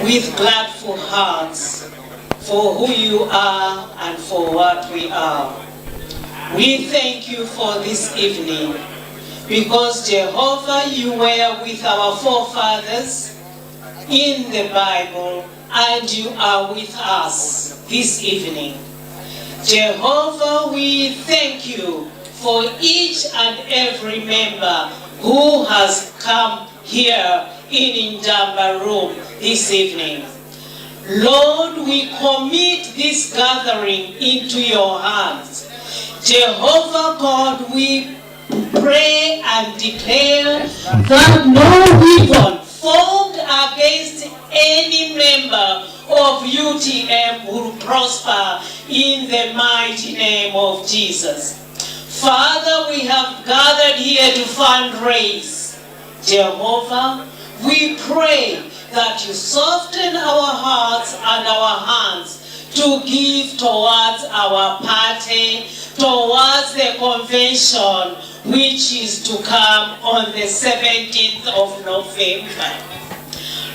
with gladful hearts for who you are and for what we are. We thank you for this evening because, Jehovah, you were with our forefathers in the Bible and you are with us this evening. Jehovah, we thank you for each and every member who has come here in Njamba Room this evening. Lord, we commit this gathering into your hands. Jehovah God, we pray and declare that no weapon formed against any member of UTM will prosper in the mighty name of Jesus. Father, we have gathered here to fundraise. Jehovah, we pray that you soften our hearts and our hands to give towards our party, towards the convention which is to come on the 17th of November.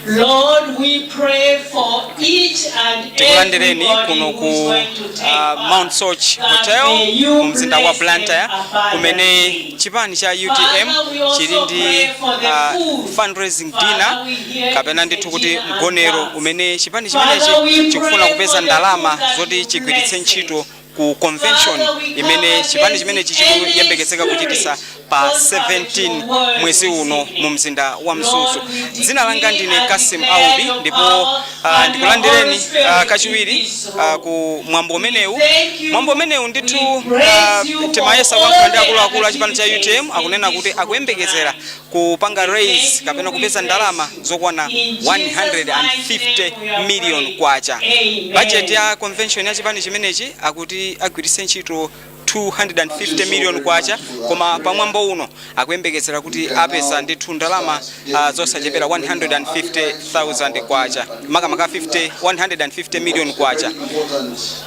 Lord, we pray for each and Tikulandireni everybody kuno who ku is going to take part, Mount Soche that Hotel may you mu mzinda wa bless Blantyre, them kumene abundantly. chipani cha UTM Father, we also chili ndi pray for the food. Fundraising Father, dinner we hear kapena in ndithu the kuti dinner and mgonero dance. Umene chipani Father, chimenechi we chikufuna pray kupeza for the ndalama food that zoti you chigwiritse bless ntchito it. Ku convention Father, we come imene chipani against chimenechi any chikuyembekezeka kuchitisa spirit pa contrary to 17 your word mwezi this uno evening. mu mzinda wa Mzuzu. Lord, we Dzina langa decree ndine and Kasim declare Aubi your ndipo power and your ndikulandireni Holy Spirit in kachiwiri this room. Ku mwambo umenewu. We thank you. Mwambo umenewu ndithu We praise you for timayesa all kuyankhula ndi the akuluakulu a chipani cha activities UTM, akunena in kuti this room akuyembekezera tonight. Kupanga We raise thank you, kapena we kupeza praise ndalama you. Zokwana In Jesus' mighty 150 name we are million praying. Kwacha. Amen. Budget ya convention ya chipani chimenechi akuti agwiritse ntchito 250 million kwacha, koma pamwambo uno akuyembekezera kuti apeza ndithu ndalama zosachepera 150,000 kwacha, makamaka 50 150 million kwacha.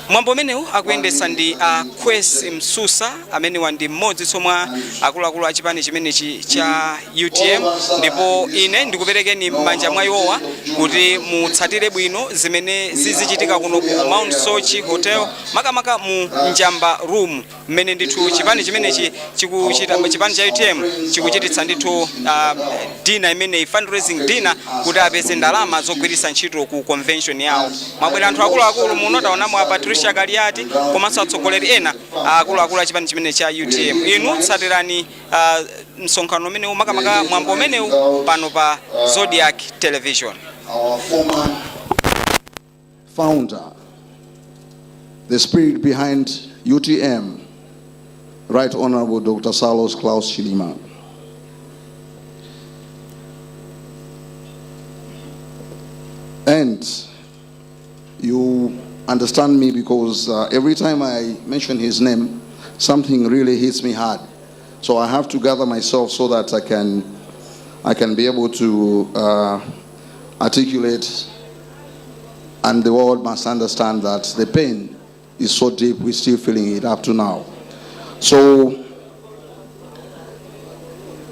Mwambo umenewu akuyendetsa ndi Kwesi Msusa, amenewa ndi mmodzi mwa akuluakulu a chipani chimenechi cha UTM, ndipo ine ndikuperekeni m'manja mwa iwowa kuti mutsatire bwino zimene zizichitika kuno ku Mount Soche Hotel, makamaka mu Njamba Room, mmene ndithu chipani chimenechi chikuchita, chipani cha UTM chikuchititsa ndithu dinner imeneyi, fundraising dinner, kuti apeze ndalama zogwiritsa ntchito ku convention yawo. Mwabwera anthu akuluakulu muno, taonamo a Patricia Kaliati komanso atsogoleri ena akuluakulu a chipani chimene cha UTM. Inu tsatirani msonkhano umenewu, makamaka mwambo umenewu, pano pa Zodiak Television. Our former founder, the spirit behind UTM, Right Honorable Dr. Saulos Klaus Chilima. And you understand me because every time I mention his name, something really hits me hard. So I have to gather myself so that I can be able to articulate, and the world must understand that the pain is so deep, we're still feeling it up to now. So,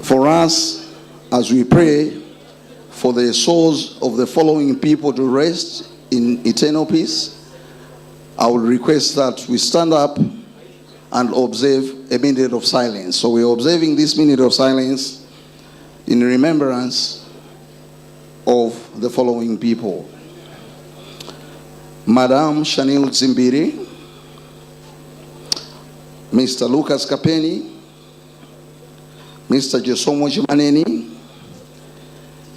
for us, as we pray for the souls of the following people to rest in eternal peace, I would request that we stand up and observe a minute of silence. So we're observing this minute of silence in remembrance of the following people: Madame Shanil Zimbiri, Mr. Lucas Kapeni, Mr. Jesomo Chimaneni,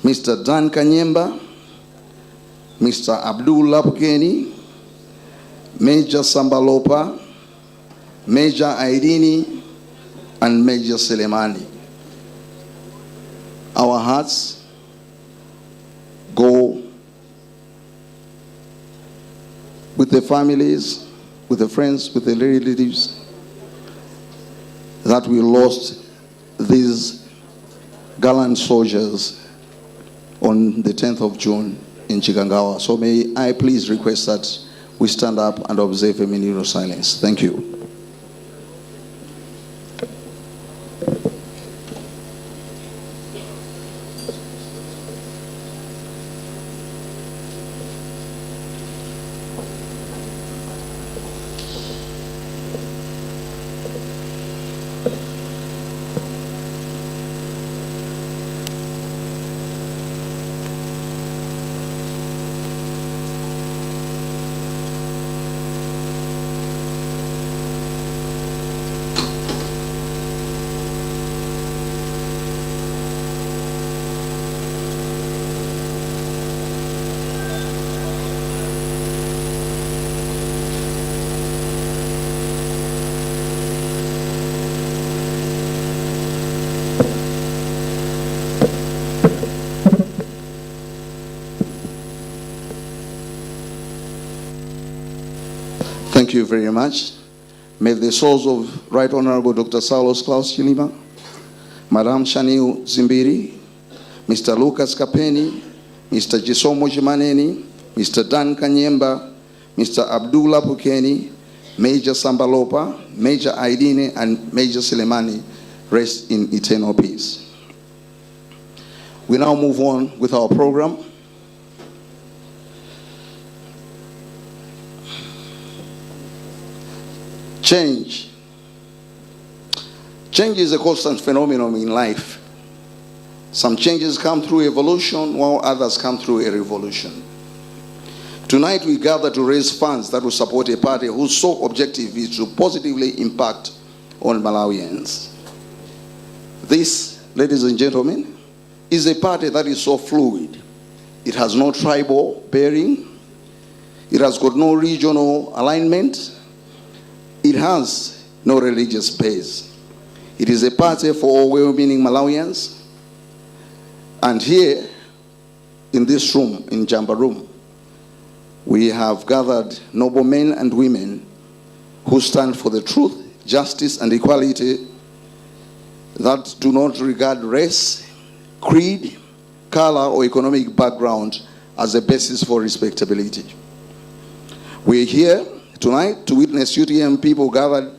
Mr. Dan Kanyemba, Mr. Abdul Lapukeni, Major Sambalopa, Major Airini, and Major Selemani. Our hearts go with the families, with the friends, with the relatives that we lost these gallant soldiers on the 10th of June in Chikangawa. So may I please request that we stand up and observe a minute of silence. Thank you. Thank you very much. May the souls of Right Honorable Dr. Saulos Klaus Chilima, Madam Shanil Zimbiri, Mr. Lucas Kapeni, Mr. Chisomo Chimaneni, Mr. Dan Kanyemba, Mr. Abdullah Pukeni, Major Sambalopa, Major Aidine, and Major Selemani rest in eternal peace. We now move on with our program. Change. Change is a constant phenomenon in life. Some changes come through evolution, while others come through a revolution. Tonight we gather to raise funds that will support a party whose sole objective is to positively impact on Malawians. This, ladies and gentlemen, is a party that is so fluid. It has no tribal bearing. It has got no regional alignment. It has no religious base. It is a party for all well-meaning Malawians. And here, in this room, in Jamba Room, we have gathered noble men and women who stand for the truth, justice, and equality, that do not regard race, creed, color, or economic background as a basis for respectability. We're here tonight to witness UTM people gathered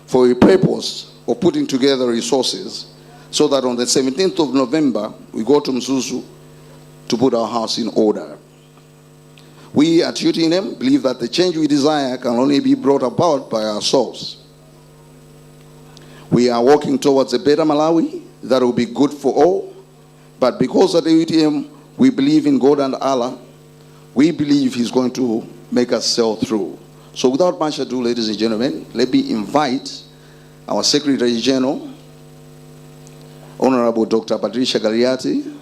for a purpose of putting together resources so that on the 17th of November, we go to Mzuzu to put our house in order. We at UTM believe that the change we desire can only be brought about by ourselves. We are working towards a better Malawi that will be good for all, but because at the UTM we believe in God and Allah, we believe He's going to make us sail through. So without much ado, ladies and gentlemen, let me invite our Secretary General, Honorable Dr. Patricia Kaliati,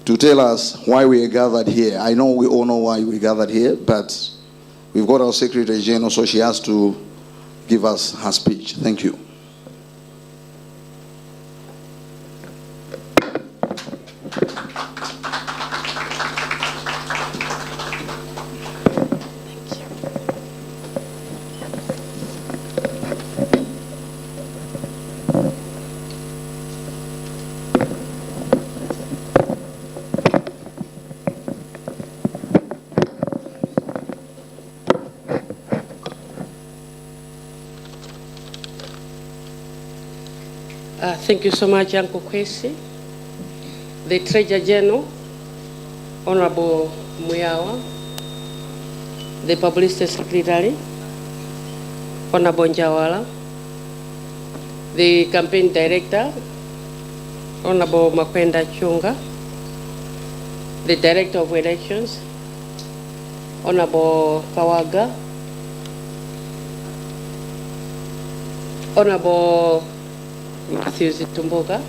to tell us why we are gathered here. I know we all know why we gathered here, but we've got our Secretary General, so she has to give us her speech. Thank you. Thank you so much, Uncle Kwesi. The Treasurer General, Honorable Muyawa, the Publicity Secretary, Honorable Njawala, the Campaign Director, Honorable Makwenda Chunga, the Director of Elections, Honorable Kawaga, Honorable Matthews Tumbuka,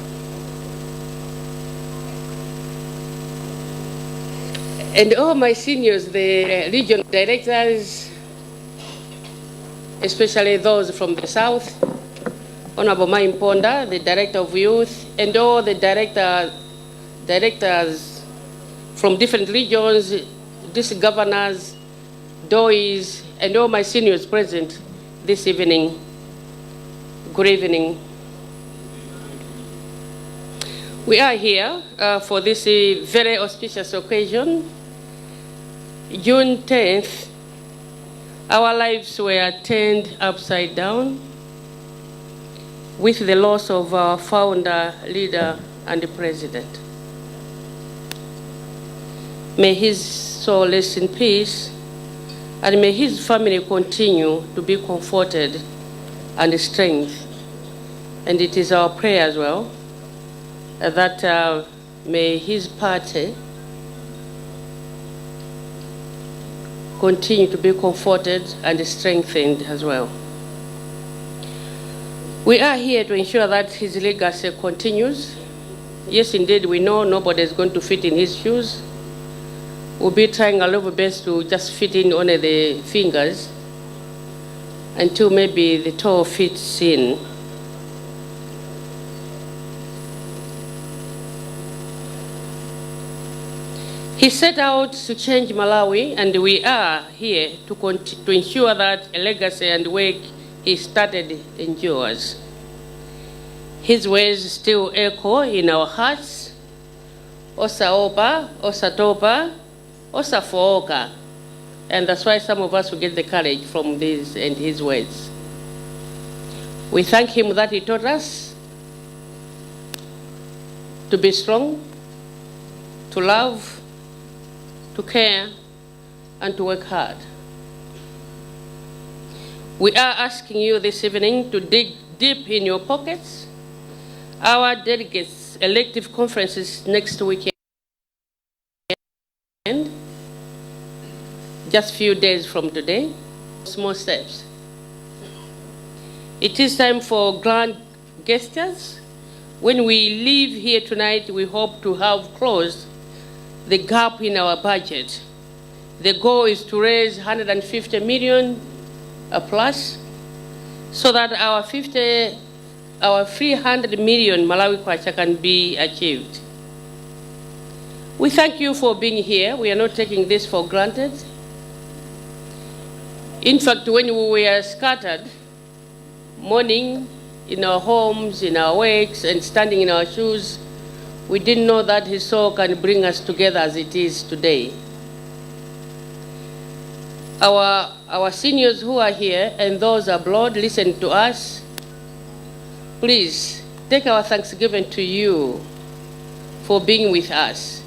and all my seniors, the regional directors, especially those from the south, Honorable Mponda, the Director of Youth, and all the directors from different regions, district governors, DOIs, and all my seniors present this evening. Good evening. We are here for this very auspicious occasion. June 10th, our lives were turned upside down with the loss of our founder, leader, and president. May his soul rest in peace, and may his family continue to be comforted and strengthened. And it is our prayer as well that may his party continue to be comforted and strengthened as well. We are here to ensure that his legacy continues. Yes, indeed, we know nobody is going to fit in his shoes. We'll be trying our level best to just fit in only the fingers until maybe the toe fits in. He set out to change Malawi, and we are here to ensure that a legacy and work he started endures. His words still echo in our hearts. Osaopa, osatopa, osafooka. And that's why some of us will get the courage from these and his words. We thank him that he taught us to be strong, to love, to care, and to work hard. We are asking you this evening to dig deep in your pockets. Our delegates' elective conferences next weekend, just few days from today, small steps. It is time for grand gestures. When we leave here tonight, we hope to have closed the gap in our budget. The goal is to raise 150 million plus so that our 300 million Malawi kwacha can be achieved. We thank you for being here. We are not taking this for granted. In fact, when we were scattered, mourning in our homes, in our works, and standing in our shoes, we didn't know that his soul can bring us together as it is today. Our seniors who are here and those abroad listen to us. Please take our thanksgiving to you for being with us.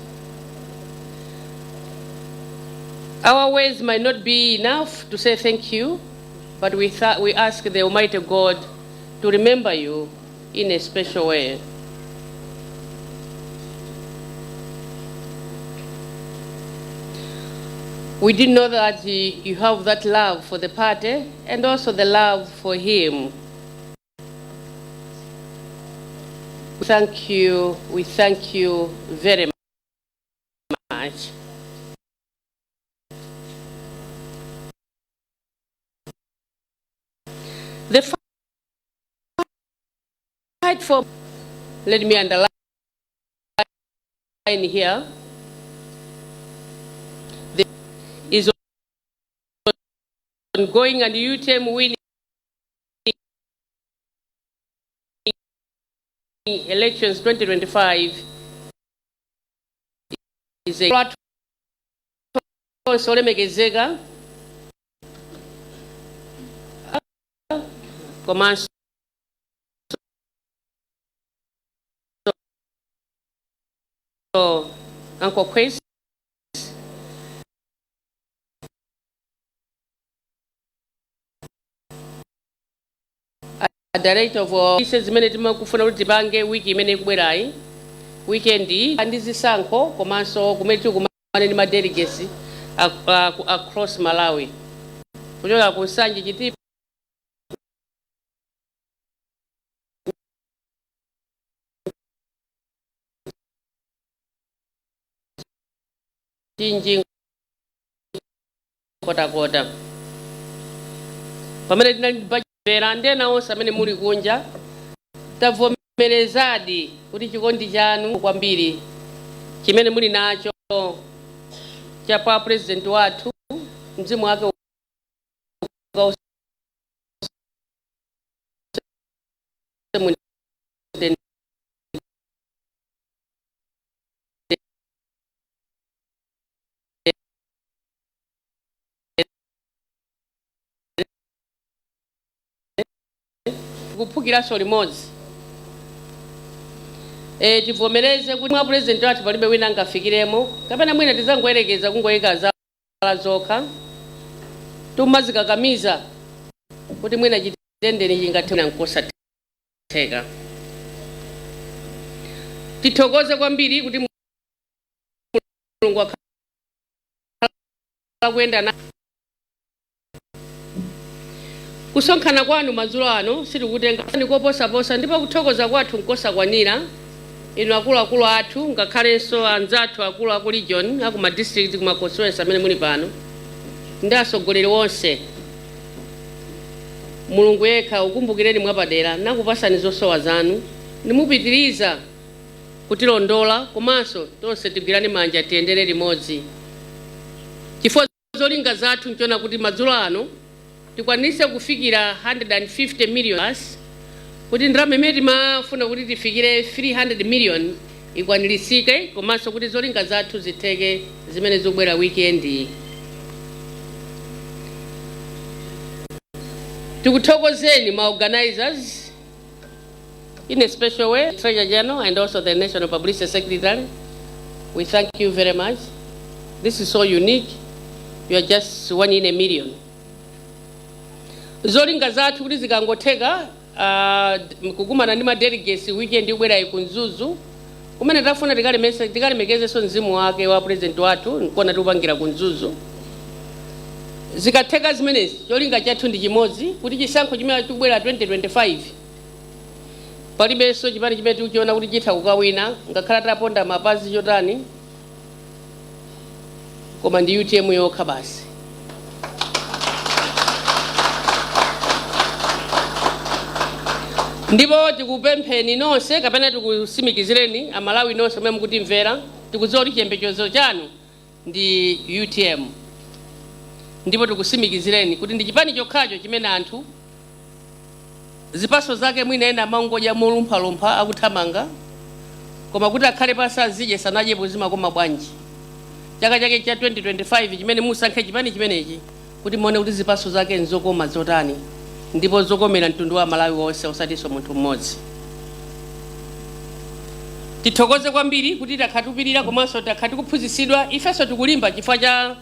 Our words might not be enough to say thank you, but we ask the Almighty God to remember you in a special way. We didn't know that you have that love for the party and also the love for him. We thank you. We thank you very much. The fight for, let me underline here, the is ongoing and UTM winning elections 2025 is a platform olemekezeka komanso Uncle Chris, a director of offices zimene timakufuna kuti tipange wiki imene ikubwerayi, weekend ndi zisankho komanso kumene tikumane ndi ma delegates across Malawi, kuchoka ku Nsanje, Chitipa, Mchinji, Nkhotakota, pamene tinali bajera ndena onse amene muli kunja. Tavomerezadi kuti chikondi chanu kwambiri chimene muli nacho cha pa president wathu, mzimu wake ukause mutendere. Kuphukiranso limodzi. Tivomereze kuti mwa president wathu palibe wina angafikiremo, kapena mwina tizangoyerekeza kungoyika zala zokha, tumazikakamiza kuti mwina chitendeni chingathe nkosatheka. Tithokoze kwambiri kuti Mulungu akhala kuyenda na kusonkhana kwanu madzulo ano. Sitikutenga koposaposa, ndipo kuthokoza kwathu nkosakwanira. Inu akuluakulu athu, ngakhalenso anzathu akulu aku region, aku ma district, kuma constituency amene muli pano, ndi atsogoleri onse, Mulungu yekha ukumbukireni mwapadera nakupasani zosowa zanu, nimupitiriza kutilondola, komanso tonse tigwirane manja, tiyendere limodzi, chifukwa zolinga zathu nchona kuti madzulo ano tikwanise kufikira 150 million plus, kuti ndalama imene timafuna kuti tifikire 300 million ikwanirisike, komanso kuti zolinga zathu zitheke zimene zikubwera weekend iyi. Tikuthokozeni ma organizers in a special way, Treasurer General and also the National Publicity Secretary. We thank you very much. This is so unique. You are just one in a million. Zolinga zathu kuti zikangotheka, kukumana ndi ma delegates weekend ikubwerayi ku Mzuzu, kumene tafuna tikalemekezenso mzimu wake wa president wathu, nkona tikupangira ku Mzuzu. Zikatheka zimenezi, cholinga chathu ndi chimodzi, kuti chisankho chimene chikubwera 2025 palibenso chipani chimene tikuchiona kuti chitha kukawina, ngakhala taponda mapazi chotani, koma ndi UTM yokha basi. Ndipo tikupempheni nonse, kapena tikusimikizireni Amalawi nonse omwe mukutimvera, tikudziwa kuti chiyembekezo chanu ndi UTM, ndipo tikusimikizireni kuti ndi chipani chokhacho chimene anthu zipaso zake mwina ena amangodya molumphalumpha akuthamanga, koma kuti akhale pasi azidye sanadyepo, zimakoma bwanji. Chaka chake cha 2025 chimene musankhe chipani chimenechi kuti muone kuti zipaso zake nzokoma zotani, ndipo zokomera mtundu wa Malawi wonse, osatinso munthu mmodzi. Tithokoze kwambiri kuti takhala tikupirira, komanso takhala tikuphunzitsidwa. Ifenso tikulimba chifukwa cha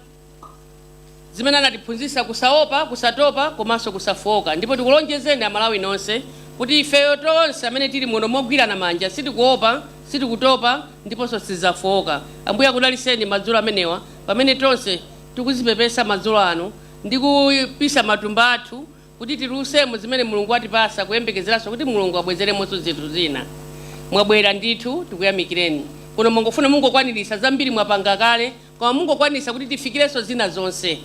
zimene anatiphunzitsa, kusaopa, kusatopa komanso kusafowoka. Ndipo tikulonjezeni Amalawi nonse kuti ifeyo tonse amene tili muno mogwirana manja sitikuopa, sitikutopa ndiponso sizidzafowoka. Ambuye akudalitseni madzulo amenewa, pamene tonse tikuzipepesa madzulo ano ndi kupisa matumba athu kuti tilusemo zimene Mulungu watipasa, kuyembekezeranso kuti Mulungu abwezeremonso zinthu zina. Mwabwera ndithu, tikuyamikireni. Kuno mungofuna mungokwanirisa zambiri, mwapanga kale, koma mungokwanirisa kuti tifikirenso zina zonse.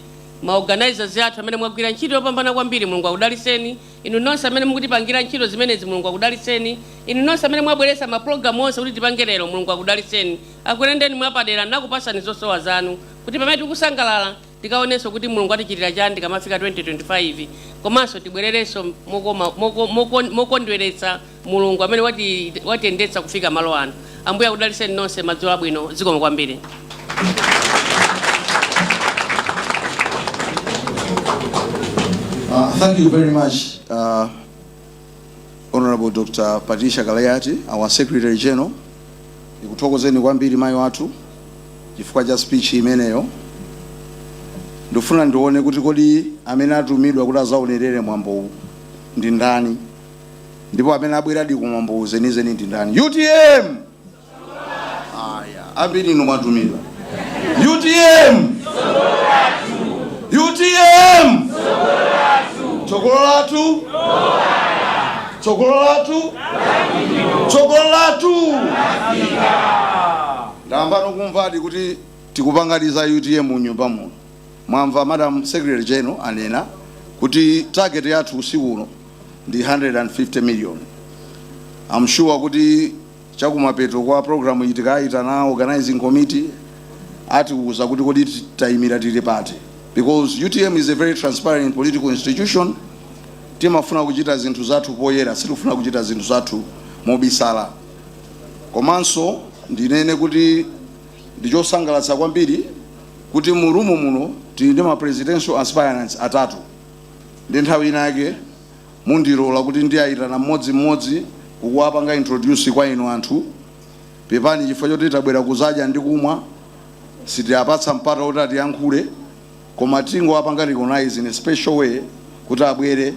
Ma organizers athu amene mwagwira ntchito yopambana kwambiri, Mulungu akudalitseni. Inu nonse amene mukutipangira ntchito zimenezi, Mulungu akudalitseni. Inu nonse amene mwabweretsa mapulogalamu onse kuti tipange lero, Mulungu akudalitseni, akuyendeni mwapadera nakupasani zosowa zanu, kuti pamene tikusangalala tikaonenso kuti Mulungu atichitira chani tikamafika 2025, komanso tibwererenso mokondweretsa Mulungu amene watiyendetsa kufika malo ano. Ambuye akudalitseni nonse. Madzulo abwino, zikomo kwambiri. Thank you very much, Honorable Dr. Patricia Kaliati, our Secretary General. Ndikuthokozeni kwambiri mayi wathu chifukwa cha speech imeneyo. Ndifuna ndione kuti kodi amene atumidwa kuti azaonerere mwambowu ndi ndani, ndipo amene abweradi ku mwambowu zenizeni ndi ndani. UTM! Aya, ambiri inu mwatumidwa. UTM! UTM! Tsogolo lathu! Tsogolo lathu! Tsogolo lathu! Ndayamba kumvadi kuti tikupangadi za UTM mu nyumba muno. Mwamva Madam Secretary General anena kuti target yathu usiku uno ndi 150 million. I'm sure kuti chakumapeto kwa program iyi tikayitana organizing committee atiuza kuti kodi tayimira tili pati, because UTM is a very transparent political institution. Timafuna kuchita zinthu zathu poyera, sitikufuna kuchita zinthu zathu mobisala. Komanso ndinene kuti ndichosangalatsa kwambiri kuti mu room muno tili ndi ma presidential aspirants atatu, ndi nthawi inake mundilola kuti ndiyayitana mmodzimmodzi kukuwapanga introduce kwa inu anthu. Pepani chifukwa choti tabwera kuzadya ndi kumwa, sitiyapatsa mpata kuti atiyankhule, koma tingowapanga recognize in a special way kuti abwere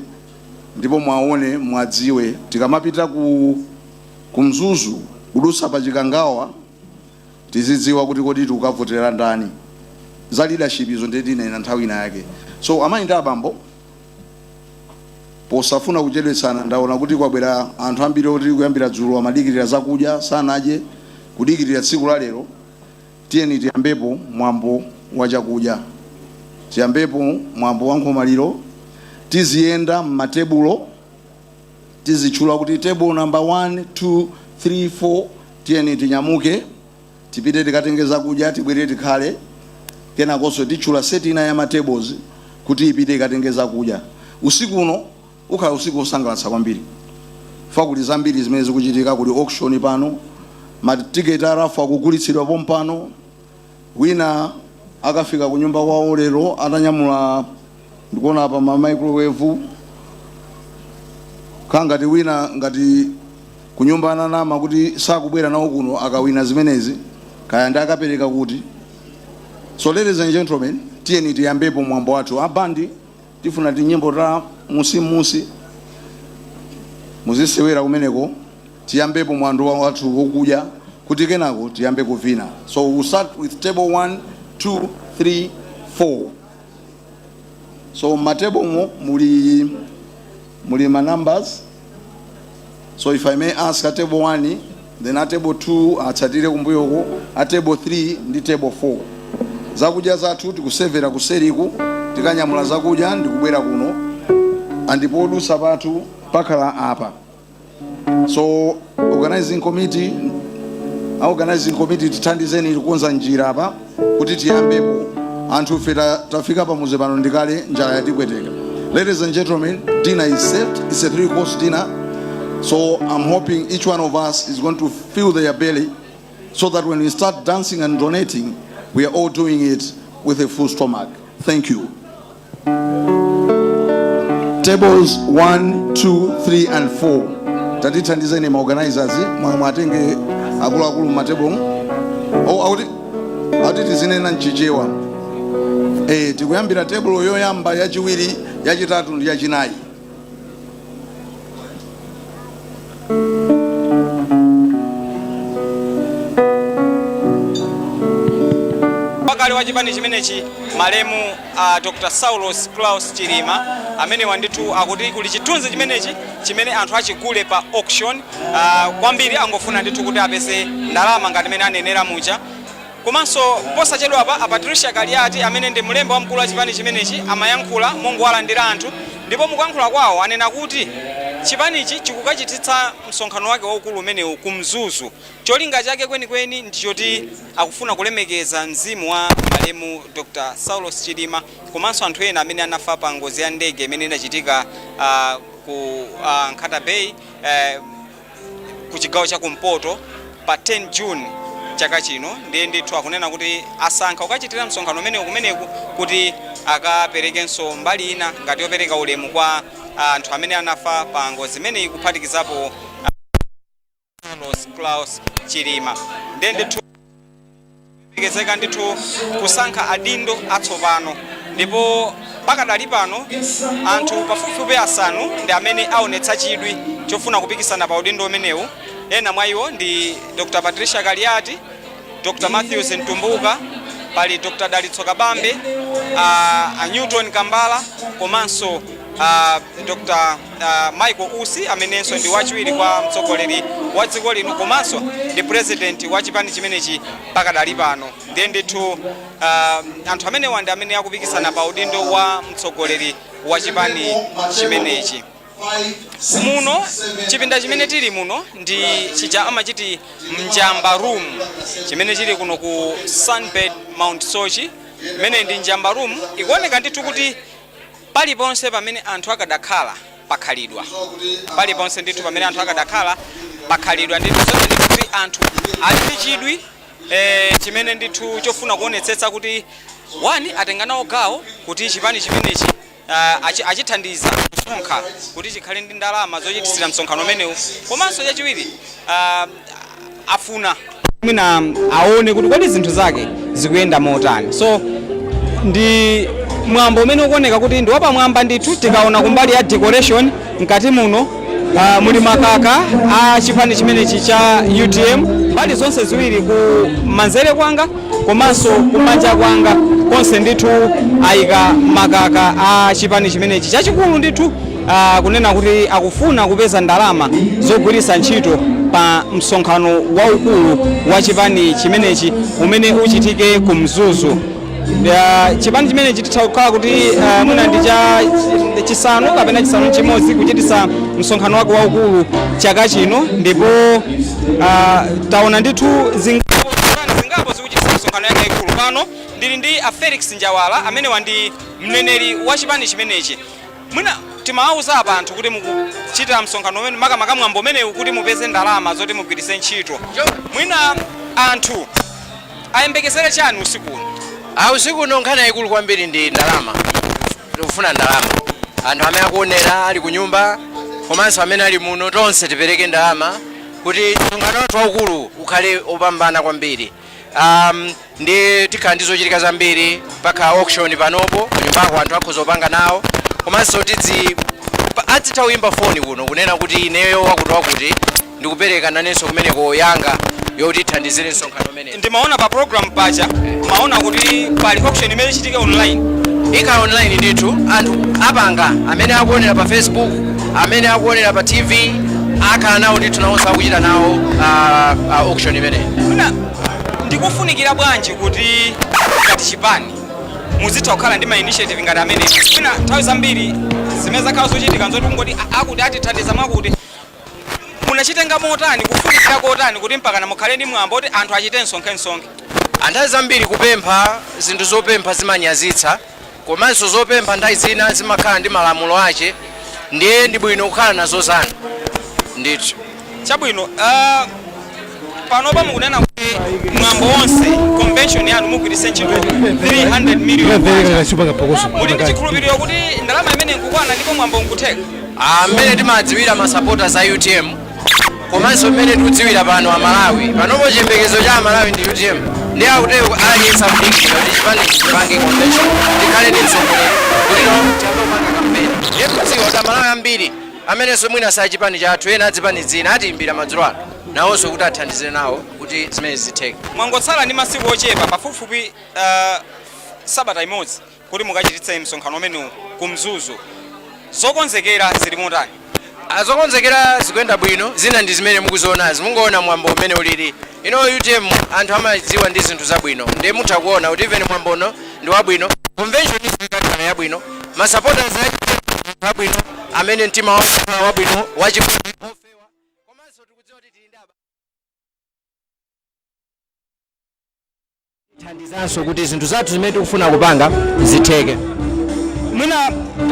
ndipo mwaone, mwadziwe. Tikamapita ku Mzuzu kudutsa pa Chikangawa, tizidziwa kuti kodi tikukavotera ndani. Za leadership izo ndiye tinena nthawi ina yake. So amayi ndi abambo, posafuna kuchedwetsana, ndaona kuti kwabwera anthu ambiri oti kuyambira dzulo amadikirira zakudya sanadye, kudikirira tsiku la lero. Tiyeni tiyambepo mwambo wa chakudya, tiyambepo mwambo wa nkhomaliro. Tiziyenda m'matebulo, tizitchula kuti table number 1, 2, 3, 4. Tiyeni tinyamuke, tipite tikatenge zakudya, tibwere tikhale. Kenakonso titchula set ina ya ma tables kuti ipite ikatenge zakudya. Usiku uno ukhala usiku wosangalatsa kwambiri fa kuli zambiri zimene zikuchitika. Kuli auction pano, matiketi a raffle akugulitsidwa pompano. Wina akafika ku nyumba kwawo lero atanyamula, ndikuona apa ma microwave, kangati wina ngati kunyumba ananama kuti sakubwera nawo kuno, akawina zimenezi kaya ndi akapereka kuti. So ladies and gentlemen, tiyeni tiyambepo mwambo wathu. Abandi, tifuna tinyimbo ta musimusi muzisewera kumeneko. Tiyambepo mwambo wathu wokudya kuti kenako tiyambe kuvina. So we'll start with table 1, 2, 3, 4. So matable mo muli ma numbers. So if I may ask, a table 1, then a table 2 atsatire kumbuyoko, a table 3 ndi table 4. Zakudya zathu tikusevera kuseriku. Tikanyamula zakudya ndikubwera kuno, andipo odutsa pathu pakhala apa. So organizing committee, organizing committee, tithandizeni kukonza njira apa kuti tiyambepo. Anthu ife tafika pamuzi pano ndikale, njala yatipweteka. Ladies and gentlemen, dinner is served. It's a three course dinner, so I'm hoping each one of us is going to fill their belly so that when we start dancing and donating, we are all doing it with a full stomach. Thank you. Tables 1, 2, 3 and 4, tatithandizeni ma organizers, mwatenge akuluakulu matable. Oh, akuti tizinena mchichewa. Tikuyambira table yoyamba, yachiwiri, yachitatu ndi yachinayi. Wakale wa chipani chimenechi, malemu Dr Saulos Klaus Chilima, amenewa ndithu akuti kuli chithunzi chimenechi chimene anthu achigule pa auction. Kwambiri angofuna ndithu kuti apeze ndalama ngati mene anenera muja. Komanso posachedwapa a Patricia Kaliati, amene ndi mlembi wamkulu wa chipani chimenechi, amayankhula mongowalandira anthu, ndipo mukuyankhula kwawo anena kuti chipanichi chikukachititsa msonkhano wake waukulu umenewu ku Mzuzu. Cholinga chake kwenikweni ndichoti akufuna kulemekeza mzimu wa malemu Dr Saulos Chilima komanso anthu ena amene anafa pa ngozi ya ndege imene inachitika ku Nkhata Bay, ku chigawo cha kumpoto pa 10 June chaka chino. Ndiye ndithu akunena kuti asankha kukachitira msonkhano umenewu kumeneku kuti akaperekenso mbali ina ngati yopereka ulemu kwa anthu amene anafa pa ngozi imeneyi, kuphatikizapo Saulos Klaus Chilima. Ndiye ndithu kezeka ndithu kusankha adindo atsopano, ndipo pakadali pano anthu pafupifupi asanu ndi amene aonetsa chidwi chofuna kupikisana pa udindo umenewu. Ena mwa iwo ndi Dr Patricia Kaliati, Dr Matthews Mtumbuka, pali Dr Dalitso Kabambe, a Newton Kambala, komanso Dr Michael Usi, amenenso ndi wachiwiri kwa mtsogoleri wa dziko lino komanso ndi president wa chipani chimenechi pakadali pano. Ndiye ndithu anthu amenewa ndi amene akupikisana pa udindo wa mtsogoleri wa chipani chimenechi. Muno chipinda chimene tili muno ndi chija amachiti Mjamba Room, chimene chili kuno ku Sunbird Mount Soche. Imene ndi Mjamba Room. Ikuoneka ndithu kuti paliponse pamene anthu akadakhala pakhalidwa, paliponse ndithu pamene anthu akadakhala pakhalidwa ndithu. Zonse ndithu kuti anthu ali ndi chidwi chimene ndithu chofuna kuonetsetsa kuti one atenga nawo gawo kuti chipani chimenechi achithandiza kusonkha kuti chikhale ndi ndalama zochititsira msonkhano umenewu, komanso chachiwiri afuna Mwina aone kuti kodi zinthu zake zikuyenda motani. So ndi mwambo umene ukuoneka kuti ndi wapamwamba ndithu. Tikaona kumbali ya decoration mkati muno, muli makaka a chipani chimenechi cha UTM mbali zonse ziwiri, ku manzere kwanga komanso kumanja kwanga, konse ndithu ayika makaka a chipani chimenechi chachikulu ndithu, kunena kuti akufuna kupeza ndalama zogwiritsa ntchito pa msonkhano waukulu wa chipani chimenechi umene uchitike ku Mzuzu. Chipani chimenechi titha kukhala kuti mwina ndi cha chisanu kapena chisanu chimodzi kuchititsa msonkhano wake waukulu chaka chino, ndipo taona ndithu zingapo zipani zingapo zikuchititsa msonkhano yake yaikulu. Pano ndili ndi a Felix Njawala amene wandi mneneri wa chipani chimenechi. Mwina timawauza apa anthu kuti mukuchita msonkhano umene, makamaka mwambo umenewu, kuti mupeze ndalama zoti mugwiritse ntchito. Mwina anthu ayembekezere chani usiku uno? Ah, usiku uno nkhani yayikulu kwambiri ndi ndalama. Tikufuna ndalama. Anthu amene akuonera ali ku nyumba komanso amene ali muno, tonse tipereke ndalama kuti msonkhano wathu waukulu ukhale opambana kwambiri. Ndi tikhala ndi zochitika zambiri. Pakhala auction panopo kunyumbako, anthu akhoza kupanga nawo, komanso tidzi adzitha kuyimba foni kuno kunena kuti ineyo wakuti wakuti ndikupereka nanenso kumeneko yanga yoti ithandizire msonkhano umene. Ndimaona pa program paja, maona kuti pali auction imene ichitike online. Ikhala online ndithu. Anthu apanga, amene akuonera pa Facebook, amene akuonera pa TV, akhala nawo ndithu, nawonso akuchita nawo auction imeneyi. Mwina ndikufunikira bwanji kuti ngati chipani muzitha kukhala ndi ma initiative ngati amene? Mwina nthawi zambiri zimene zakhala zochitika nzoti kungoti akuti atithandiza mwakuti. Munachitenga motani, kufunikira kotani kuti mpakana mukhale ndi mwambo kuti anthu achite msonkhe-msonkhe? Anthawi zambiri kupempha zinthu, zopempha zimanyazitsa, komanso zopempha nthawi zina zimakhala ndi malamulo ache, ndiye ndi bwino kukhala nazo zanu ndithu. Chabwino. Panopa mukunena kuti mwambo wonse, convention yanu, mugwiritse ntchito 300 million kwacha. Muli ndi chikhulupiriro kuti ndalama imene nkukwana ndipo mwambo nkutheka? Mmene timadziwira masupporters a UTM komanso mmene tikudziwira pano Amalawi, panopo chiyembekezo cha Amalawi ndi UTM, ndi akutero aliyense akudikira kuti chipani chipange convention, tikhale ndi mtsogoleri kuti no tiyambe kupanga kampeni. Ndiye kudziwa kuti Amalawi ambiri amenenso mwina sa chipani chathu, ena adzipani zina, atiyimbira madzulo ano nawonso kuti athandizire nawo kuti zimene zitheke. Mwangotsala ndi masiku ochepa, pafupifupi sabata imodzi, kuti mukachititse msonkhano umenewu ku Mzuzu. Zokonzekera zili motani? Zokonzekera zikuyenda bwino. Zina ndi zimene mukuzionazi, mungoona mwambo umene ulili ino. UTM anthu amadziwa ndi zinthu zabwino, ndiye mutha kuona kuti even mwambono ndi wabwino, convention ikakhala yabwino, masupporters a UTM abwino amene mtima wawo ukhala wabwino, wachikondi, ofewa, komanso tikudziwa kuti tili ndi thandizanso kuti zinthu zathu zimene tikufuna kupanga zitheke. Mwina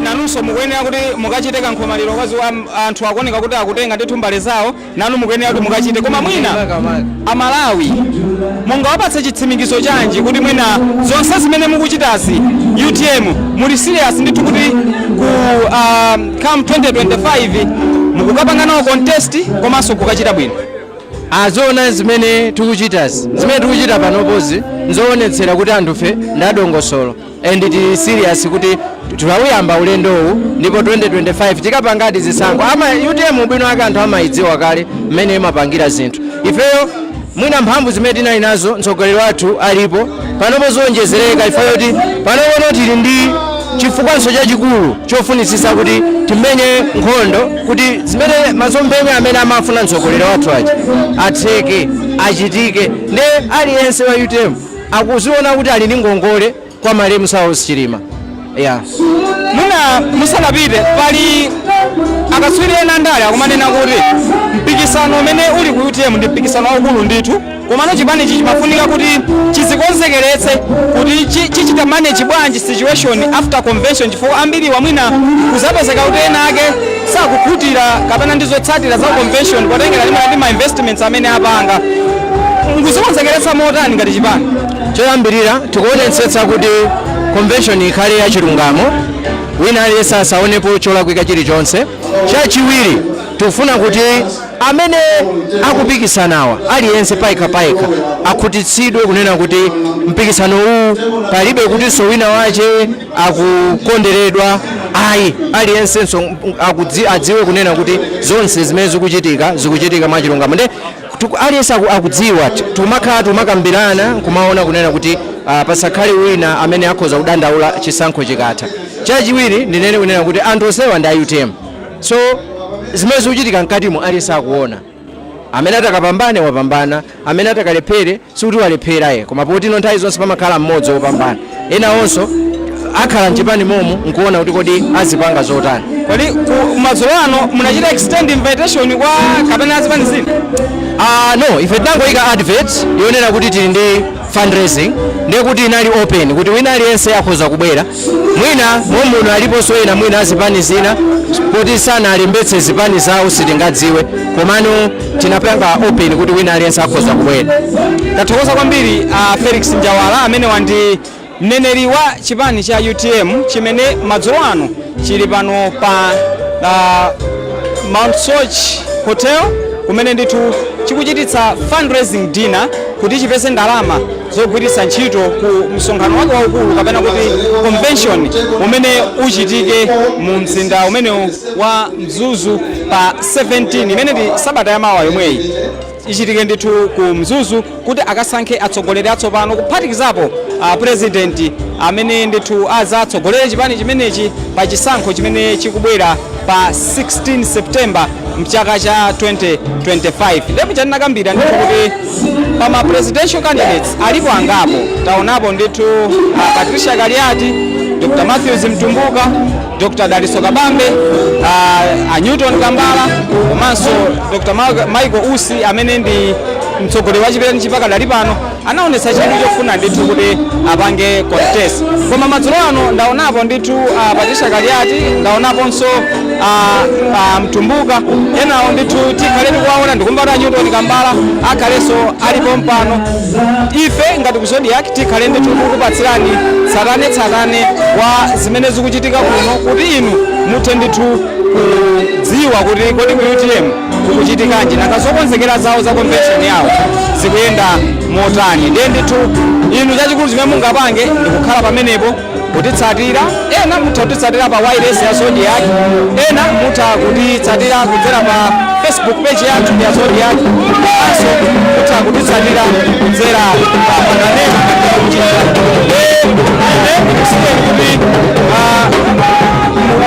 nanunso mukuyenera kuti mukachite kankhomaliro kazi wa anthu akuoneka kuti akutenga ndithu mbale zawo, nanu mukuyenera kuti mukachite. Koma mwina Amalawi mungawapatse chitsimikizo chanji kuti mwina zonse zimene mukuchitazi, UTM muli serious ndithu kuti ku come 2025 mukukapanga nawo contest komanso kukachita bwino? Azona zimene tikuchitazi, zimene tikuchita panopozi, nzoonetsera kuti anthufe ndadongosolo and tili serious kuti tikawuyamba ulendowu, ndipo 2025 tikapangadi zisankho. Ama UTM ubwino ake anthu amayidziwa kale mmene imapangira zinthu. Ifeyo mwina mphamvu zimene tinali nazo mtsogoleri wathu alipo, panopo zowonjezereka. Ifeyo kuti panopono tili ndi chifukwanso chachikulu chofunitsitsa kuti timenye nkhondo kuti zimene masomphenya amene amafuna mtsogoleri wathu aja atheke, achitike. Ndi aliyense wa UTM akuziona kuti ali ndi ngongole kwa malemu Saulos Chilima, yeah. Mwina musanapite, pali akatswiri ena ndale akumanena kuti mpikisano umene uli ku UTM ndi mpikisano waukulu ndithu, komano chipanichi chimafunika kuti chizikonzekeretse kuti chichita manage bwanji situation after convention, chifukwa ambiri wamwina kuzapezeka kuti ena ake sakukhutira kapena ndi zotsatira za convention potengera limwe ndi ma investments amene apanga. Mukuzikonzekeretsa motani ngati chipani? Choyambirira, tikuonetsetsa kuti convention ikhale yachilungamo, wina aliyense asaonepo cholakwika chilichonse. Chachiwiri, Tikufuna kuti amene akupikisanawa, aliyense payekha payekha, akhutitsidwe kunena kuti mpikisano uwu palibe kutinso wina wache akukonderedwa, ayi. Aliyensenso adziwe kunena kuti zonse zimene zikuchitika, zikuchitika mwachilungamo. Nde aliyense akudziwa, tumakhala tumakambirana nkumaona kunena kuti pasakhale wina amene akhoza kudandaula chisankho chikatha. Chachiwiri, ndinene kunena kuti anthu onsewa ndi a UTM, so zimene zikuchitika mkatimo aliyense akuona. Amene atakapambane wapambana, amene atakalephere sikuti walephera, koma poti ino nthawi zonse pamakhala mmodzi wopambana, ena onso akhala mchipani momo nkuona kuti kodi azipanga zotani. Kodi ku madzulo ano munachita extend invitation kwa kapena azipani zina? No, ife tinangoyika advert yonena kuti tili ndi fundraising, ndiye kuti inali open kuti wina aliyense akhoza kubwera. Mwina momuno aliponso ena mwina azipani zina, poti sanalembetse zipani zawo sitingadziwe, komano tinapanga open kuti wina aliyense akhoza kubwera. Tathokoza kwambiri Felix Njawala, amene wandi mneneri wa chipani cha UTM chimene madzulo ano chili pano pa Mount Soche Hotel, kumene ndithu chikuchititsa fundraising dinner kuti chipeze ndalama zogwiritsa ntchito ku msonkhano wake waukulu, kapena kuti convention, umene uchitike mu mzinda umenewu wa Mzuzu pa 17, imene ndi sabata yamawa yomweyi. Ichitike ndithu ku Mzuzu kuti akasankhe atsogoleri atsopano, kuphatikizapo president amene ndithu azatsogolere chipani chimenechi pa chisankho chimene chikubwera pa 16 September mchaka cha 2025. Ndipo chatinakambira ndithu kuti pama presidential candidates alipo angapo. Taonapo ndithu Patricia Kaliati, Dr Matthews Mtumbuka, Dr Daliso Kabambe, Newton Kambala, komanso Dr Michael Usi amene ndi mtsogoleri wa chipani chipakadali pano, anaonetsa chidwi chofuna ndithu kuti apange contest. Koma madzulo ano ndaonapo ndithu Patricia Kaliati, ndaonaponso Mtumbuka, enawo ndithu tikhale tikuwaona. Ndikumva kuti Newton Kambala akhalenso alipo mpano. Ife ngati ku Zodiak tikhale ndithu kukupatsirani tsatanetsatane wa zimene zikuchitika kuno kuti inu muthe ndithu kudziwa kuti kodi ku UTM kukuchitikanji, nanga zokonzekera zawo za convention yawo zikuyenda motani. Ndiye ndithu inu chachikulu chimene mungapange ndikukhala pamenepo kutitsatira. Ena mutha kutitsatira pa wireless ya Zodiak, ena mutha kutitsatira kudzera pa Facebook page yathu ya Zodiak, komanso mutha kutitsatira kudzera pa pakanema. Ine ndikusiyeni kuti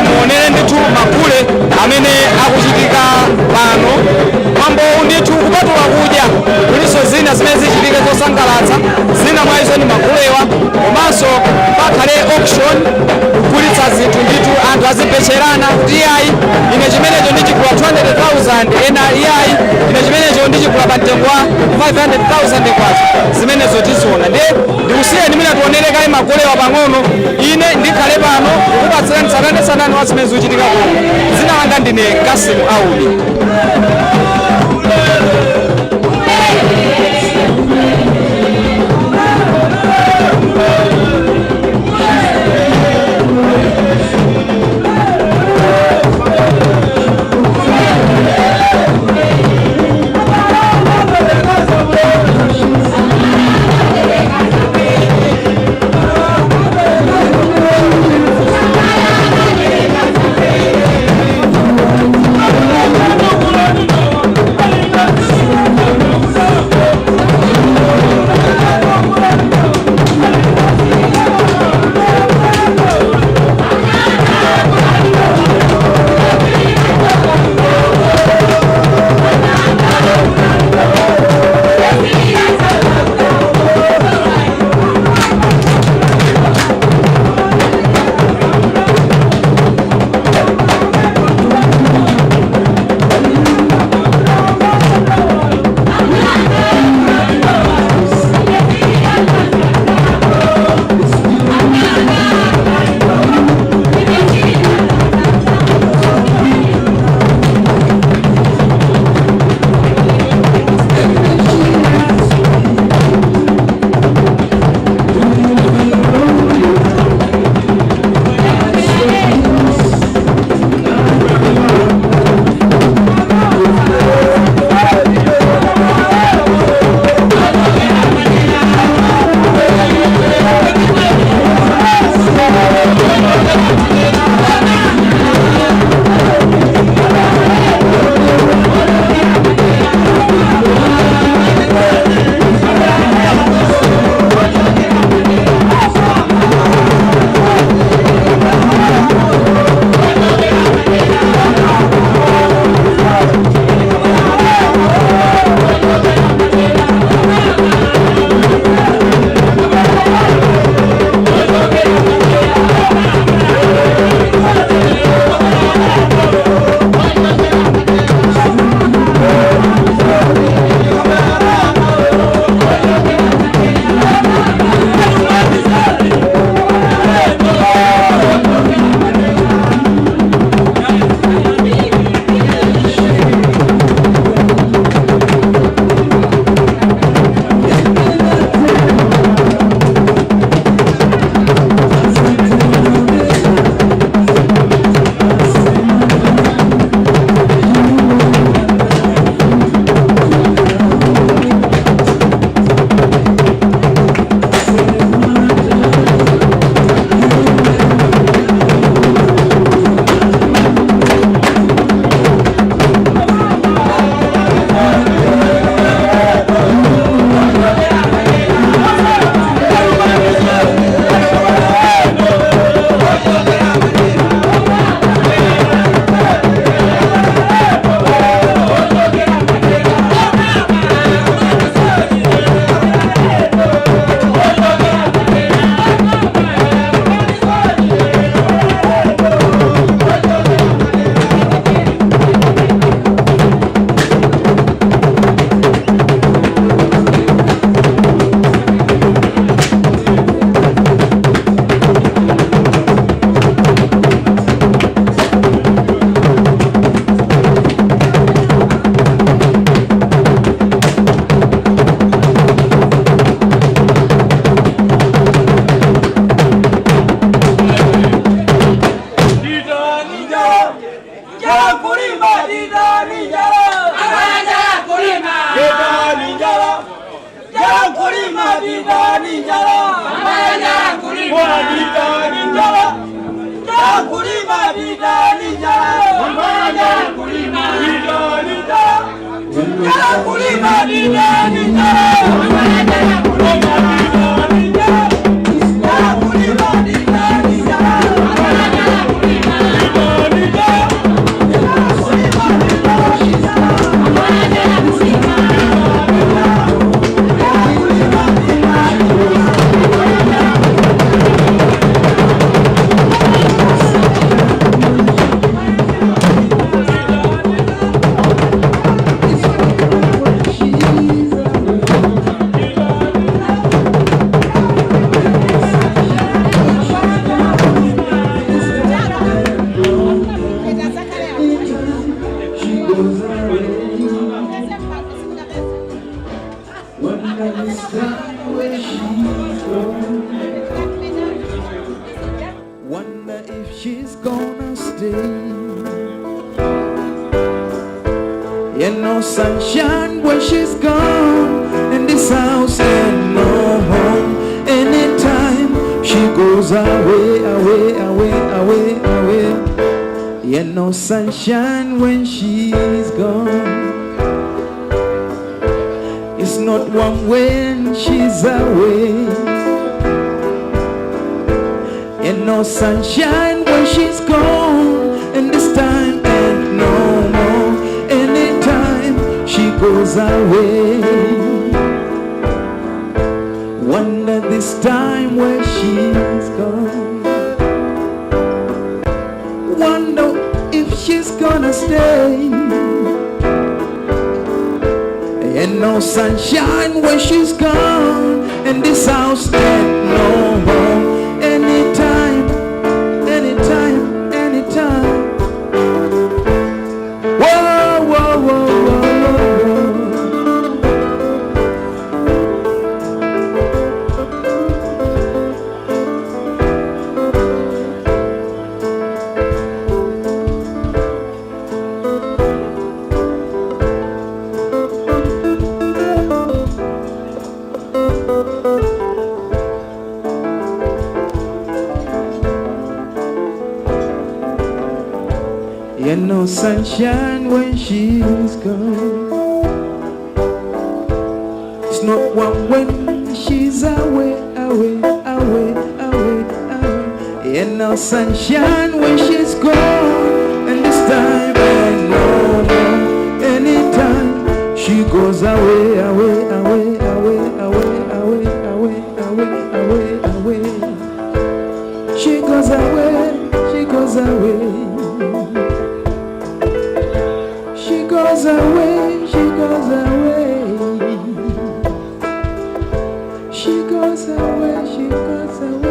muonere ndithu magule amene akuchitika pano. Mwambowu ndithu, kupatula kudya, kulinso zina zimene zichitika zosangalatsa. Zina mwa izo ndi magulewa, komanso pakhale auction, kugulitsa zinthu ndithu, anthu azibetcherana kuti iyayi, ine chimenecho ndichigula 200,000, ena iyayi, ine chimenecho ndichigula pa mtengo wa 500,000 kwacha. Zimenezo tiziona. Ndiye ndikusiyeni mwina tionere kaye magulewa pang'ono. Ine ndikhale pano kukupatsirani tsatanetsatane wa zimene zikuchitika kuno. Dzina langa ndine Kasimu Audi. Wonder if she's gonna stay. Yeah, no sunshine when she's gone. In this house and no home. Anytime she goes away, away, away, away, away. Yeah, no sunshine when she's gone. It's not warm when she's away. And no sunshine when she's gone. And this time and no more. Anytime she goes away. Wonder this time where she's gone. Wonder if she's gonna stay. And no sunshine when she's gone. And this house ain't no home. Anytime, anytime, anytime. Whoa, whoa, whoa, whoa, whoa, whoa. Yeah, no sunshine when she's gone. It's not warm when she's away, away, away, away, away. Yeah, no sunshine when she's gone. And this time and no more. Anytime she goes away, away, away, away, away, away, away, away, away, away. She goes away, she goes away. She goes away, she goes away. She goes away, she goes away.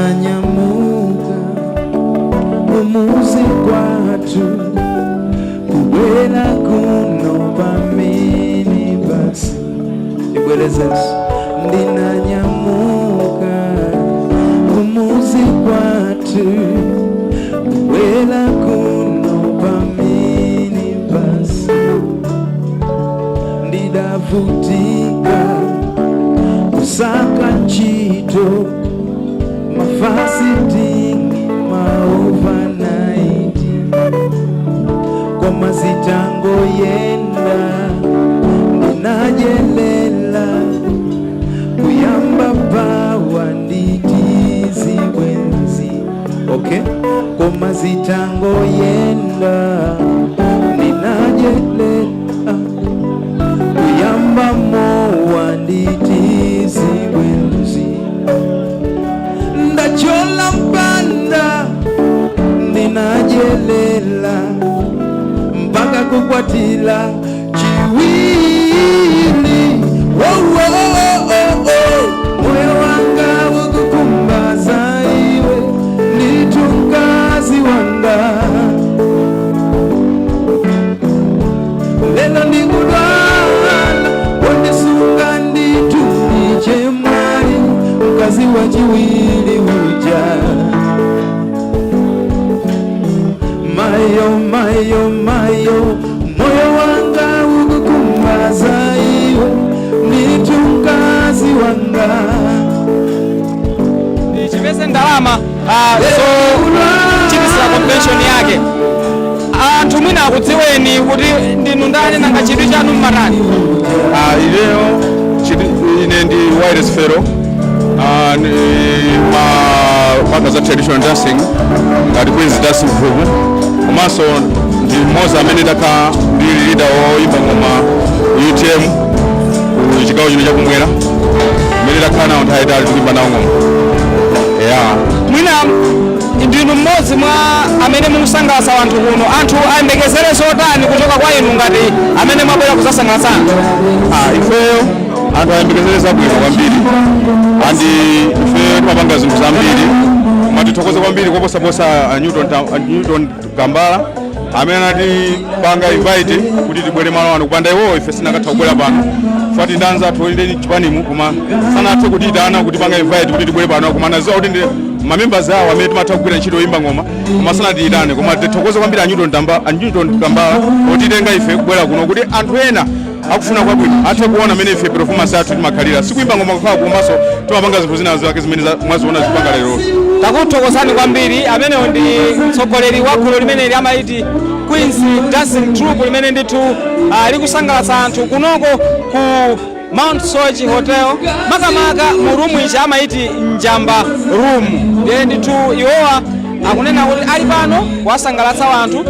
Ndinanyamuka umuzi kwathu kubwera kuno pamene basi ndibwerezenso ndinanyamuka umuzi kwathu kubwera kuno pamene basi ndidavutika kusaka ntchito mafasitingi maovanaiti kwamazitango yenda ndinajelela kuyamba pawa nditizi bwenzi okay komazitango yenda ndinajelela kuyamba mowa nditizi bwenzi. Ndidzakukwatira chiwiri. Oh, oh, oh, oh, oh. Moyo wanga ukukumbaza iwe, ndithu mkazi wanga. Lelo ndikudwala, wandisunga ndithu ndiche mwali, mkazi wa chiwiri uja. Mayo, mayo, mayo, moyo wanga ukukumbaza iwe, ndithu mkazi wanga. Chipeze ndalama zochitisira convention yake. Anthu mwina akudziweni kuti ndinu ndani, nanga chidwi chanu mmatani? Ah, ineyo ine ndi Wireless Fero. Ah, ni ma za traditional dancing ngati Queens Dancing Group, komanso ndi mmodzi amene ndakhala ndili leader woyimba ngoma UTM ku chigawo chino chakumwera, imene ndakhala nawo nthawi itali tikuimba nawo ngoma, yeah. Mwina ndinu mmodzi mwa amene mukusangalatsa anthu kuno. Anthu ayembekezere zotani kuchoka kwa inu ngati amene mwabwera kudzasangalatsa anthu? Ah, ifeyo anthu ayembekezere zabwino kwambiri, and ifeyo timapanga zinthu zambiri. Koma tithokoze kwambiri koposaposa a Newton, a Newton Gambala amene anatipanga invite kuti tibwere malo ano. Kupanda iwowo ife sitinakatha kubwera pano. Fati ndi anzathu ndi chipanimu, koma sanathe kutiyitana, kutipanga invite kuti tibwere pano, koma anadziwa kuti ndi mamembers awo amene timatha kugwira ntchito yoyimba ngoma, koma sanatiyitane. Koma tithokoze kwambiri a Newton Tamba, a Newton Gambala potitenga ife kubwera kuno kuti anthu ena akufuna kwabwino athe kuona mmene ife performance yathu timakhalira. Sikuimba ngoma kokha, komanso timapanga zinthu zina zake zimene mwaziona zipanga lero. Takuthokozani kwambiri. Amenewo ndi mtsogoleri wa gulu limeneli amaiti Queens Dancing Troupe, limene ndithu likusangalatsa anthu kunoko ku Mount Soche Hotel, makamaka mu room ichi amaiti Njamba Room. Ndiye ndithu iwowa akunena kuti ali pano kuwasangalatsa anthu.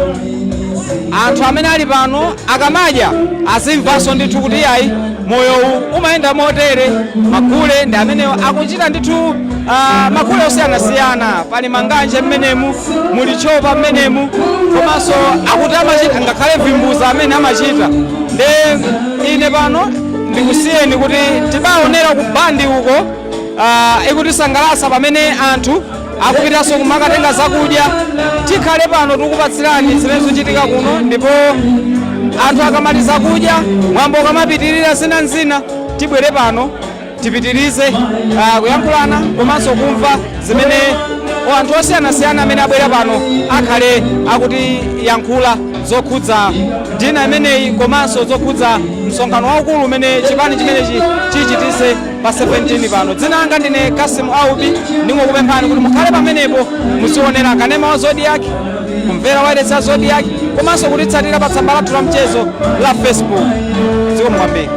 Anthu amene ali pano akamadya azimvanso ndithu kuti ayi, moyowu umayenda motere. Magule ndi amenewo akuchita ndithu, magule osiyanasiyana. Pali manganje mmenemu, muli chopa mmenemu, komanso akuti amachita ngakhale vimbuza amene amachita. Nde ine pano ndikusiyeni kuti tibaonera ku bandi uko ikutisangalatsa, pamene anthu akupitanso kumakatenga zakudya. Tikhale pano tikupatsirani zimene zikuchitika kuno, ndipo anthu akamaliza kudya, mwambo ukamapitirira zinanzina, tibwere pano tipitirize kuyankhulana komanso kumva zimene anthu osiyanasiyana amene abwera pano akhale akutiyankhula zokhudza dinner imeneyi, komanso zokhudza msonkhano waukulu umene chipani chimenechi chichitise pa 17 pano. Dzina langa ndine Kasim Aubi. Ndingokupemphani kuti mukhale pamenepo, muzionera kanema wa Zodiak, kumvera wireless ya Zodiak, komanso kutitsatira pa tsamba lathu la mchezo la Facebook. Zikomo kwambiri.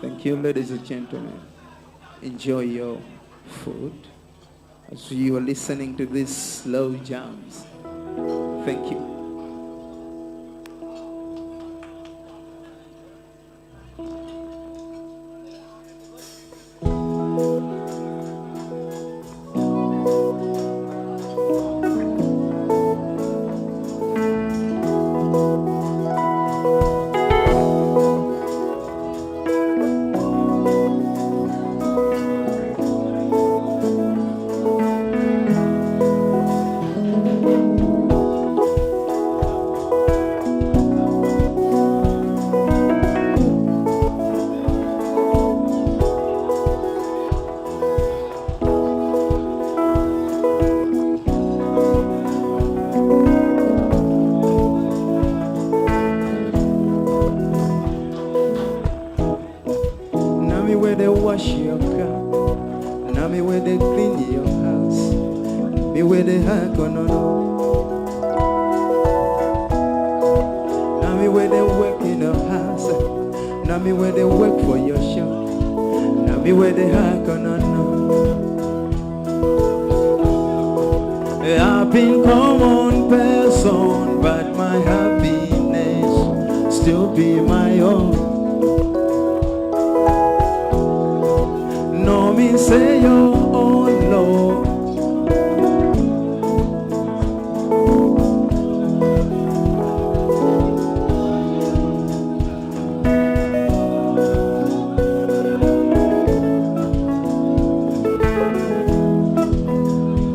Thank you, ladies and gentlemen. Enjoy your food as you are listening to these slow jams. Thank you. Now me where they wash your car. Now me where they clean your house. Me where they hack on no no. Now me where they work in your house. Now me where they work for your shop. Now me where they hack on no no. I've been common person, but my happiness still be my own. No me say your own Lord.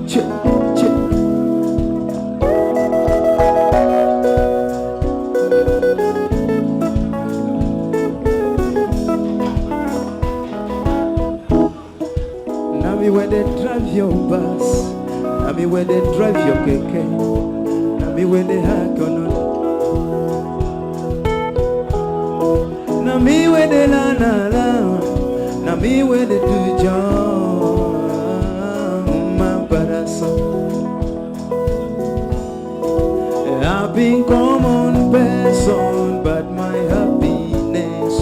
Check, check. Now me where they drive your bus. Now me where they drive your keke. Now me where they hack on on. Now me where they la la la. Now me where they do job. My barasa. I've been common person, but my happiness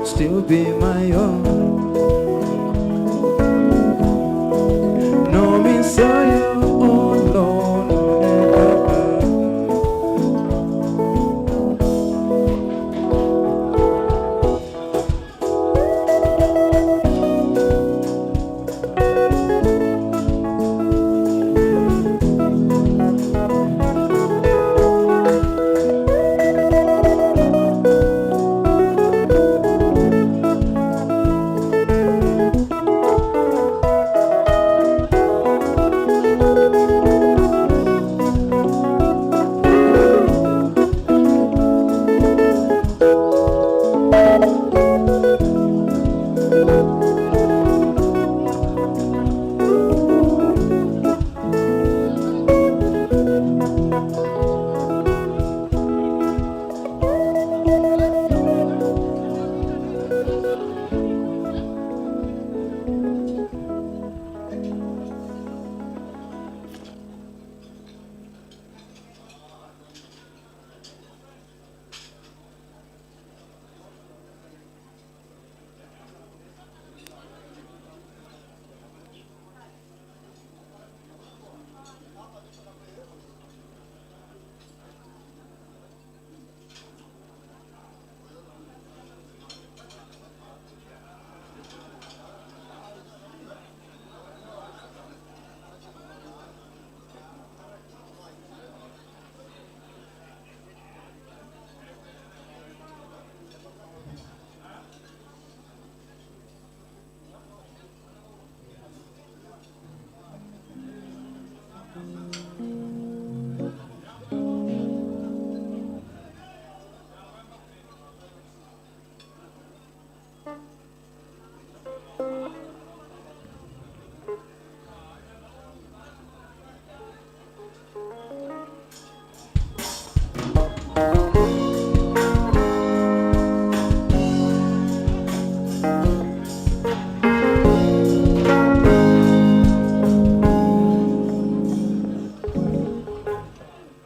still be my own. No me say oh Lord.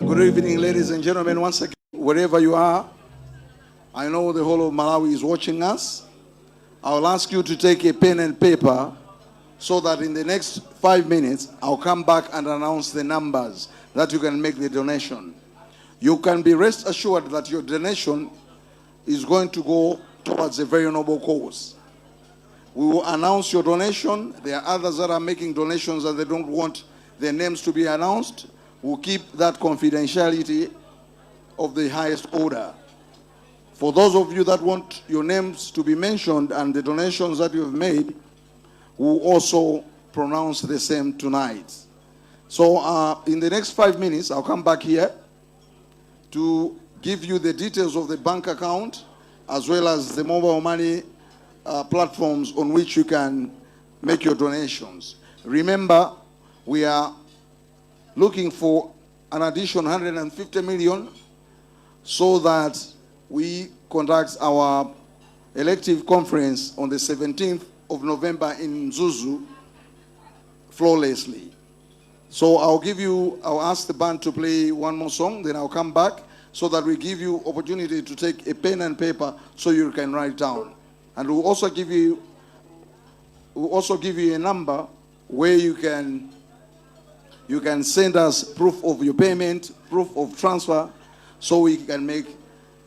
Good evening, ladies and gentlemen. Once again, wherever you are, I know the whole of Malawi is watching us. I'll ask you to take a pen and paper so that in the next 5 minutes, I'll come back and announce the numbers that you can make the donation. You can be rest assured that your donation is going to go towards a very noble cause. We will announce your donation. There are others that are making donations and they don't want their names to be announced. We'll keep that confidentiality of the highest order. For those of you that want your names to be mentioned and the donations that you've made, we'll also pronounce the same tonight. So in the next 5 minutes, I'll come back here to give you the details of the bank account as well as the mobile money platforms on which you can make your donations. Remember, we are looking for an additional 150 million so that we conduct our elective conference on the 17th of November in Mzuzu flawlessly. So I'll ask the band to play one more song, then I'll come back so that we give you opportunity to take a pen and paper so you can write down. And we'll also give you a number where you can send us proof of your payment, proof of transfer, so we can make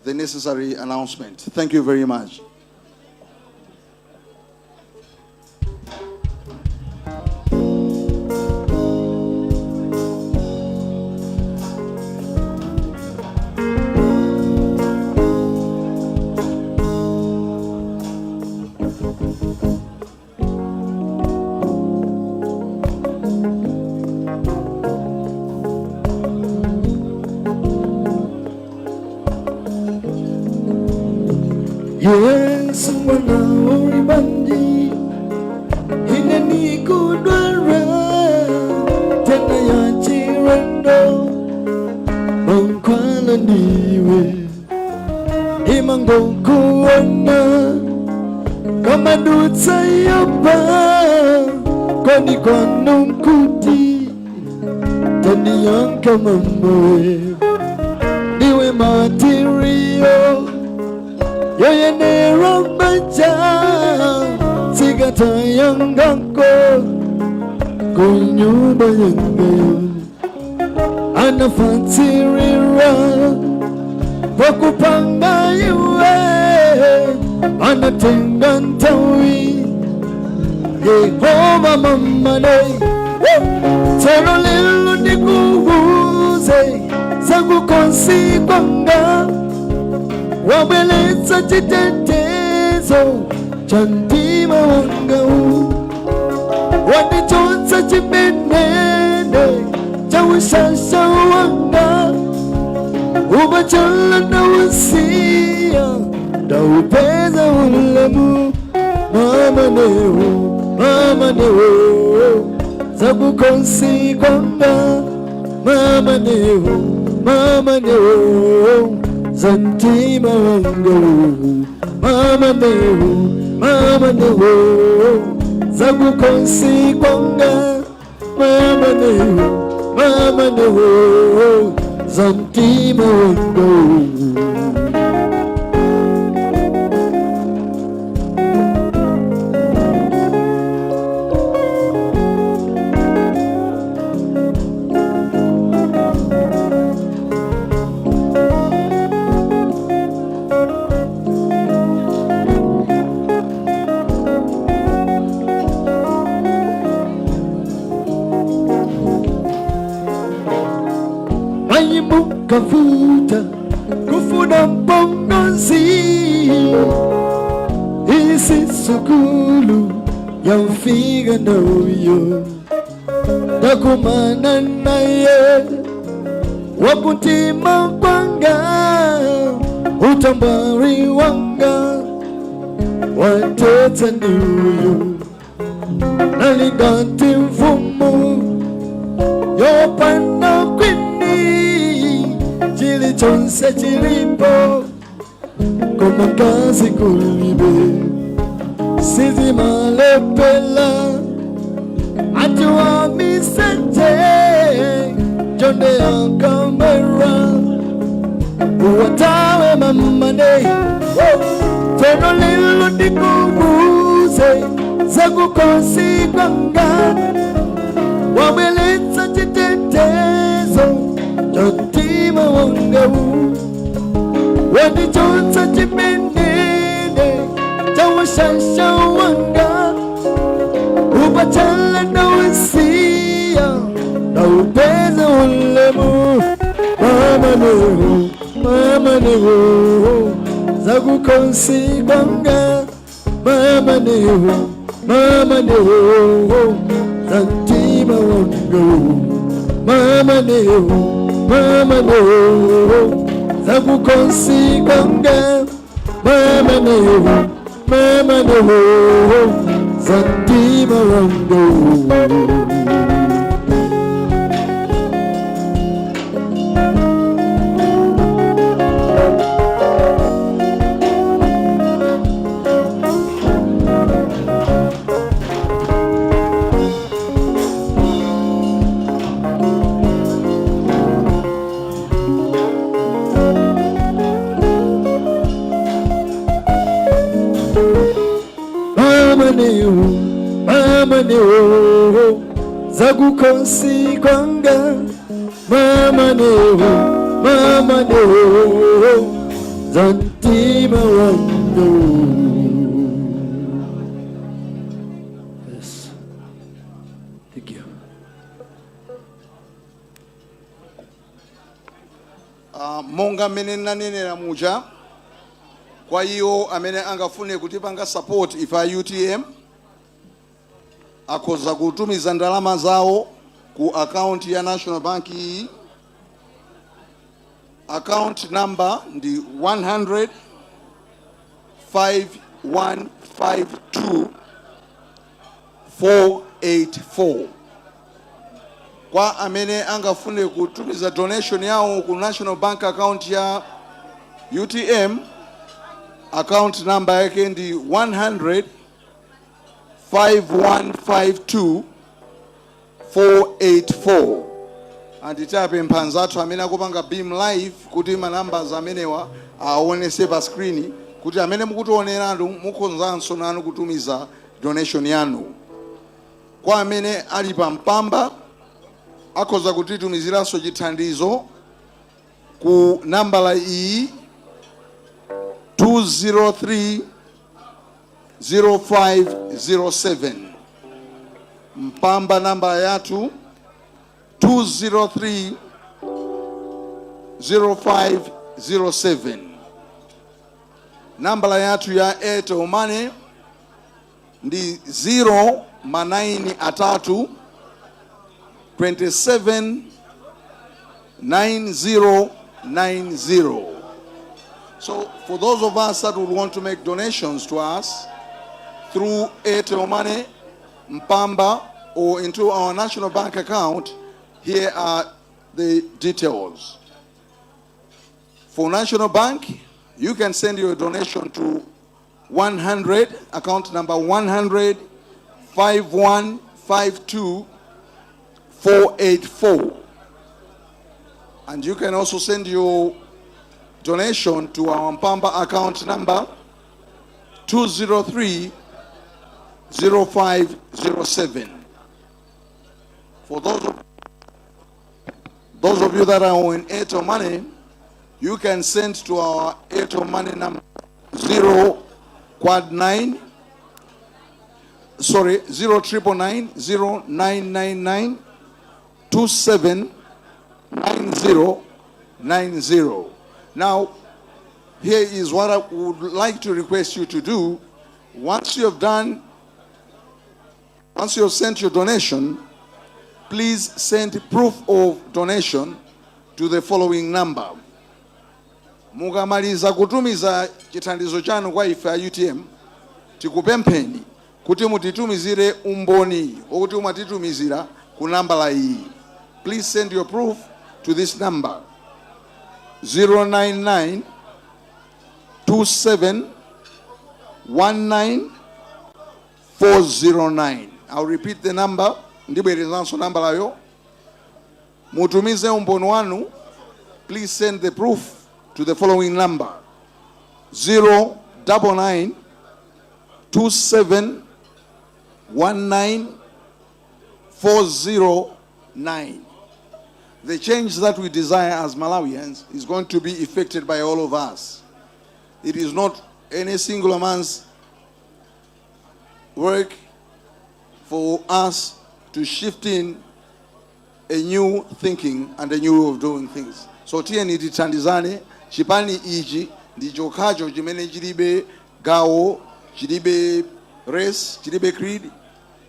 the necessary announcement. Thank you very much. Yesu mwana uli bwanji, ine nikudwala nthenda ya chilendo, mankhwala ndiwe. Imangokuona kamadutsa yopa, kodi kwanu nkuti? Tandiyankha mambowe, ndiwe material yoyenera banja, sikatayangako kunyumba yangayo, anafatirira wakupanga iwe, anatenga ntawi Yehova mamane. Tsono lelo ndikuuze zakukhosi kwanga, wabweletsa chitetezo cha mtima wanga, wandichotsa chimenene cha ushasha wanga, ubachala na usiya, ndaupeza ulemu. Mama newo, mama newo, zakukhosi kwanga. Mama newo, mama newo, za mtima wanga. Mama newo, mama newo, zakukhosi kwanga. Mama newo, mama newo, za mtima wanga. Kavuta kufuna mpongozi, isi sukulu yamfiga nauyo, ndakumana naye wakutima kwanga, utambari wanga watetsa ndiuyo, nalingati mfumu yopanda queen, chilichonse chilipo koma kazi kulibe, sizimalepela atiwa miseche jonde ya kamera uwatawe mamane. Tsono lelo ndikuuze zakukhosi kwanga, wabweletsa chitetezo cha mtima wanga, wandichotsa chimenene cha ushasha wanga, upachala na usiya na upeza ulemu. Mama neho, mama neho, zakukhosi kwanga. Mama neho, mama neho, za mtima wanga. Mama neho, mama neho, zakukhosi kwanga. Mama neho, mama neho, za mtima wanga. Mama neo, mama neo, zakukhosi kwanga. Mama neo, mama neo, zamtima wanga. Yes. Thank you. Monga mmene nanenera muja, kwa iwo amene angafune kutipanga support ife a UTM, akhoza kutumiza ndalama zawo ku account ya National Bank iyi. Account number ndi 100 5152 484. Kwa amene angafune kutumiza donation yawo ku National Bank account ya UTM, account number yake ndi 100 5152 484. Anditapempha anzathu amene akupanga beam live kuti ma numbers amenewa aonese pa screen, kuti amene mukutioneranu mukhozanso nanu kutumiza donation yanu. Kwa amene ali pa Mpamba, akhoza kutitumiziranso chithandizo ku nambala iyi, 203 0507. Mpamba, nambala yathu 203 0507. Nambala yathu ya Airtel Money ndi 0 ma 9 atatu 27 9090. So for those of us that would want to make donations to us through Airtel Money, Mpamba, or into our National Bank account, here are the details. For National Bank, you can send your donation to 100, account number 100 5152 484. And you can also send your donation to our Mpamba account number 203 0507. For those of you that are on Airtel Money, you can send to our Airtel Money number 0 quad 9, sorry, 0 999 0999 279090. Now, here is what I would like to request you to do. Once you have sent your donation, please send proof of donation to the following number. Mukamaliza kutumiza chithandizo chanu kwa ife a UTM, tikupempheni kuti mutitumizire umboni wokuti mwatitumizira ku nambala iyi. Please send your proof to this number, 099 27 19 409. I'll repeat the number. Ndibwerezanso nambalayo. Mutumize umboni wanu. Please send the proof to the following number, 099 27 19 409. The change that we desire as Malawians is going to be effected by all of us. It is not any single man's work for us to shift in a new thinking and a new way of doing things. So tiyeni tithandizane. Chipani ichi ndi chokhacho chimene chilibe gawo, chilibe race, chilibe creed,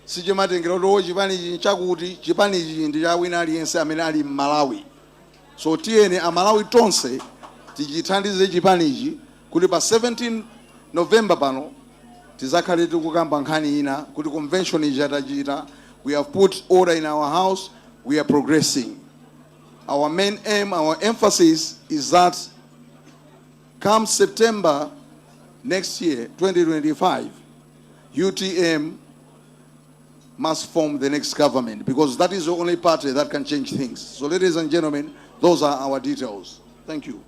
sichimatengera kuti chipani ichi nchakuti. Chipani ichi ndi cha wina aliyense amene ali m'Malawi. So tiyeni Amalawi tonse tichithandize chipani ichi kuti pa 17 November pano tizakhale tikukamba nkhani ina, kuti convention ija tachita. We have put order in our house. We are progressing. Our main aim, our emphasis is that come September next year, 2025, UTM must form the next government, because that is the only party that can change things. So, ladies and gentlemen, those are our details. Thank you.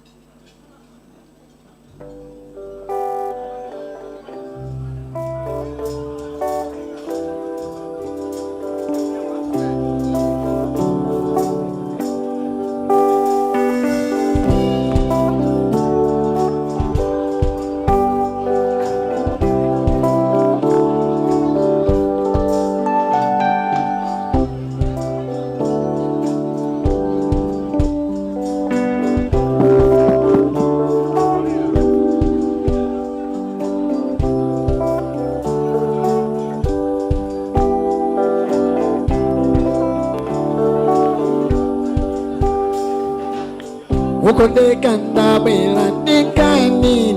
Wokondeka, ndabwera ndikanine,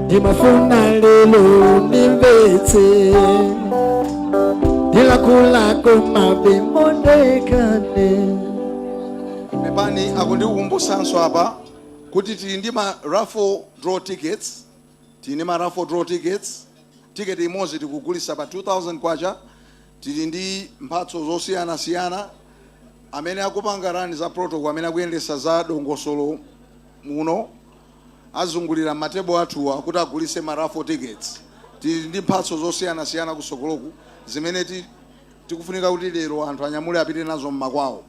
ndimafuna lelo ndimvetse, ndilakulako mabe mondekane. Pepani, akundikumbutsanso apa kuti tili ndi ma raffle draw tickets. Tili ndi ma raffle draw tickets. Ticket imodzi tikugulisa pa 2000 kwacha. Tili ndi mphatso zosiyanasiyana. Amene akupanga run za protocol, amene akuyendesa za dongosolo muno, azungulira matebo athuwa kuti agulise ma raffle tickets. Tili ndi mphatso zosiyanasiyana kusogoloku zimene tikufunika kuti lero anthu anyamule apite nazo mmakwawo.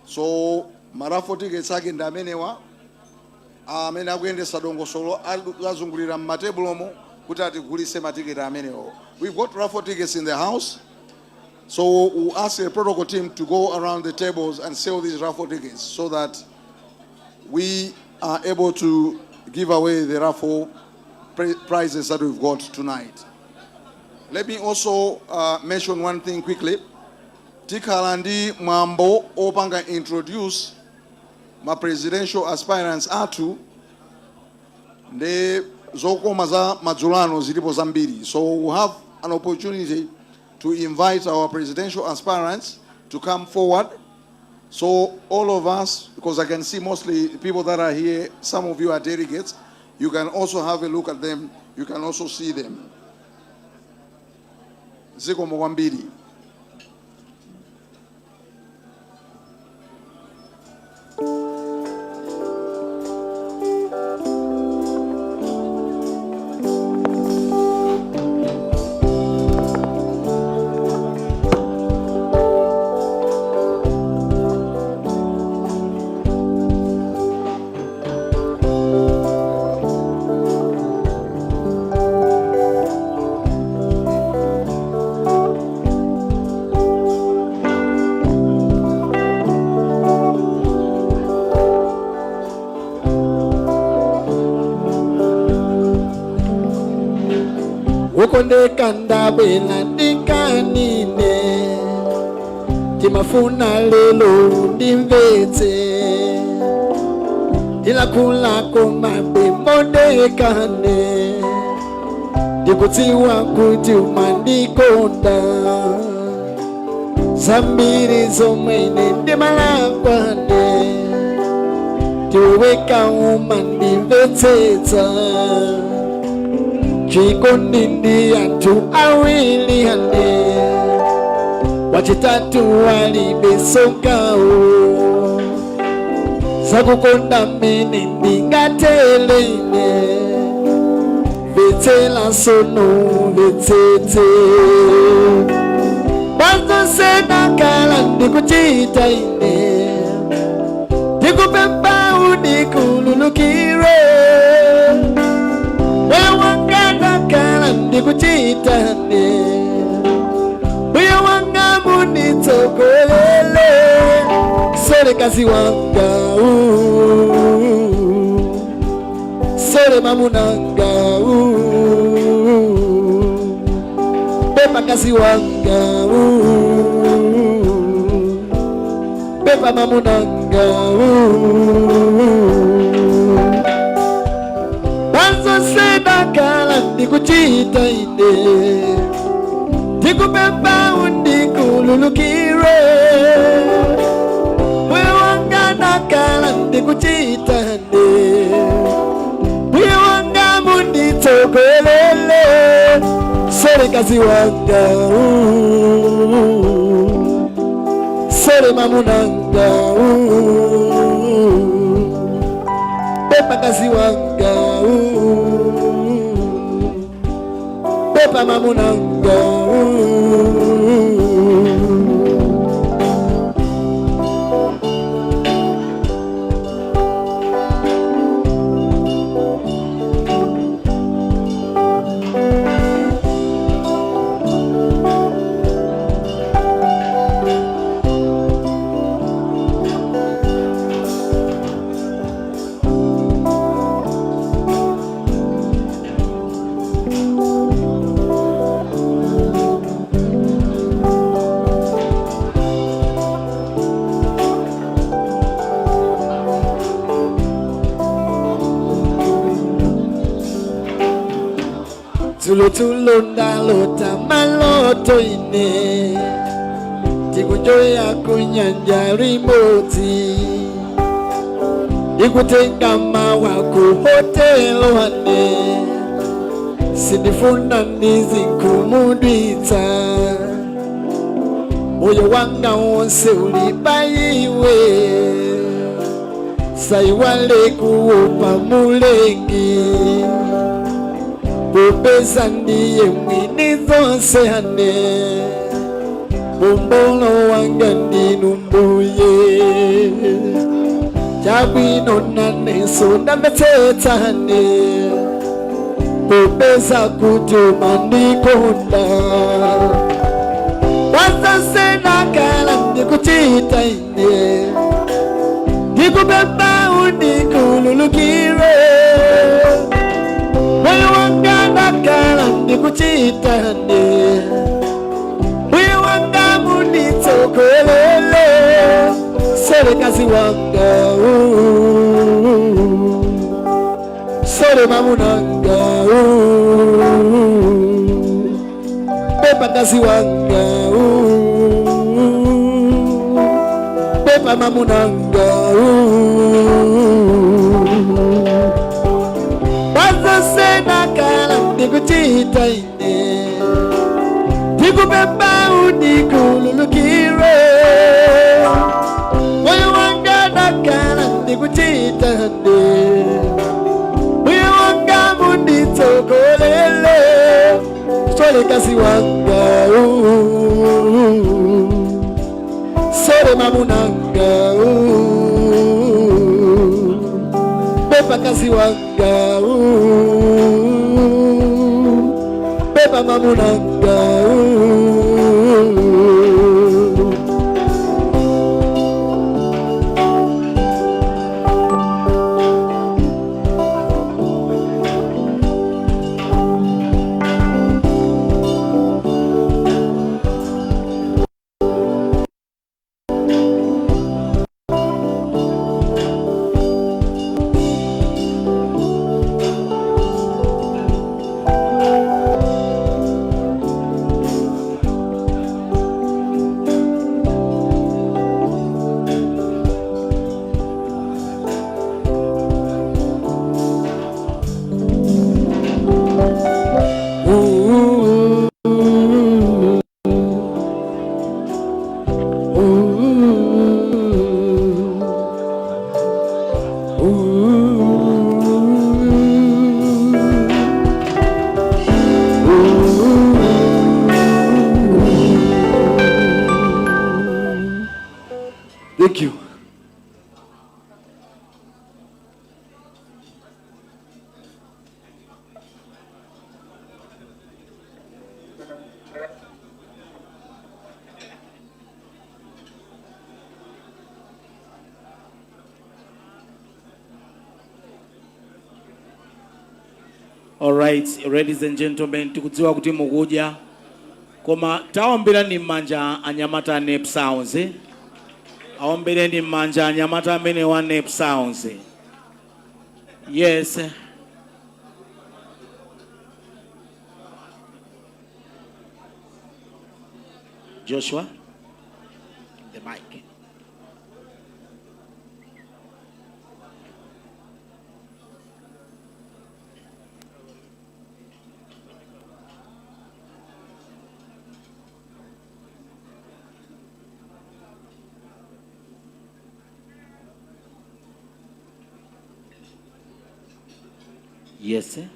So ma raffle tickets ake ndi amenewa. Amene akuyendesa dongosolo azungulira mmatebulomo kuti atigulise matiketi amenewo. We've got raffle tickets in the house, so we'll ask the protocol team to go around the tables and sell these raffle tickets so that we are able to give away the raffle prizes that we've got tonight. Let me also mention one thing quickly. Tikhala ndi mwambo opanga introduce ma presidential aspirants athu, ndi zokoma za madzulo zilipo zambiri. So we have an opportunity to invite our presidential aspirants to come forward. So all of us, because I can see mostly people that are here, some of you are delegates, you can also have a look at them, you can also see them. Zikomo kwambiri. Wokondeka, ndabwera ndikanine, ndimafuna lelo ndimvetse, ndilakulako mabe mondekane, ndikudziwa kuti umandikonda, zambiri zomwe ine ndimalakwane, ndiweka umandimvetsetsa. Chikondi ndi anthu awiri ane, wachitatu walibe sokawo, zakukonda mene ndingatele ine, mvetsera sono, mvetsetse pazonse ndakhala ndikuchita ine, ndikupempha undikhululukire. Moyo wanga ndakhala ndikuchitane, moyo wanga munitsogolele, sorry kazi wanga, sorry mamunanga, pepa kazi wanga, pepa mamunanga. Pazonse ndakhala ndikuchita ine, ndikupempha undikhululukire. Moyo wanga ndakhala ndikuchita ine, moyo wanga munditsogolele, sorry kazi wanga, sorry mamunanga, pepa kazi wanga, pepa mamunanga. Dzulo dzulo ndalota maloto ine tikunjoya kunyanja limodzi ndikutenga mawa ku hotelo ane sindifuna ndizikhumudwitsa moyo wanga wonse uli pa iwe saiwale kuopa mulengi popeza ndiye mwini zonse ane mumbolo wanga ndinu mbuye chabwino naneso ndamvetsetsa ane popeza kuti umandikonda wazonse ndakhala ndikuchita ine ndikupempha undikhululukire moyo wanga ndakhala ndikuchita ine moyo wanga munditsokolele serekazi wanga sere mamunanga pepa ngazi wanga pepa mamunanga wazonse ndakhala ndikuchita ine ndikupempha undikhululukire moyo wanga ndakhala ndikuchita ine moyo wanga munditsokolele solekazi wanga sere mamunanga pepa kazi wanga pepa mamunanga. Thank you. All right, ladies and gentlemen, tikudziwa kuti mukudya koma taomberani m'manja anyamata a Nep Sounds. Aombereni m'manja anyamata amene wa Nep Sounds. Yes. Joshua, the mic. Yes, sir.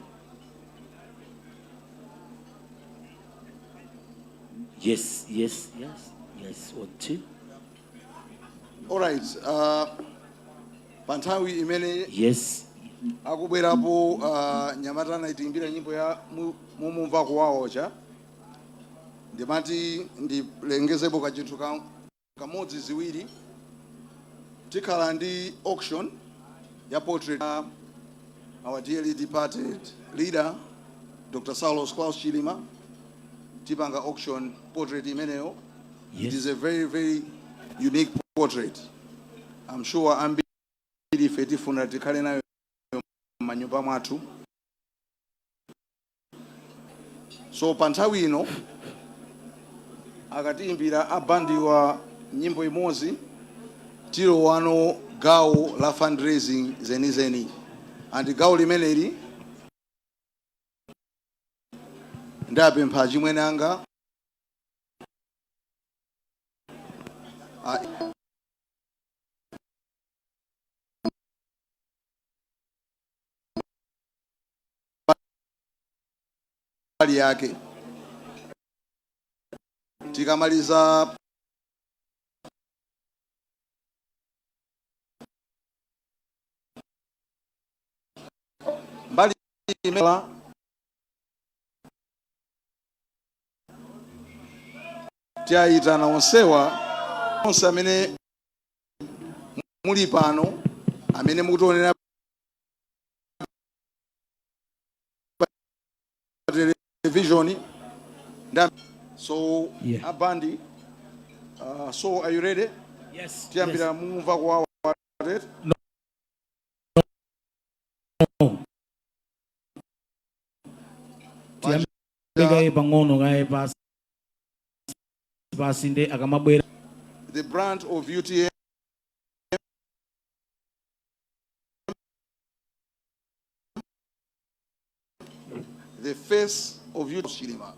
Yes. One, two. All right. Pa nthawi imene Yes. akubwerapo nyamata anayitiimbira nyimbo ya mumumva kuwawocha, ndimati ndilengezepo kachinthu kamodzi ziwiri. Tikhala ndi auction ya portrait ya our dearly departed leader Dr. Saulos Klaus Chilima. Tipanga auction portrait imeneyo. It is a very, very unique portrait. I'm sure ambiri ife tifuna tikhale nayo m'manyumba mwathu. So pa nthawi ino akatiimbira abandiwa nyimbo imodzi, tilowano gawo la fundraising zenizeni, and gawo limeneli ndapempha chimwene anga mbali yake. Tikamaliza mbali imela, tiyayitana onsewa, onse amene muli pano, amene mukutionera pa television nda. So abandi, so are you ready? Yes. Tiyambira mumva kuwawa. No. Tiyambe kaye pang'ono kaye pasi pasi, nde akamabwera. The brand of UTM, the face of UTM, Chilima.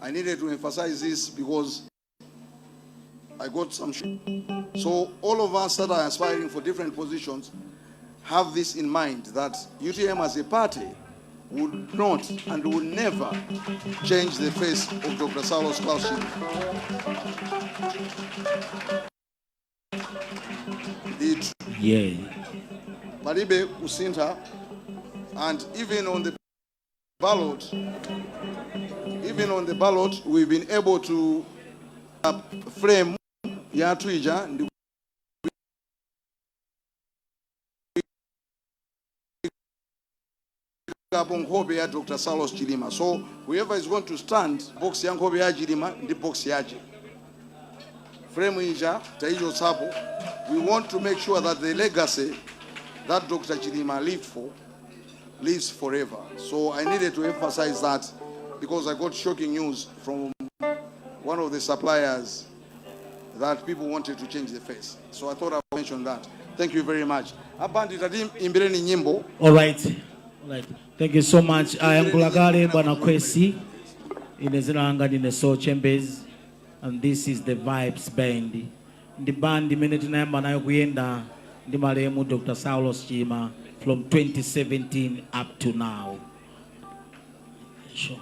I needed to emphasize this because I got some. So all of us that are aspiring for different positions have this in mind, that UTM as a party would not and would never change the face of Dr. Saulos Klaus Chilima. The Palibe kusintha, and even on the ballot, we've been able to frame yathu ija ndi kapo nkhope ya Dr. Saulos Chilima. So whoever is going to stand, box ya nkhope ya Chilima ndi box yache. Frame ija taichotsapo. We want to make sure that the legacy that Dr. Chilima lived for lives forever. So I needed to emphasize that because I got shocking news from one of the suppliers that people wanted to change the face. So I thought I would mention that. Thank you very much. Abandi, tatiimbireni nyimbo. All right. Thank you so much. Ayankhula kale bwana Kwesi. Ine zina langa ndine Soul Chambers and this is the Vibes Band. Ndi band imene tinayamba nayo kuyenda ndi malemu Dr. Saulos Chilima from 2017 up to now. Sure.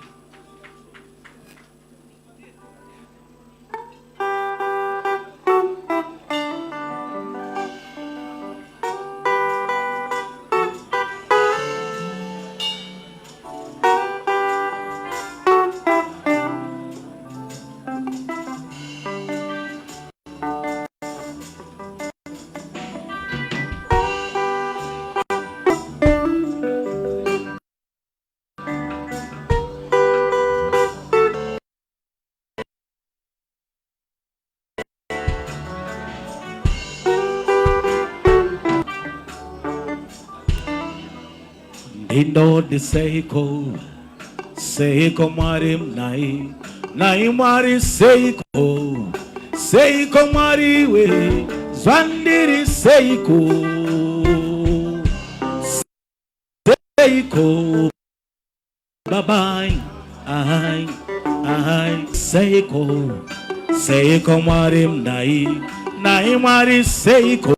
Ndindodi seiko, seiko Mwari, nai nai Mwari, seiko, seiko Mwari we, zvandiri seiko, seiko babai ai ai, seiko, seiko Mwari, nai nai Mwari, seiko,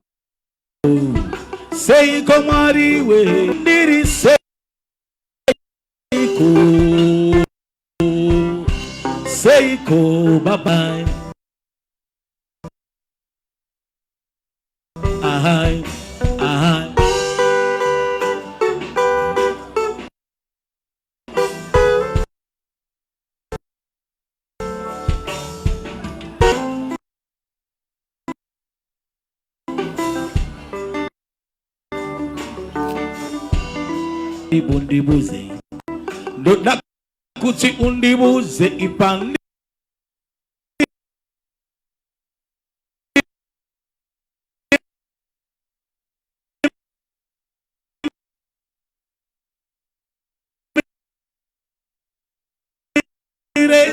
seiko Mwari we, ndiri seiko, seiko babai ai ai. Undibuze, ndoda kuti undibuze ipandi.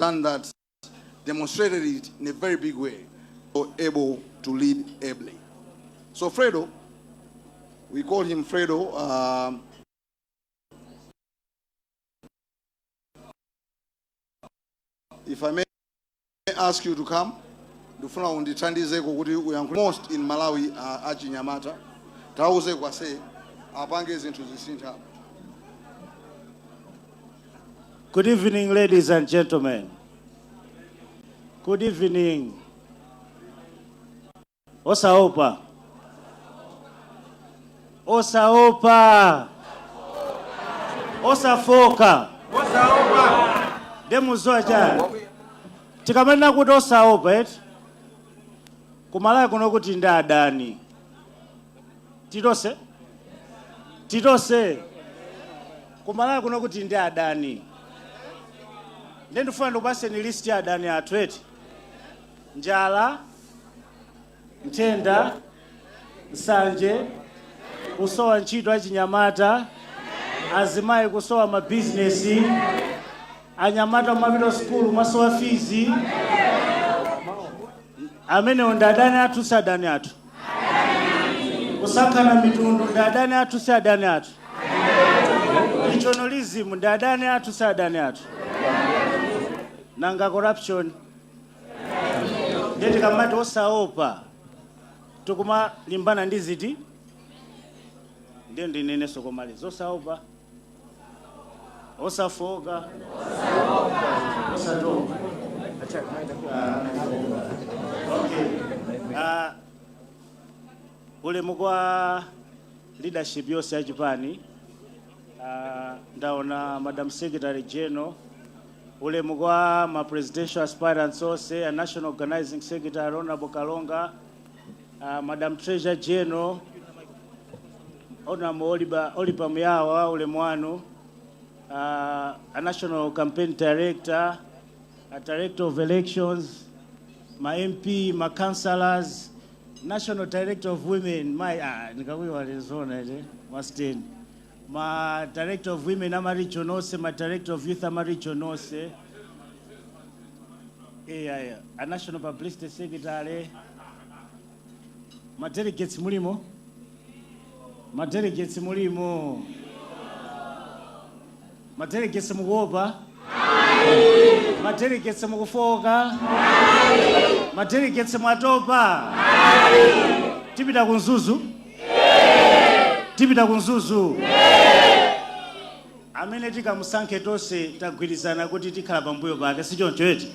done that, demonstrated it in a very big way, so able to lead ably. So Fredo, we call him Fredo. If I may ask you to come, ndifuna undithandizeko kuti uyankhule. Most in Malawi achinyamata, tauze kwase apange zinthu zisintha. Good evening, ladies and gentlemen. Good evening. Osaopa. Osaopa. Osafoka. Ndemuzowa chani? Tikamanena kuti osaopa eti, kumalawi kuno kuti ndi adani. Titose? Titose? Kumalawi kuno kuti ndi adani. Ndiye ndifuna ndikupaseni list ya adani athu eti. Njala, nthenda, nsanje, kusowa ntchito achinyamata, azimayi kusowa mabizinesi, anyamata kumapita sukulu masowa fees. Amenewo ndi adani athu, si adani athu? Kusankhana mitundu ndi adani athu, si adani athu? Regionalism ndi adani athu, si adani athu? Nanga corruption? Ndiye tikamati osaopa, tikumalimbana ndi ziti? Ndiye ndinenenso komaliza: osaopa, osafoka, osatopa. Okay. Ulemu kwa leadership yonse ya chipani. Ndaona Madam Secretary General. Ulemu kwa ma presidential aspirants onse, a National Organizing Secretary Honorable Kalonga, Madam Treasurer General Honorable Oliver Muyawa, ulemu wanu, a National Campaign Director, a Director of Elections, ma MP, ma councillors, National Director of Women, my ndikakuiwalezona ite Maston, ma Director of Women ama region onse, ma Director of Youth ama region onse, yeah. A National Publicity Secretary, ma delegates mulimo, ma delegates mulimo, ma delegates mukuopa, ma delegates mukufoka, ma delegates mwatopa? Tipita ku Mzuzu, tipita ku Mzuzu. Amene tikamusankhe tonse tagwirizana kuti tikhala pambuyo pake, si choncho eti?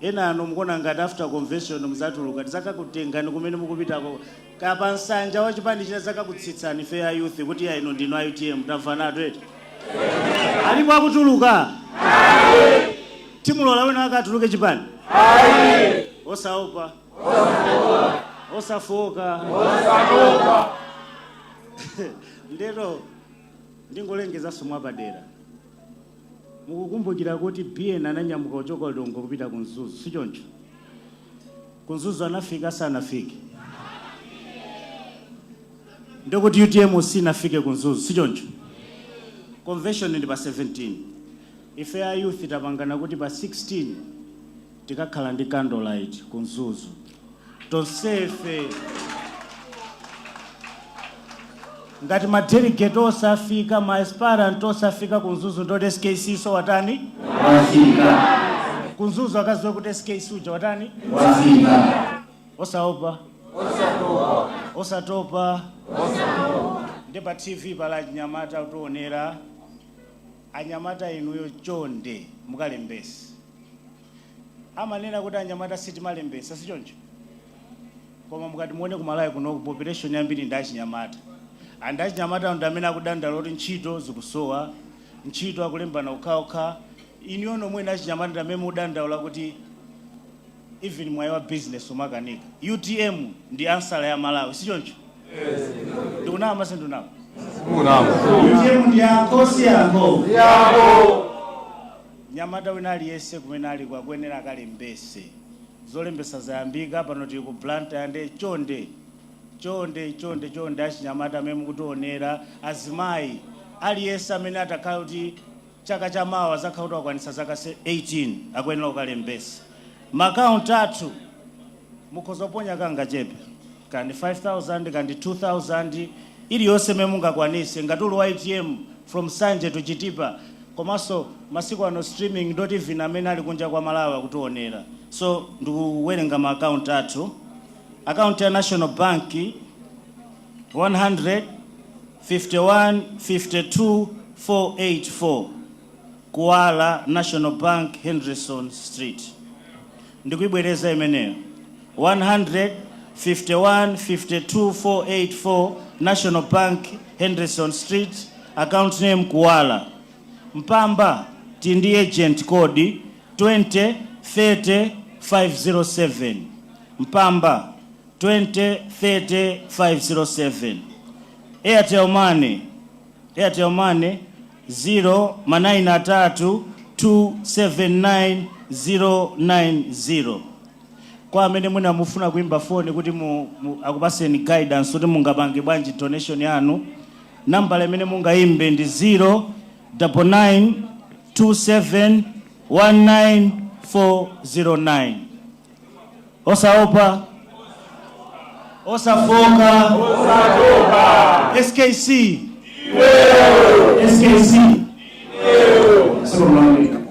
Ena anu mukuona ngati after convention muzatuluka, tizakakutengani kumene mukupitako kapa nsanja wa chipani china, zakakutsitsani ife ya youth kuti ya ino ndinu a UTM. Tamvanatu eti? Alipo akutuluka? Timulola wina akatuluke chipani? Osaopa, osafoka. Ndero ndingolengezanso mwapadera, mukukumbukira kuti BN ananyamuka kuchoka Lilongwe kupita ku Mzuzu, si choncho? Ku Mzuzu anafika, sanafike? Ndikuti UTM sinafike ku Mzuzu, si choncho? Convention ndi pa 17. Ife a youth tapangana kuti pa 16 tikakhala ndi candlelight ku Mzuzu tonsefe. Ngati ma delegate osafika, ma aspirant osafika ku Mzuzu, ndoti SKC so watani? Wafika. Ku Mzuzu akaziwe kuti SKC uja watani? Wafika. Osaopa, osatopa. Ndi pa TV pala anyamata kutionera. Anyamata inuyo, chonde mukalembese. Amanena kuti anyamata sitimalembesa, si choncho? Koma mukati muone kumalawi kuno, population yambiri ndi achinyamata, and achinyamata ndi amene akudandaula kuti ntchito zikusowa, ntchito akulembana okhaokha. Inuyo nomwe achinyamata ndi amene mudandaula kuti even mwayi wa business umakanika. UTM ndi answer ya Malawi, si choncho? Ndikunama, sindunama? UTM ndi yankho, si yankho? Nyamata wina aliyense kumene ali kwakuyenera akalembese. Zolembesa zayambika pano, tili ku Blantyre. Nde chonde, chonde, chonde, chonde, achinyamata amene mukutionera, azimayi, aliyense amene atakhala kuti Chaka chamawa zakhala kuti akwanitsa zaka 18, akuyenera kukalembesa. Maakaunti athu, mukhoza kuponya kangachepe, kandi 5000, kandi 2000, iliyonse imene mungakwanise. Ngati uli wa ATM, from Sanje to Chitipa. Komanso masiku ano streaming, ndoti even amene ali kunja kwa Malawi akutionera. So ndikuwerenga ma akaunti athu. Akaunti ya National Bank, 100 51 52 484, Kuwala, National Bank, Henderson Street. Ndikuibwereza imeneyo: 100 51 52 484, National Bank, Henderson Street, account name Kuwala. Mpamba tindi agent code 20 30 507. Mpamba 20 30 507. Airtel Money, Airtel Money 0 9 3 279 090. Kwa amene mwina mufuna kuimba foni kuti akupaseni guidance kuti mungapange bwanji donation yanu, nambala imene mungayimbe ndi 0 99 27 19 409. Osaopa, osafoka. SKC, SKC. Assalamu alaikum.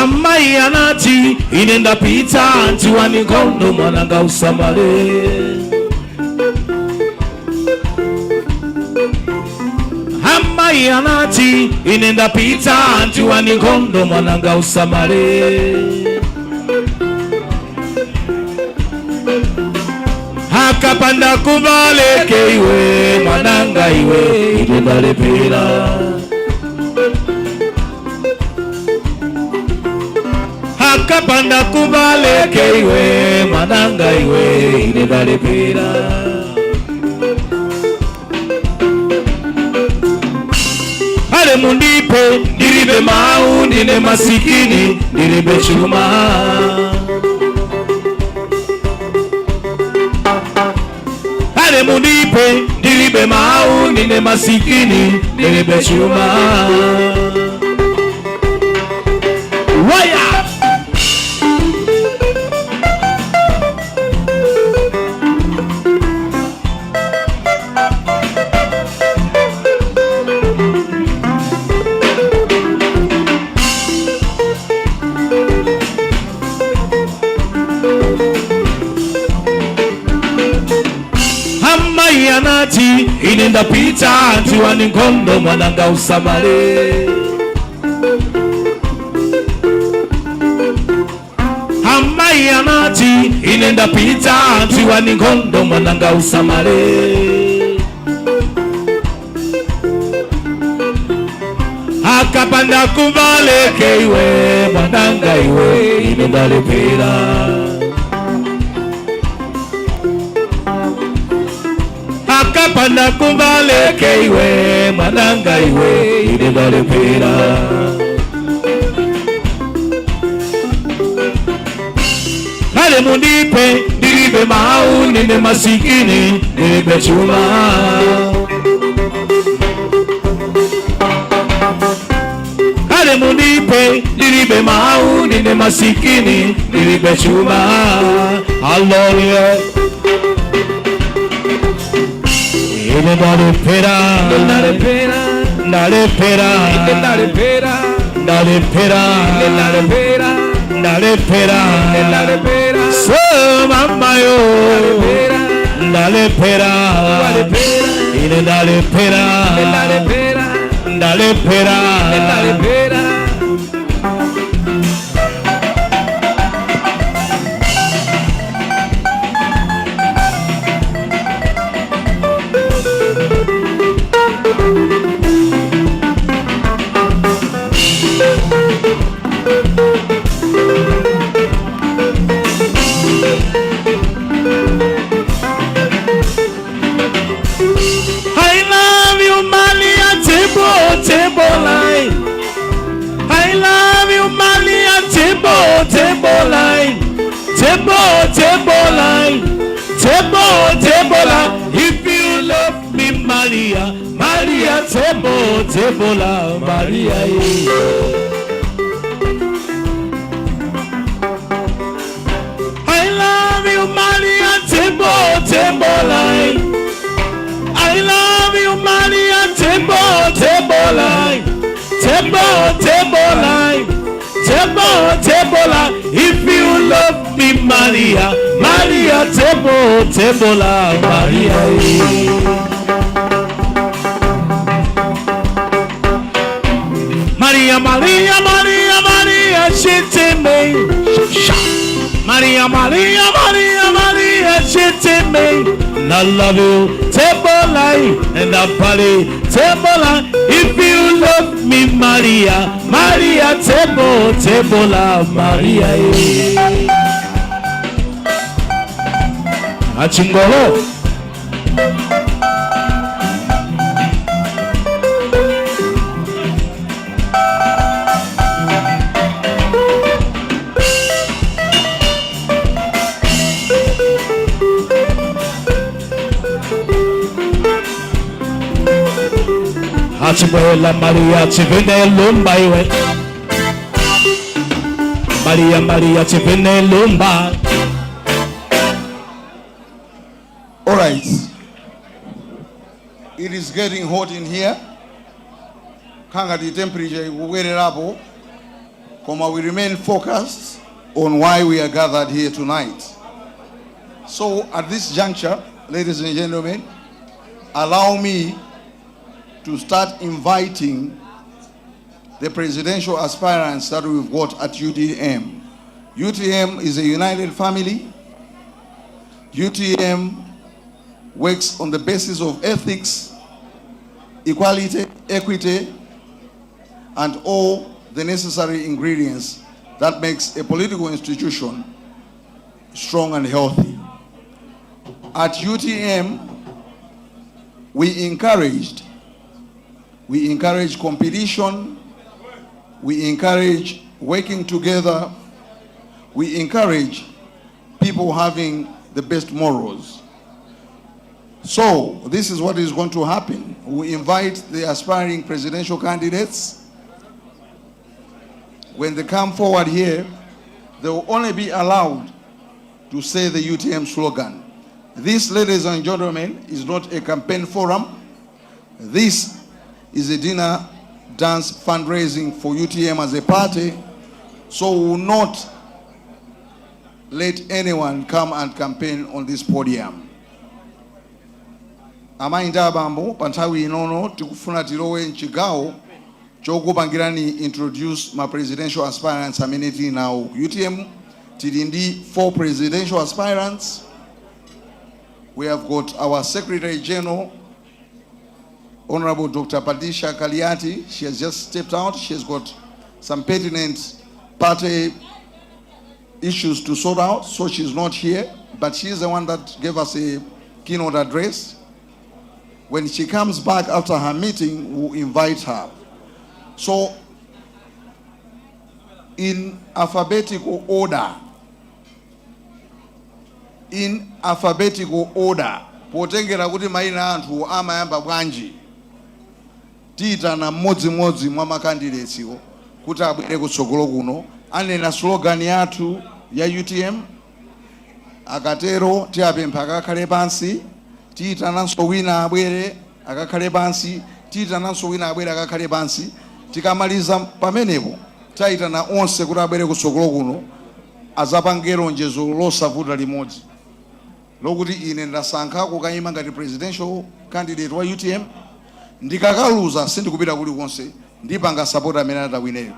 Amai anati, "Ine ndapita, anthuwa ni nkhondo, mwananga usamale." Amai anati, "Ine ndapita, anthuwa ni nkhondo, mwananga usamale." Akapanda kubaleke iwe, mwananga iwe, ine ndalepera. Akapanda kubaleke iwe, mwananga iwe, ine ndalepera. Ale mundipe, ndilibe mau, ndine masikini, ndilibe chuma. Ale mundipe, ndilibe mau, ndine masikini, ndilibe chuma. Waya. Amai anati, "Ine ndapita, anthuwa ni nkhondo, mwananga usamale." Amai anati, "Ine ndapita, anthuwa ni nkhondo, mwananga usamale." Akapanda kubaleke iwe, mwananga iwe, ine ndalepera. Akapanda kubaleke iwe, mwananga iwe, ine ndalepera. Kale mundipe, ndilibe mau, ndine masikini, ndilibe chuma. Kale mundipe, ndilibe mau, ndine masikini, ndilibe chuma. Hallelujah. Ine ndalepera. Ndalepera. Ndalepera. Ndalepera. Ndalepera. Ndalepera. Ndalepera. Ndalepera. So mama yo. Ndalepera. Ndalephera, ine ndalephera, ndalephera, ndalephera. I love you, Malia Table, Table Line. I love you, Malia Table, Table Line. Table, Table Line. Table, Table Line. If you love me, Malia, Malia Table, Table Line, Malia. Yeah. I love you, Malia Table, Table Line. I love you, Malia Table, Table Line. Table, Table Line. Table, Table Line. If you love me, Malia, Malia Table, Table Line, Malia. Maria, Maria, Maria, Maria, shitting me. Maria, Maria, Maria, Maria, shitting me. And I love you, table line, and I party, table line. If you love me, Maria, Maria, table, table line, Maria. Achingolo. Achibwela Maria chivene lumba iwe. Maria, Maria chivene lumba. All right. It is getting hot in here. Kanga the temperature ikukwelerapo. Koma we remain focused on why we are gathered here tonight. So at this juncture, ladies and gentlemen, allow me to start inviting the presidential aspirants that we've got at UTM. UTM is a united family. UTM works on the basis of ethics, equality, equity, and all the necessary ingredients that makes a political institution strong and healthy. At UTM, we encourage competition, we encourage working together, we encourage people having the best morals. So this is what is going to happen. We invite the aspiring presidential candidates. When they come forward here, they will only be allowed to say the UTM slogan. This, ladies and gentlemen, is not a campaign forum. This is a dinner dance fundraising for UTM as a party. So we will not let anyone come and campaign on this podium. Amayi ndi abambo, pa nthawi inono tikufuna tilowe mchigawo chokupangirani introduce ma presidential aspirants amene tili nawo. UTM tili ndi four presidential aspirants. We have got our Secretary General, Honorable Dr. Patricia Kaliati. She has just stepped out. She has got some pertinent party issues to sort out, so she's not here, but she's the one that gave us a keynote address. When she comes back after her meeting, we'll invite her. So, in alphabetical order, potengera kuti mayina anthu amayamba bwanji, tiyitana mmodzimodzi mwa ma candidateswo kuti abwere kutsogolo kuno, anena slogan yathu ya UTM. Akatero tiyapempha akakhale pansi, tiyitananso wina abwere akakhale pansi, tiyitananso wina abwere akakhale pansi. Tikamaliza pamenepo, tayitana onse kuti abwere kutsogolo kuno azapange lonjezo losavuta limodzi. Lokuti ine ndasankha kukayima ngati presidential candidate wa UTM, ndikakaluza sindikupita kulikonse, ndipanga support amene atawineyo.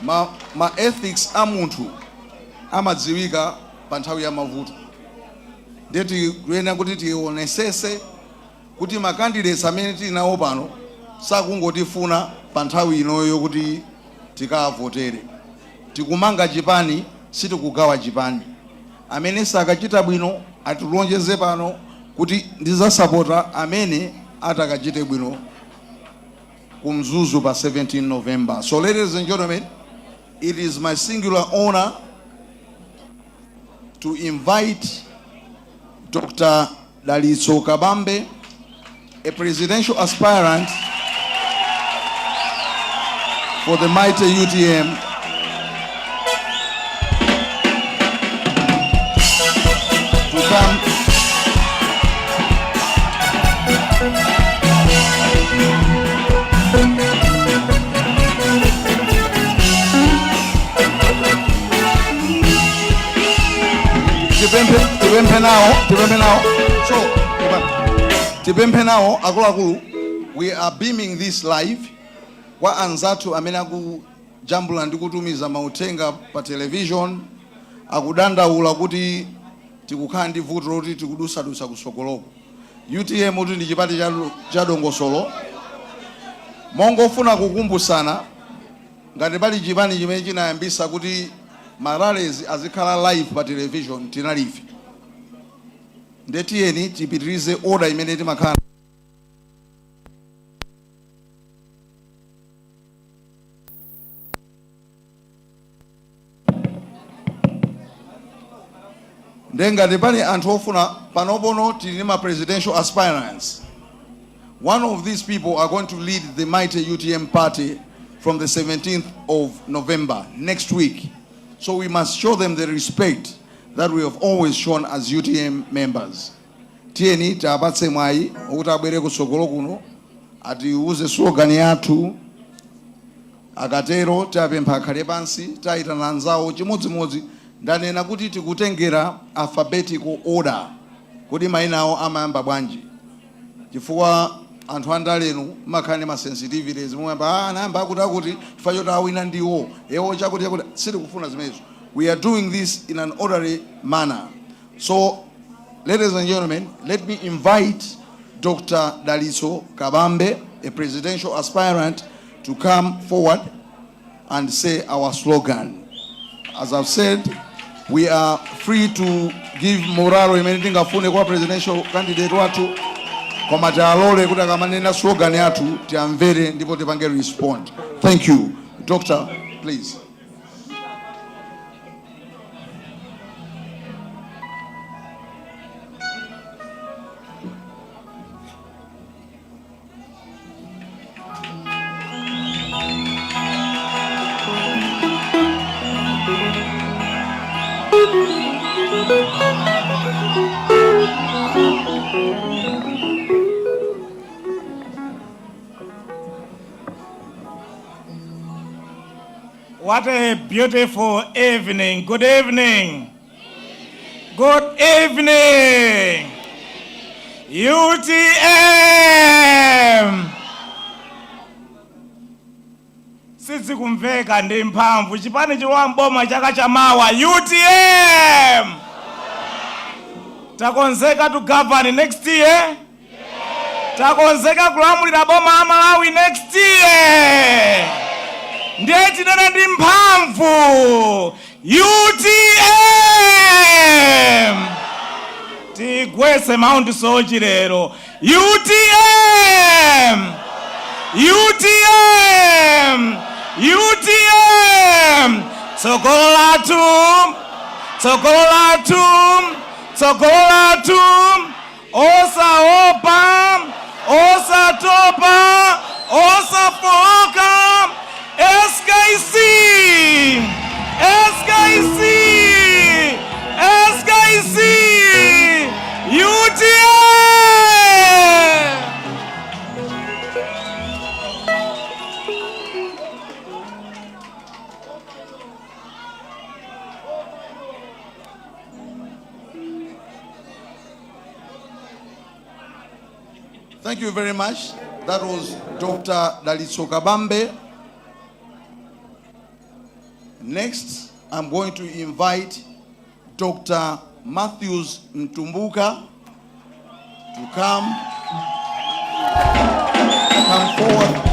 Ma ethics a munthu amadziwika pa nthawi ya mavuto. Ndiye tikuyenera kuti tionesese kuti ma candidates amene tili nawo pano sakungotifuna pa nthawi inoyo kuti tikavotere. Tikumanga chipani, sitikugawa chipani. Amene sakachita bwino atilonjeze pano kuti ndizasapota amene atakachite bwino ku Mzuzu pa 17 November. So ladies and gentlemen, it is my singular honor to invite Dr. Dalitso Kabambe, a presidential aspirant for the mighty UTM, to come tipemphe nawo, tipemphe nawo. So tipemphe nawo akuluakulu, we are beaming this live kwa anzathu amene akujambula ndi kutumiza mauthenga pa television. Akudandaula kuti tikukhala ndi vuto loti tikudusadusa kusogoloko. UTM kuti ndi chipani cha dongosolo. Mongofuna kukumbusana, ngati pali chipani chimene chinayambisa kuti ma rallies azikhala live pa television, tinali ife. Ndiye tiyeni tipitirize order imene timakhala. Ndiye ngati pali anthu ofuna panopono, tili ndi ma presidential aspirants. One of these people are going to lead the mighty UTM party from the 17th of November, next week. So we must show them the respect that we have always shown as UTM members. Tiyeni tiapatse mwayi okuti abwere kutsogolo kuno, atiuze slogan yathu. Akatero tiapempha akhale pansi, tayitana anzawo chimodzimodzi. Ndanena kuti tikutengera alphabetical order, kuti mayina awo amayamba bwanji, chifukwa anthu andalenu makhala ndi ma sensitivities, muyamba, "Ah, anayamba akuti akuti chifukwa choti awina ndiwo ewo chakuti chakuti." Sitikufuna zimenezo. We are doing this in an orderly manner. So ladies and gentlemen, let me invite Dr. Dalitso Kabambe, a presidential aspirant, to come forward and say our slogan. As I've said, we are free to give morale imene tingafune kwa presidential candidate wathu, koma tialole kuti akamanena slogan yathu tiamvere ndipo tipange respond. Thank you. Doctor, please. What a beautiful evening. Good evening. Good evening. UTM. Sizikumveka ndi mphamvu. Chipani chilowa mboma chaka chamawa. UTM. Takonzeka to govern next year. Takonzeka kulamulira boma la Malawi next year. Ndiye tinene ndi mphamvu, UTM. Tigwetse Mount Soche lero. UTM, UTM, UTM. Tsogolo lathu, tsogolo lathu, tsogolo lathu. Osaopa, osatopa, osafoka. SKC, SKC, SKC, UTM. Thank you very much. That was Dr. Dalitso Kabambe. Next, I'm going to invite Dr. Matthews Mtumbuka to come forward.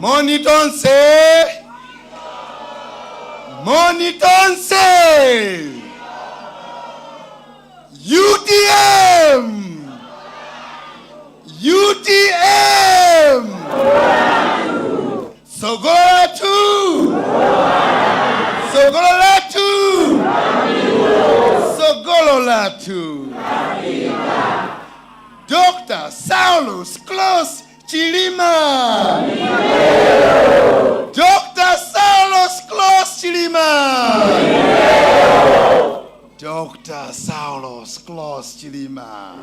Moni tonse! Moni tonse! UTM! UTM! Tsogolo lathu! Tsogolo lathu! Tsogolo lathu! Dr. Saulos Klaus Chilima! Dr. Saulos Klaus Chilima! Dr. Saulos Klaus Chilima.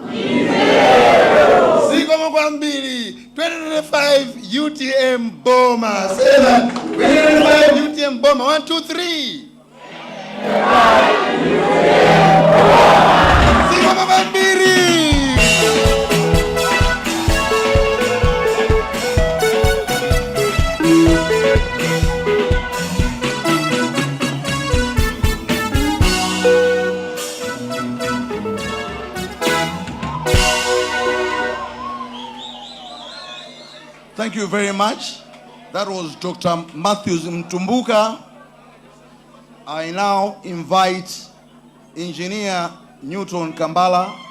Zikomo kwambiri. 2025 UTM Boma. Say that. 2025 UTM Boma. 1, 2, 3. Zikomo kwambiri. Thank you very much. That was Dr. Matthews Mtumbuka. I now invite Engineer Newton Kambala.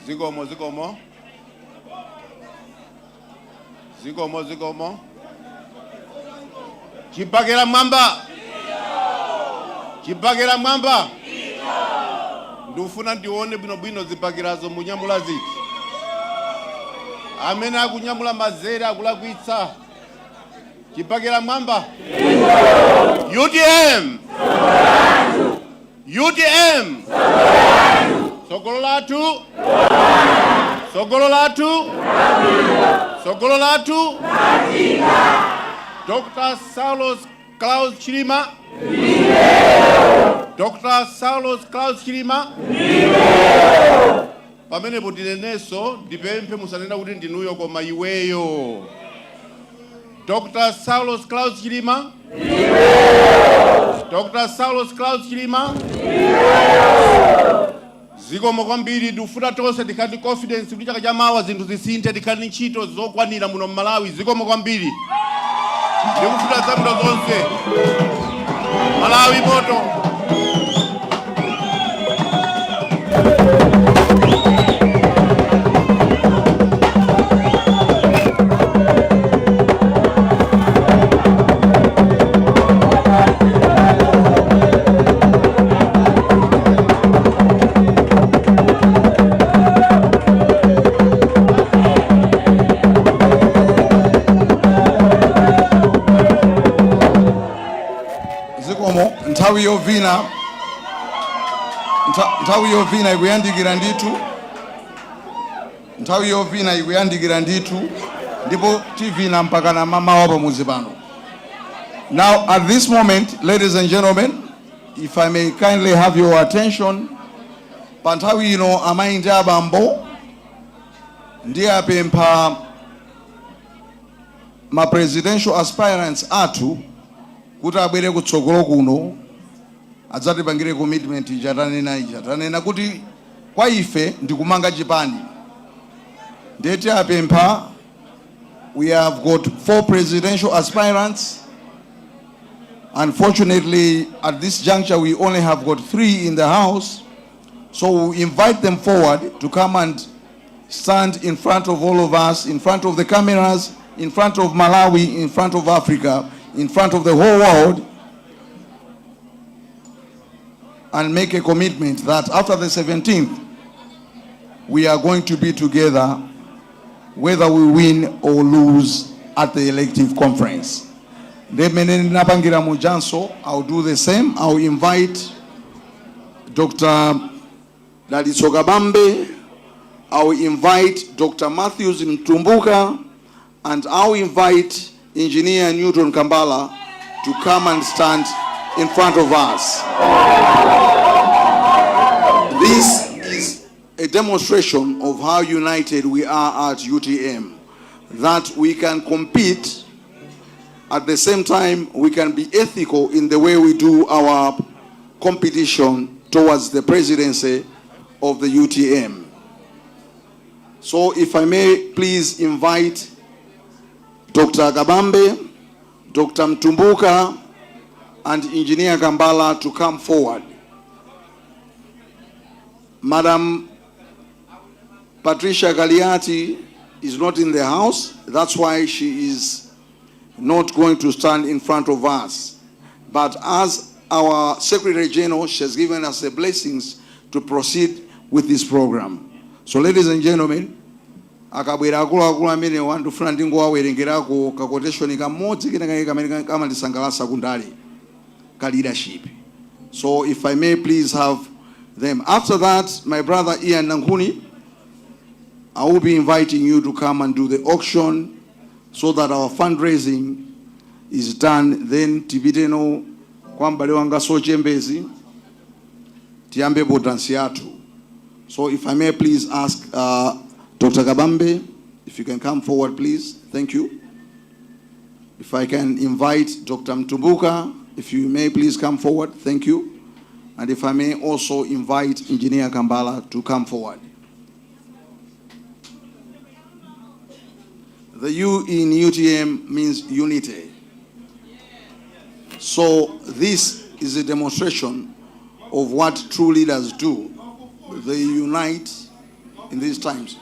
Zikomo, zikomo, zikomo, zikomo. Chibakera mwamba, chibakera mwamba. Ndikufuna ndione bwinobwino zibakerazo munyamula ziti. Amene akunyamula mazere akulakwitsa. Chibakera mwamba. UTM, UTM, tsogolo lathu, tsogolo lathu, tsogolo lathu. Dr. Saulos Klaus Chilima, Dr. Saulos Klaus Chilima. Pamenepo tinenenso, ndipemphe musanena kuti ndinuyo koma iweyo. Dr. Saulos Klaus Chilima, Dr. Saulos Klaus Chilima. Zikomo kwambiri. Ndikufuna tonse tikhale ndi confidence kuti chaka chamawa zinthu zisinthe, tikhale ndi ntchito zokwanira muno mMalawi. Zikomo kwambiri. Ndikufuna zabwino zonse. Malawi moto! Zikomo. Nthawi yovina, nthawi yovina ikuyandikira ndithu. Nthawi yovina ikuyandikira ndithu, ndipo tivina mpaka na mamawa pamudzi pano. Now, at this moment, ladies and gentlemen, If I may kindly have your attention, pa nthawi ino, amayi ndi abambo, ndiyapempha ma presidential aspirants athu kuti abwere kutsogolo kuno, adzatipangire commitment ija tanena ija. Tanena kuti kwa ife ndikumanga chipani. Ndiye tiyapempha. We have got four presidential aspirants. Unfortunately, at this juncture we only have got three in the house, so we invite them forward to come and stand in front of all of us, in front of the cameras, in front of Malawi, in front of Africa, in front of the whole world, and make a commitment that after the 17th, we are going to be together whether we win or lose at the elective conference. Ndemene ndinapangira mujanso, I'll do the same. I'll invite Dr. Dalitso Kabambe, I'll invite Dr. Matthews Mtumbuka, and I'll invite Engineer Newton Kambala to come and stand in front of us. This is a demonstration of how united we are at UTM, that we can compete, at the same time we can be ethical in the way we do our competition towards the presidency of the UTM. So if I may please invite Dr. Kabambe, Dr. Mtumbuka, and Engineer Kambala to come forward. Madam Patricia Galiati is not in the house. That's why she is not going to stand in front of us. But as our Secretary General, she has given us the blessings to proceed with this program. So, ladies and gentlemen, akabwera akuluakulu amenewa, ndifuna ndingowawerengerako ka quotation kamodzi kenakake kamene kamandisangalatsa kundale ka leadership. So if I may please have them. After that, my brother Ian Nankhuni, I will be inviting you to come and do the auction so that our fundraising is done. Then tipiteno kwa m'bale wanga Sochembezi, tiyambepo dansi yathu. So if I may please ask Dr. Kabambe if you can come forward, please. Thank you. If I can invite Dr. Mtumbuka, if you may please come forward. Thank you. And if I may also invite Engineer Kambala to come forward. The U in UTM means unity. So this is a demonstration of what true leaders do. They unite in these times.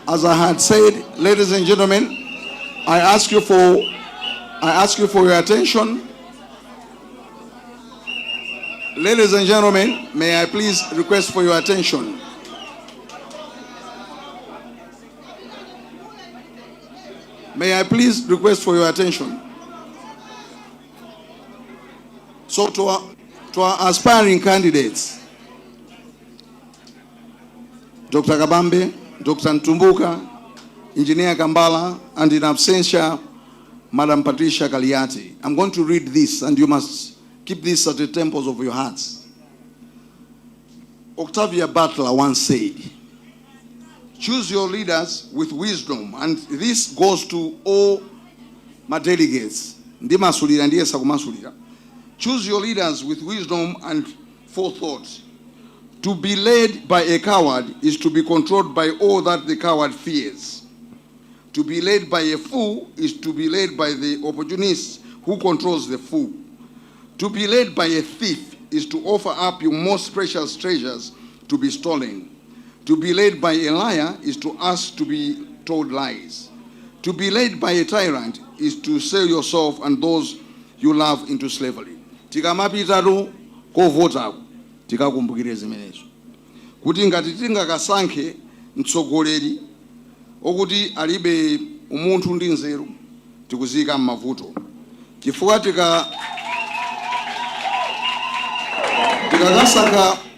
As I had said, ladies and gentlemen, I ask you for your attention. Ladies and gentlemen, may I please request for your attention. May I please request for your attention. So to our aspiring candidates, Dr. Kabambe, Dr. Mtumbuka, Engineer Kambala, and in absentia, Madam Patricia Kaliati. I'm going to read this, and you must keep this at the temples of your hearts. Octavia Butler once said, "Choose your leaders with wisdom," and this goes to all my delegates. Ndimasulira, ndiyesa kumasulira. "Choose your leaders with wisdom and forethought. To be led by a coward is to be controlled by all that the coward fears. To be led by a fool is to be led by the opportunist who controls the fool. To be led by a thief is to offer up your most precious treasures to be stolen. To be led by a liar is to ask to be told lies. To be led by a tyrant is to sell yourself and those you love into slavery." Tikamapitatu kovotako, tikakumbukire zimenezo, kuti ngati tingakasankhe mtsogoleri okuti alibe Umunthu ndi nzeru tikuziyika m'mavuto, chifukwa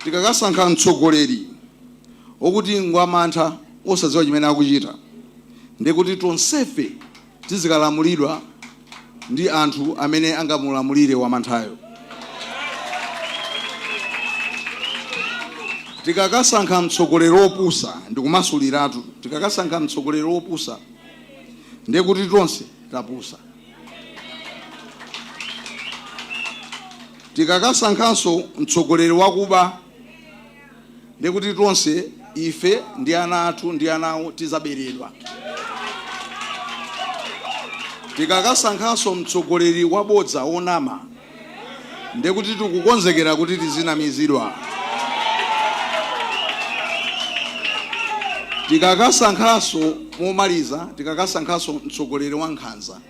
tikakasankha mtsogoleri okuti ngwamantha, osadziwa chimene akuchita, ndikuti tonsefe tizikalamulidwa ndi anthu amene angamulamulire wamanthayo. Tikakasankha mtsogoleri wopusa, ndikumasuliratu, tikakasankha mtsogoleri wopusa ndikuti tonse tapusa. Tikakasankhanso mtsogoleri wakuba, ndikuti tonse ife ndi ana athu ndi ana awo tizaberedwa. Tikakasankhanso mtsogoleri wabodza, wonama, ndikuti tikukonzekera kuti tizinamizidwa. Tikakasankhanso, momaliza, tikakasankhanso mtsogoleri wa nkhanza,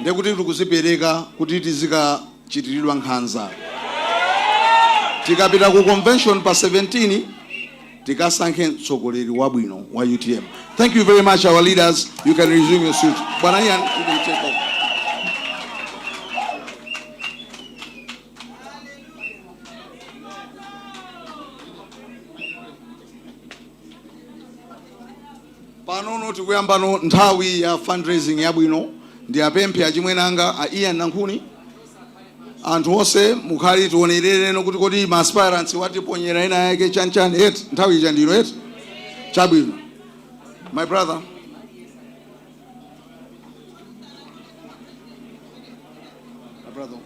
ndikuti tikuzipereka kuti tizikachitiridwa nkhanza. Tikapita ku convention pa 17, tikasankhe mtsogoleri wabwino wa UTM. Thank you very much, our leaders. You can resume your seat. Bwana Ian, you can take over. Panono tikuyambano nthawi ya fundraising yabwino. Ndiyapemphe achimwene anga a Ian Nankhuni, anthu onse mukhali tionerereno kuti kodi ma aspirants watiponyera ena yake chanichani eti. Nthawi ija ndino eti. Chabwino, my brother. My brother.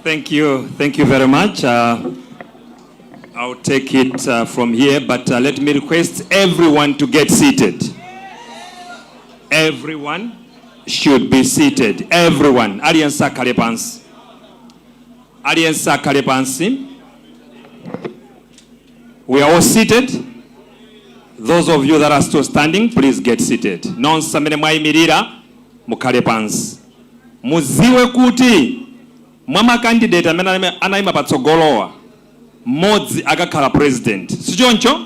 Thank you. Thank you very much. I'll take it from here, but let me request everyone to get seated. Everyone should be seated. Everyone. Aliyense akhale pansi. Aliyense akhale pansi. We are all seated. Those of you that are still standing, please get seated. Nonse amene mwayimirira mukhale pansi. Muziwe kuti mwa ma candidate amene anayima patsogolowa, mmodzi akakhala president, sichoncho?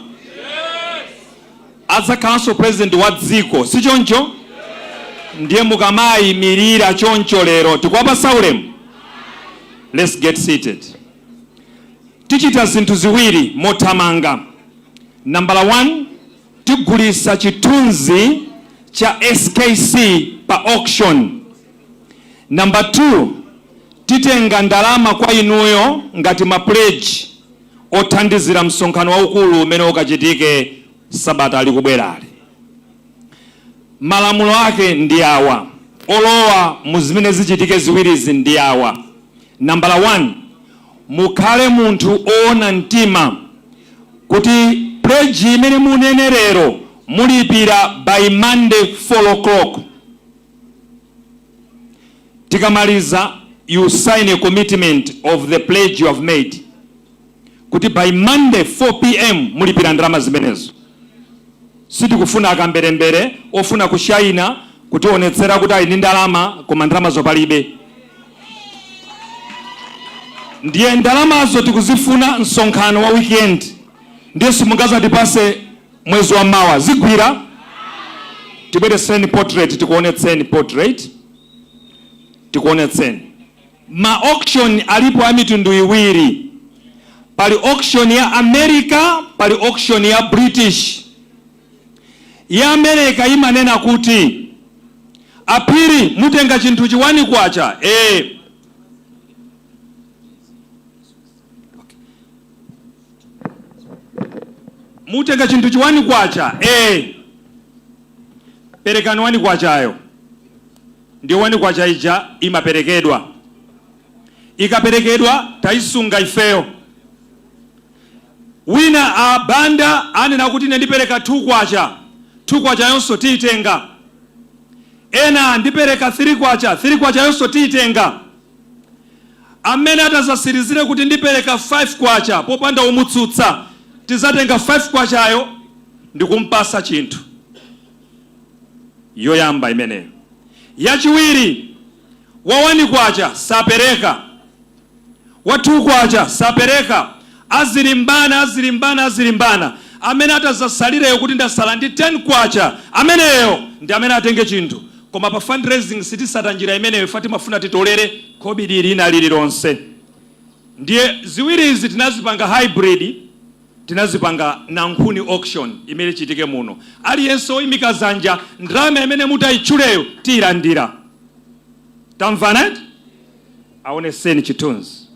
Adzakhalanso president wa dziko, sichoncho? Ndiye mukamayimirira choncho lero tikuwapasa ulemu. Let's get seated. Tichita zinthu ziwiri mothamanga. Nambala 1, tigulisa chithunzi cha SKC pa auction. Number 2, titenga ndalama kwa inuyo ngati ma pledge othandizira msonkhano waukulu umene ukachitike sabata likubwerali. Malamulo ake ndi awa, olowa mu zimene zichitike ziwirizi ndi awa. Nambala 1, mukhale munthu oona mtima kuti pledge imene munene lero mulipira by Monday 4 o'clock. Tikamaliza, you sign a commitment of the pledge you have made kuti by Monday 4 p.m. mulipira ndalama zimenezo. Sitikufuna akamberembere ofuna kushayina, kutionetsera kuti ali ndi ndalama koma ndalamazo palibe. Ndiye ndalamazo tikuzifuna msonkhano wa weekend, ndiye simungazatipase mwezi wa mawa. Zigwira. Tibwereseni portrait, tikuonetseni portrait, tikuonetseni. Ma auction alipo a mitundu iwiri: pali auction ya America, pali auction ya British. Ya America imanena kuti, "Aphiri, mutenga chinthu chi 1 kwacha." Mutenga chinthu chi 1 kwacha? Perekani 1 kwachayo. Ndiyo 1 kwacha ija imaperekedwa. Ikaperekedwa, tayisunga ifeyo. Wina abanda anena kuti, "Ine ndipereka 2 kwacha." 2 kwacha yonso tiyitenga. Ena, "Ndipereka 3 kwacha." 3 kwacha yonso tiyitenga. Amene atazasirizire kuti, "Ndipereka 5 kwacha," popanda umutsutsa, tizatenga 5 kwachayo ndikumpasa chinthu. Yoyamba imeneyo. Yachiwiri, wa 1 kwacha sapereka, wa 2 kwacha sapereka, azilimbana, azilimbana, azilimbana. Amene atazasalireyo kuti ndasala ndi 10 kwacha, ameneyo ndi amene atenge chinthu. Koma pa fundraising sitisata njira imeneyo. Ife timafuna titolere khobidi lina lililonse. Ndiye ziwirizi tinazipanga hybrid, tinazipanga Nankhuni Auction imene ichitike muno. Aliyense oyimika zanja, ndalama imene mutayitchuleyo tiyilandira. Tamvana eti? Aoneseni chithunzi.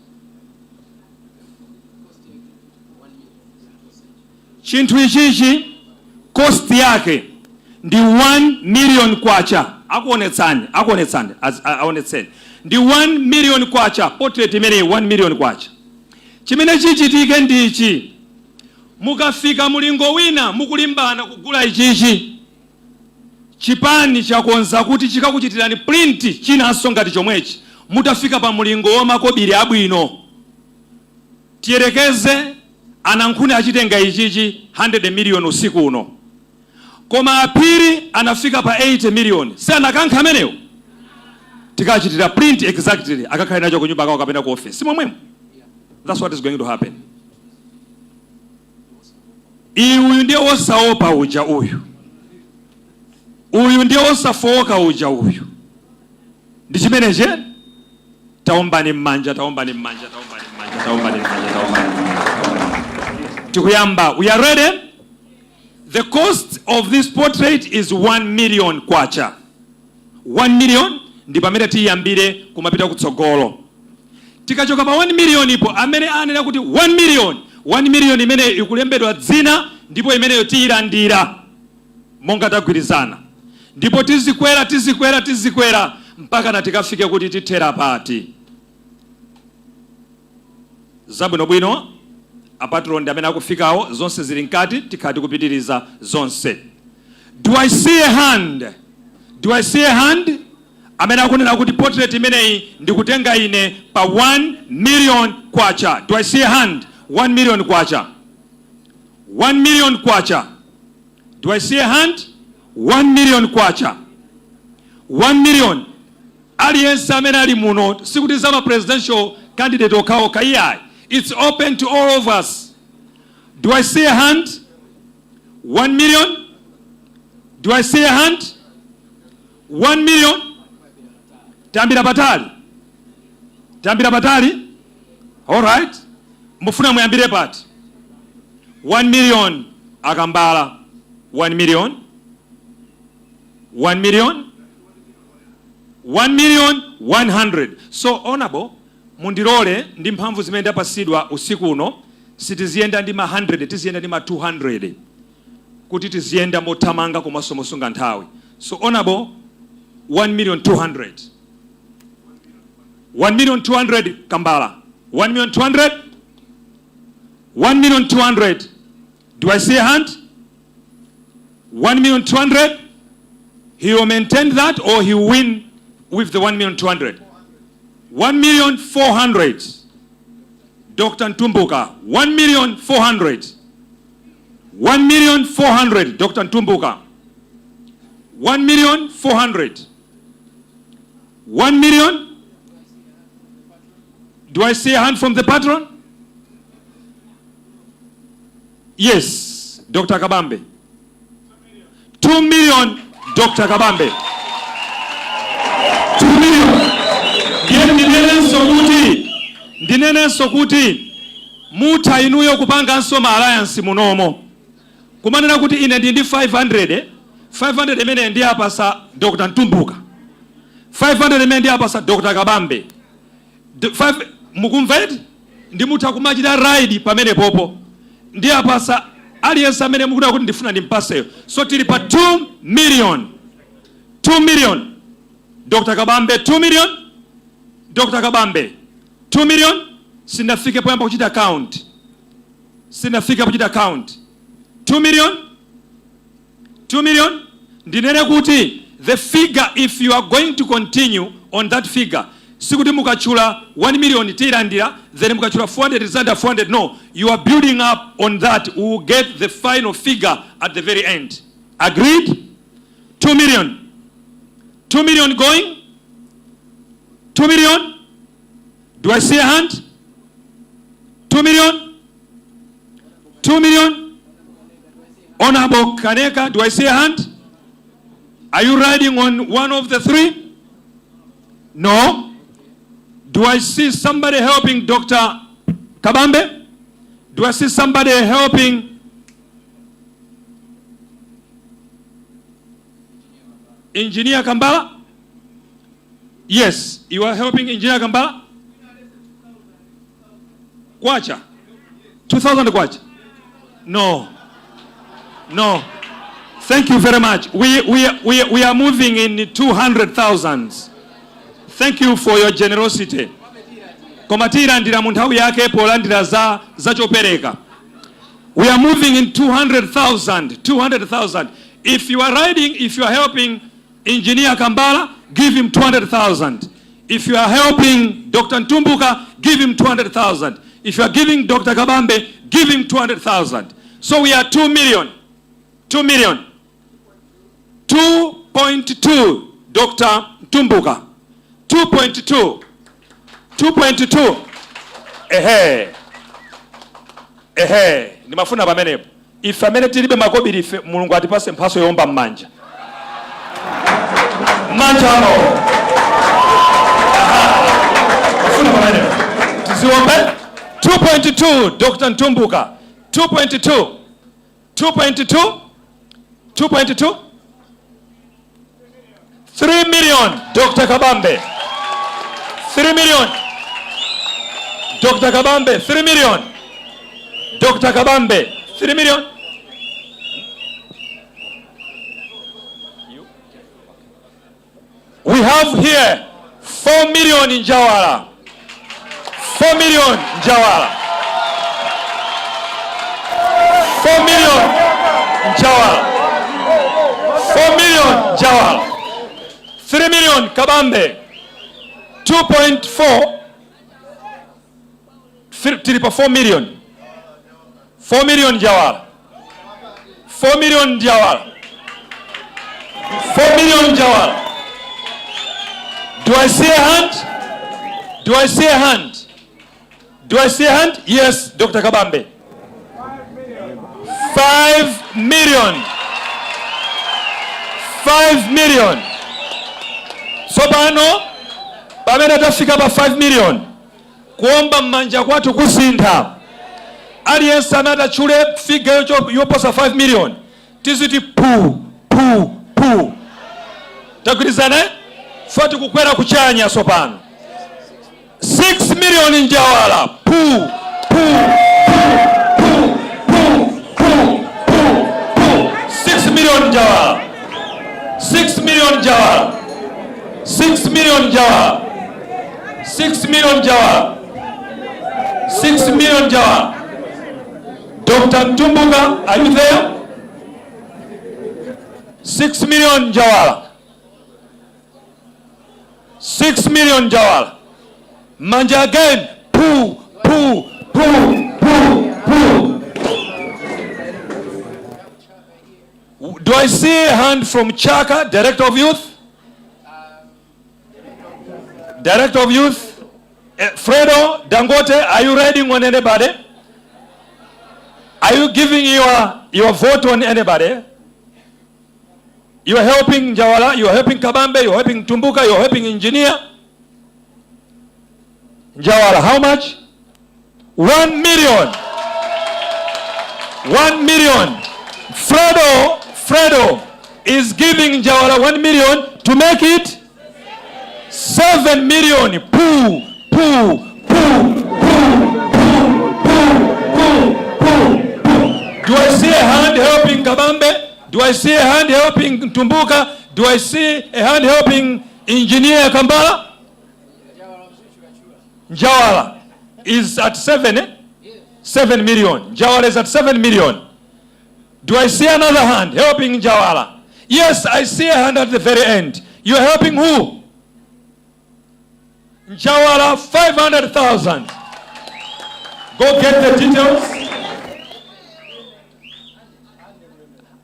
Chinthu ichichi cost yake ndi 1 million kwacha. Akuonetsani, akuonetsani, aonetseni. Ndi 1 million kwacha portrait imeneyi, 1 million kwacha. Chimene chichitike ndi ichi: mukafika mulingo wina mukulimbana kugula ichichi, chipani chakonza kuti chikakuchitirani print chinanso ngati chomwechi mutafika pa mulingo wa makobiri abwino. Tiyerekeze Anankhuni achitenga ichichi 100 million usiku uno, koma Aphiri anafika pa 80 million, si anakankha amenewo? Tikachitira print exactly, akakhale nacho kunyumba kawo kapena ku office. Si momwemo? That's what is going to happen. Uyu ndiye wosaopa uja uyu, uyu ndiye wosafowoka uja uyu. Ndi chimeneche. Taombani m'manja, taombani m'manja, taombani m'manja, taombani m'manja, taombani m'manja. Tikuyamba. We are ready. The cost of this portrait is 1 million kwacha. 1 million ndi pamene tiyambire kumapita kutsogolo. Tikachoka pa 1 million ipo, amene anena kuti 1 million, 1 million imene ikulembedwa dzina, ndipo imeneyo tiyilandira monga tagwirizana, ndipo tizikwera, tizikwera, tizikwera mpaka na tikafike kuti tithera pati. Zabwinobwino. A patron ndi amene akufikawo. Zonse zili mkati, tikhala tikupitiriza zonse. Do I see a hand? Do I see a hand amene akunena kuti portrait imeneyi ndikutenga ine pa 1 million kwacha? Do I see a hand? 1 million kwacha, 1 million kwacha. Do I see a hand? 1 million kwacha, 1 million. Aliyense amene ali muno, sikuti za ma presidential candidate okhaokha, iyayi, it's open to all of us. Do I see a hand? 1 million. Do I see a hand? 1 million. Tayambira patali, tayambira patali. Alright, mufuna muyambire pati? 1 million, Akambala. 1 million, 1 million, 1 million 100. So honorable, mundilole ndi mphamvu zimene ndapasidwa usiku uno, sitiziyenda ndi ma 100, tiziyenda ndi ma 200 kuti tiziyenda mothamanga komanso mosunga nthawi. So honorable, 1 million 200, 1 million 200. Kambala, 1 million 200, 1 million 200. Do I see a hand? 1 million 200. He will maintain that or he will win with the 1 million 200? 1 million 400, Dr. Ntumbuka. 1 million 400, 1 million 400, Dr. Ntumbuka. 1 million 400, 1 million. Do I see a hand from the patron? Yes, Dr. Kabambe. 2 million, Dr. Kabambe. 2 million. Ndiye ndinenenso kuti mutha inuyo kupanganso ma alliance munomo, kumanena kuti ine ndi 500, 500 imene ndi apasa Dr. Ntumbuka, 500 imene ndi apasa Dr. Kabambe. Mukumva eti? Ndi mutha kumachita ride pamene popo, ndi apasa aliyense amene mukuda kuti ndifuna ndimpaseyo. So tili pa 2 million, 2 million, Dr. Kabambe. 2 million, Dr. Kabambe, 2 million. Sindafike poyamba kuchita count, sindafike kuchita count. 2 million, 2 million. Ndinene kuti the figure, if you are going to continue on that figure, sikuti mukachula 1 million tiyilandira, then mukachula 400 is under 400. No, you are building up on that. We will get the final figure at the very end. Agreed? 2 million, 2 million going, 2 million. Do I see a hand? 2 million, 2 million. Honorable Kaneka, do I see a hand? Are you riding on one of the three? No. Do I see somebody helping Dr. Kabambe? Do I see somebody helping Engineer Kambala? Yes, you are helping Engineer Kambala? Kwacha? 2000 kwacha? No. No. Thank you very much. We are moving in 200,000s. Thank you for your generosity. Koma tiyilandira mu nthawi yake polandira za zachopereka. We are moving in 200,000. 200,000. If you are riding, if you are helping Engineer Kambala, give him 200,000. If you are helping Dr. Ntumbuka, give him 200,000. If you are giving Dr. Kabambe, give him 200,000. So we are 2 million. 2 million. 2.2 Dr. Ntumbuka. 2.2. 2.2. Ehe. Ehe, ndimafuna pamenepo. Ife amene tilibe makobiri ife Mulungu atipase mphaso yomba m'manja. Manja ano. Aha. Mafuna pamenepo. Tiziombe 2.2 Dr. Ntumbuka. 2.2. 2.2. 2.2. 3 million Dr. Kabambe. 3 million. Dr. Kabambe 3 million. Dr. Kabambe 3 million. We have here 4 million in Njawala. 4 million Njawala. 4 million Njawala. 4 million Njawala. 3 million Kabambe. 2.4 tili pa 4 million. 4 million Njawala. 4 million Njawala. 4 million Njawala. Do I see a hand? Do I see a hand? Do I see a hand? Yes, Dr. Kabambe. 5 million. 5 million. Tsopano pamene tafika pa 5 million kuomba m'manja kwathu kusintha. Aliyense amene atchule figure yoposa 5 million tiziti pu pu pu. Tagwirizana eh? Fati kukwera kuchanya tsopano. 6 million Njawala pu pu pu pu pu pu pu. 6 million Njawala. 6 million Njawala. 6 million Njawala. 6 million Njawala. 6 million Njawala. Dr. Ntumbuka, are you there? 6 million Njawala. 6 million Njawala. Manja again. Pu, pu, pu, pu, pu. Do I see a hand from Chaka, Director of Youth? Director of Youth? Fredo Dangote, are you riding on anybody? Are you giving your vote on anybody? You are helping Njawala, you are helping Kabambe, you are helping Tumbuka, you are helping Engineer. Njawala, how much? 1 million. 1 million. Fredo is giving Njawala 1 million to make it 7 million. Poo, poo, poo, poo, poo, poo, poo, poo. Do I see a hand helping Kabambe? Do I see a hand helping Tumbuka? Do I see a hand helping Engineer Kambala? Njawala is at 7, eh? 7 million. Njawala is at 7 million. Do I see another hand helping Njawala? Yes, I see a hand at the very end. You're helping who? Njawala, 500,000. Go get the details.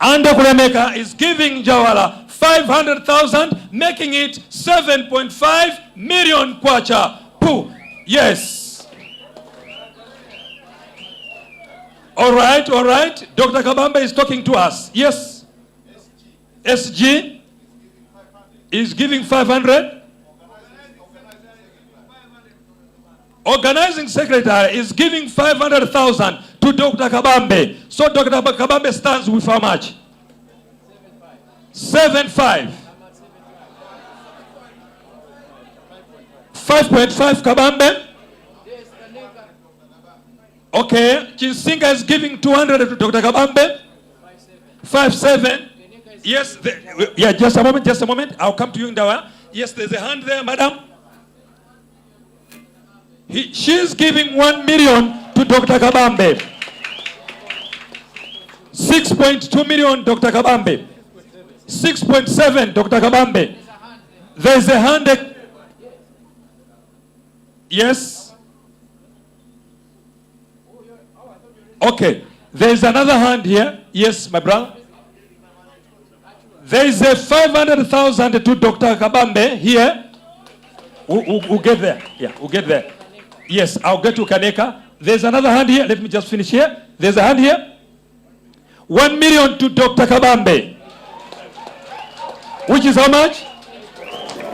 Ande Kulemeka is giving Njawala 500,000, making it 7.5 million kwacha. Pooh. Yes. All All right. Dr. Kabambe is talking to us. Yes. SG is giving 500. Organizing secretary is giving 500,000 to Dr. Kabambe. So Dr. Kabambe stands with how much? 7.5. 5.5 Kabambe. Okay, Chinsinga is giving 200 to Dr. Kabambe. 5.7. Yes, yeah, just a moment, just a moment. I'll come to you in the while. Yes, there's a hand there, madam. She's giving 1 million to Dr. Kabambe. 6.2 million, Dr. Kabambe. 6.7, Dr. Kabambe. There's a hand. Yes. Okay. There's another hand here. Yes, my brother. There is a 500,000 to Dr. Kabambe here. We'll get there. Yeah, we'll get there. Yes, I'll get to Kaneka. There's another hand here. Let me just finish here. There's a hand here. 1 million to Dr. Kabambe. Which is how much?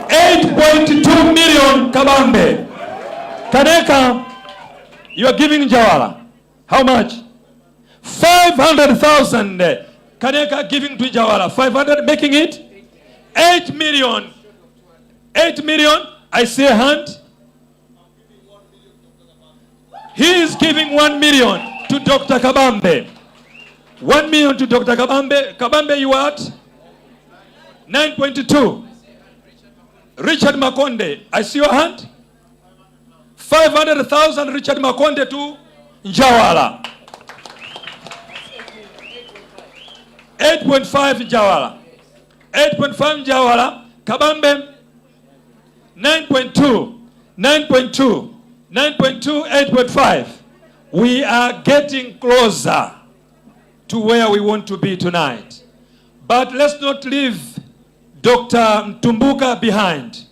8.2 million Kabambe. Kaneka, you are giving Njawala. How much? 500,000. Kaneka giving to Njawala. 500, making it 8 million. 8 million. I see a hand. He is giving 1 million to Dr. Kabambe. 1 million to Dr. Kabambe. Kabambe, you are at 9.2. Richard Makonde, I see your hand. 500,000 Richard Makonde to Njawala. 8.5 Njawala. 8.5 Njawala. Kabambe 9.2. 9.2. 9.2, 8.5. We are getting closer to where we want to be tonight. But let's not leave Dr. Mtumbuka behind.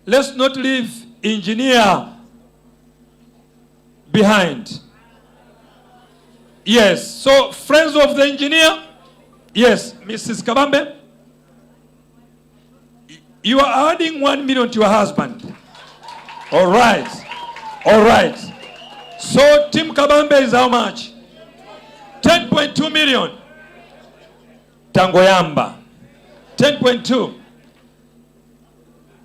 Let's not leave Engineer behind. Yes, so friends of the engineer, yes, Mrs. Kabambe, you are adding 1 million to your husband. All right, all right. So Team Kabambe is how much? 10.2 million. Tangoyamba. 10.2.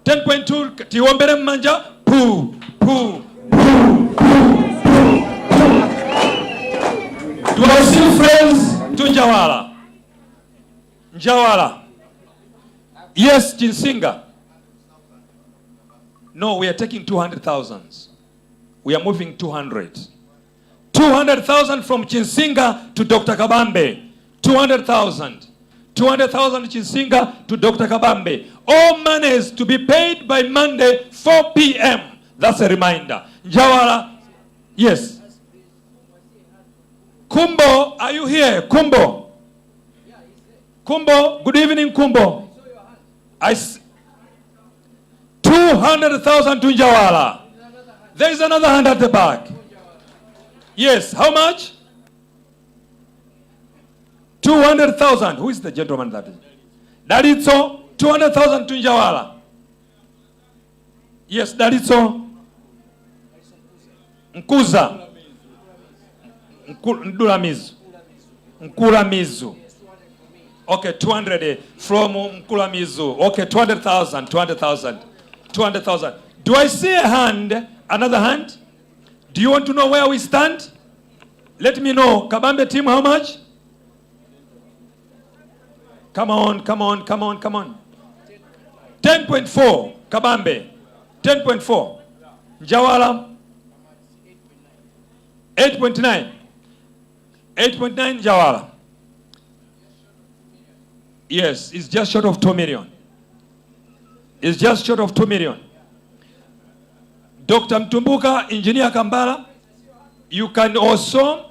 10.2 tiombere mmanja pu pu pu pu pu. Do I see friends to Njawala? Njawala. Yes, Chinsinga. No, we are taking 200,000. We are moving 200. 200,000 from Chinsinga to Dr. Kabambe. 200,000. 200,000 Chinsinga to Dr. Kabambe. All monies to be paid by Monday, 4 p.m. That's a reminder. Njawala, yes. Kumbo, are you here? Kumbo. Kumbo, good evening, Kumbo. 200,000 to Njawala. There is another hand at the back. Yes, how much? 200,000. Who is the gentleman that is? Dalitso, 200,000 to Njawala. Yes, Dalitso. Nkuza. Ndulamizu. Nkulamizu. Okay, 200 from Nkulamizu. Okay, 200,000, 200,000, 200,000. Do I see a hand? Another hand? Do you want to know where we stand? Let me know. Kabambe team, how much? Come on, come on, come on, come on. 10.4, Kabambe. 10.4. Njawala. 8.9. 8.9 Njawala. Yes, it's just short of 2 million. It's just short of 2 million. Dr. Mtumbuka, Engineer Kambala, you can also,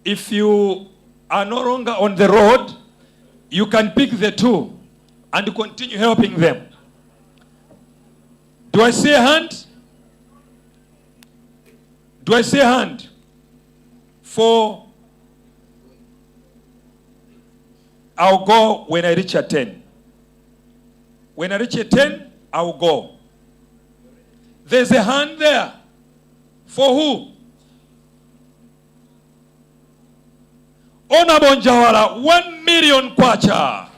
if you are no longer on the road, you can pick the two and continue helping them. Do I see a hand? Do I see a hand? For I'll go when I reach a 10. When I reach a 10, I'll go. There's a hand there. For who? Honorable Njawala, 1 million kwacha.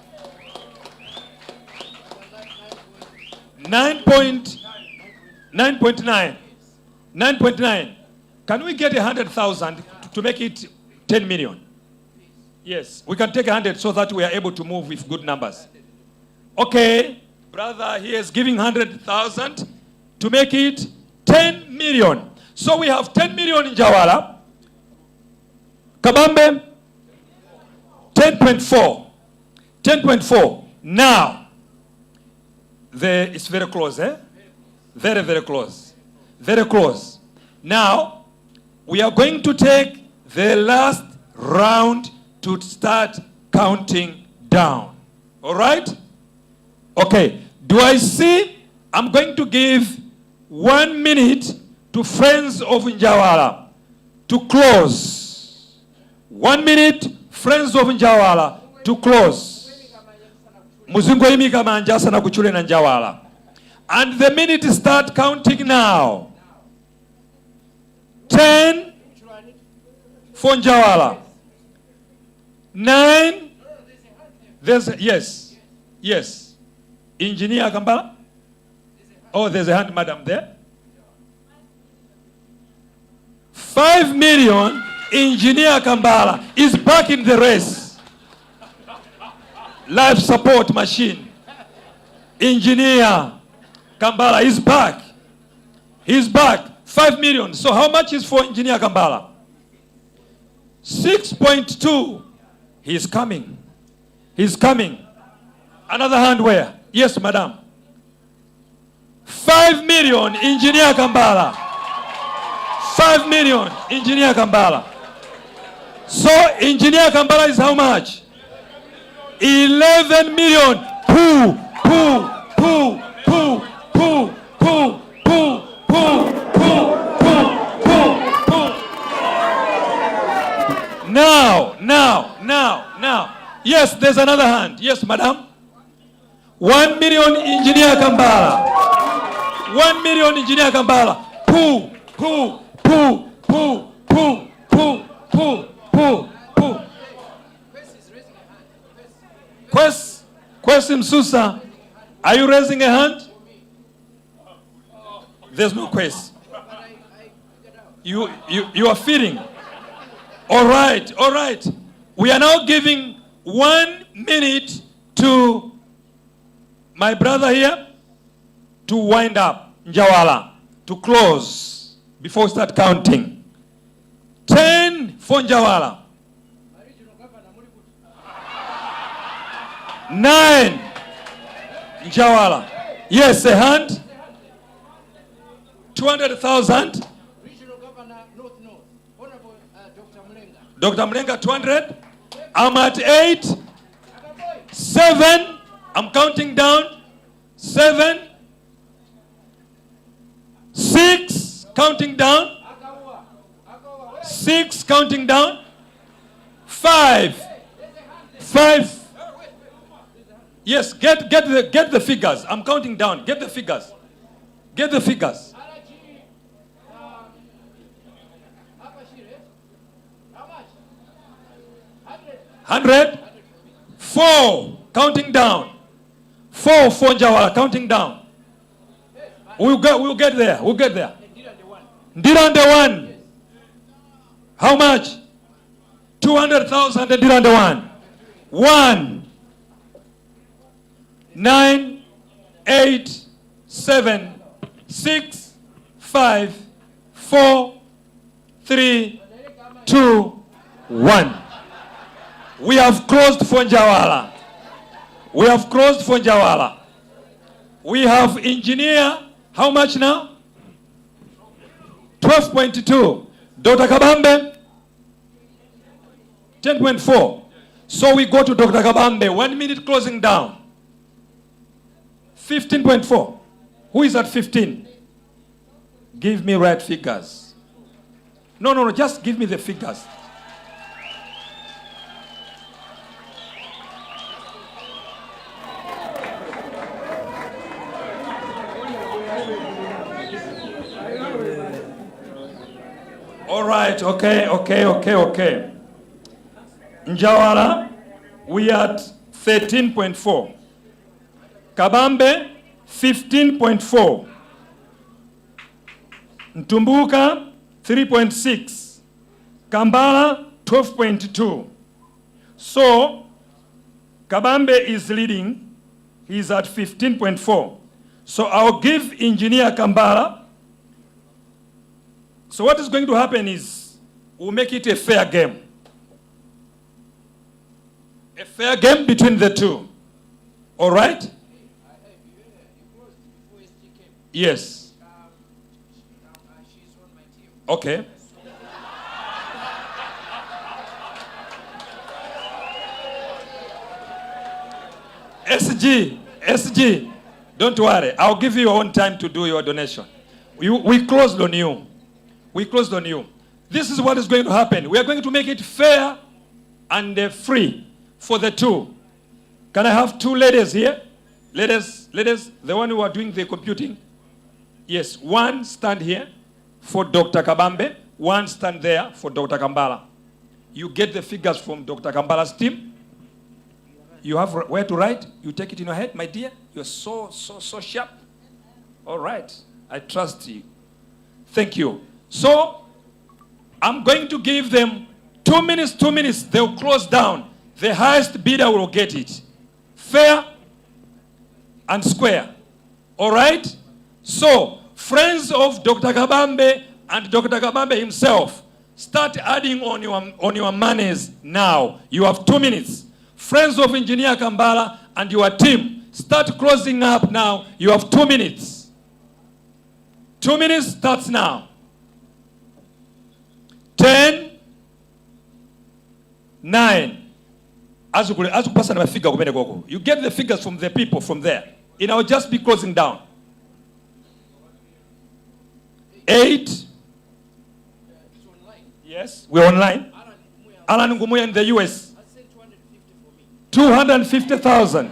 9.9. 9.9. Can we get 100,000 to make it 10 million? Yes, we can take 100 so that we are able to move with good numbers. Okay, brother here is giving 100,000 to make it 10 million. So we have 10 million in Njawala. Kabambe, 10.4. 10.4. Now, it's very close, eh? Very, very close. Very close. Now, we are going to take the last round to start counting down. All right? Okay. Do I see? I'm going to give 1 minute to Friends of Njawala to close. 1 minute, Friends of Njawala to close. Muzingoyimika manja asanakuchuleni Njawala. And the minute start counting now. 10 for Njawala. 9. There's, yes. Engineer Kambala? Oh, there's a hand, madam, there. 5 million, Engineer Kambala is back in the race. Life support machine. Engineer Kambala is back. He's back. 5 million. So how much is for Engineer Kambala? 6.2. He's coming. He's coming. Another hand where? Yes, madam. 5 million, Engineer Kambala. 5 million, Engineer Kambala. So, Engineer Kambala is how much? 11 million. Poo, poo, poo, poo, poo, poo, poo, poo, poo, poo, poo, poo. Now, now, now, now. Yes, there's another hand. Yes, madam. 1 million, Engineer Kambala. 1 million, Engineer Kambala. Poo, poo, poo, poo, poo, poo, poo, poo, poo. Kwesi Msusa, are you raising a hand? There's no Kwesi. You are feeling. All right. We are now giving 1 minute to my brother here to wind up, Njawala, to close before we start counting. 10 for Njawala. 9, Njawala. Yes, a hand. 200,000. Dr. Mlenga, 200. I'm at 8. 7. I'm counting down. 7. 6. Counting down. 6. Counting down. 5. 5. Yes, get the figures. I'm counting down. Get the figures. Get the figures. 100. 4. Counting down. 4 for Njawala, counting down. We'll get there. We'll get there. Ndirande 1. How much? 200,000 Ndirande 1. 1, 9, 8, 7, 6, 5, 4, 3, 2, 1. We have closed for Njawala. We have closed for Njawala. We have engineer, how much now? 12.2. Dr. Kabambe, 10.4. So we go to Dr. Kabambe, 1 minute closing down. 15.4. Who is at 15? Give me right figures. No, just give me the figures. All right, okay. Njawala, we are at 13.4. Kabambe, 15.4. Mtumbuka, 3.6. Kambala, 12.2. So, Kabambe is leading. He's at 15.4. So I'll give Engineer Kambala. So what is going to happen is we'll make it a fair game. A fair game between the two. All right? Yes. Okay. SG, SG, don't worry. I'll give you your own time to do your donation. We closed on you. We closed on you. This is what is going to happen. We are going to make it fair and free for the two. Can I have two ladies here? Ladies, ladies, the one who are doing the computing. Yes, one stand here for Dr. Kabambe, one stand there for Dr. Kambala. You get the figures from Dr. Kambala's team. You have where to write. You take it in your head, my dear. You're so, so, so sharp. All right. I trust you. Thank you. So, I'm going to give them 2 minutes, 2 minutes. They'll close down. The highest bidder will get it. Fair and square. All right? So, friends of Dr. Kabambe and Dr. Kabambe himself, start adding on your monies now. You have 2 minutes. Friends of Engineer Kambala and your team, start closing up now. You have 2 minutes. 2 minutes starts now. 10, 9. Azikupasani ma figure kumene koko. You get the figures from the people from there. And I'll just be closing down. 8. Yes, we're online. Alan Ngumuya in the US. 250,000.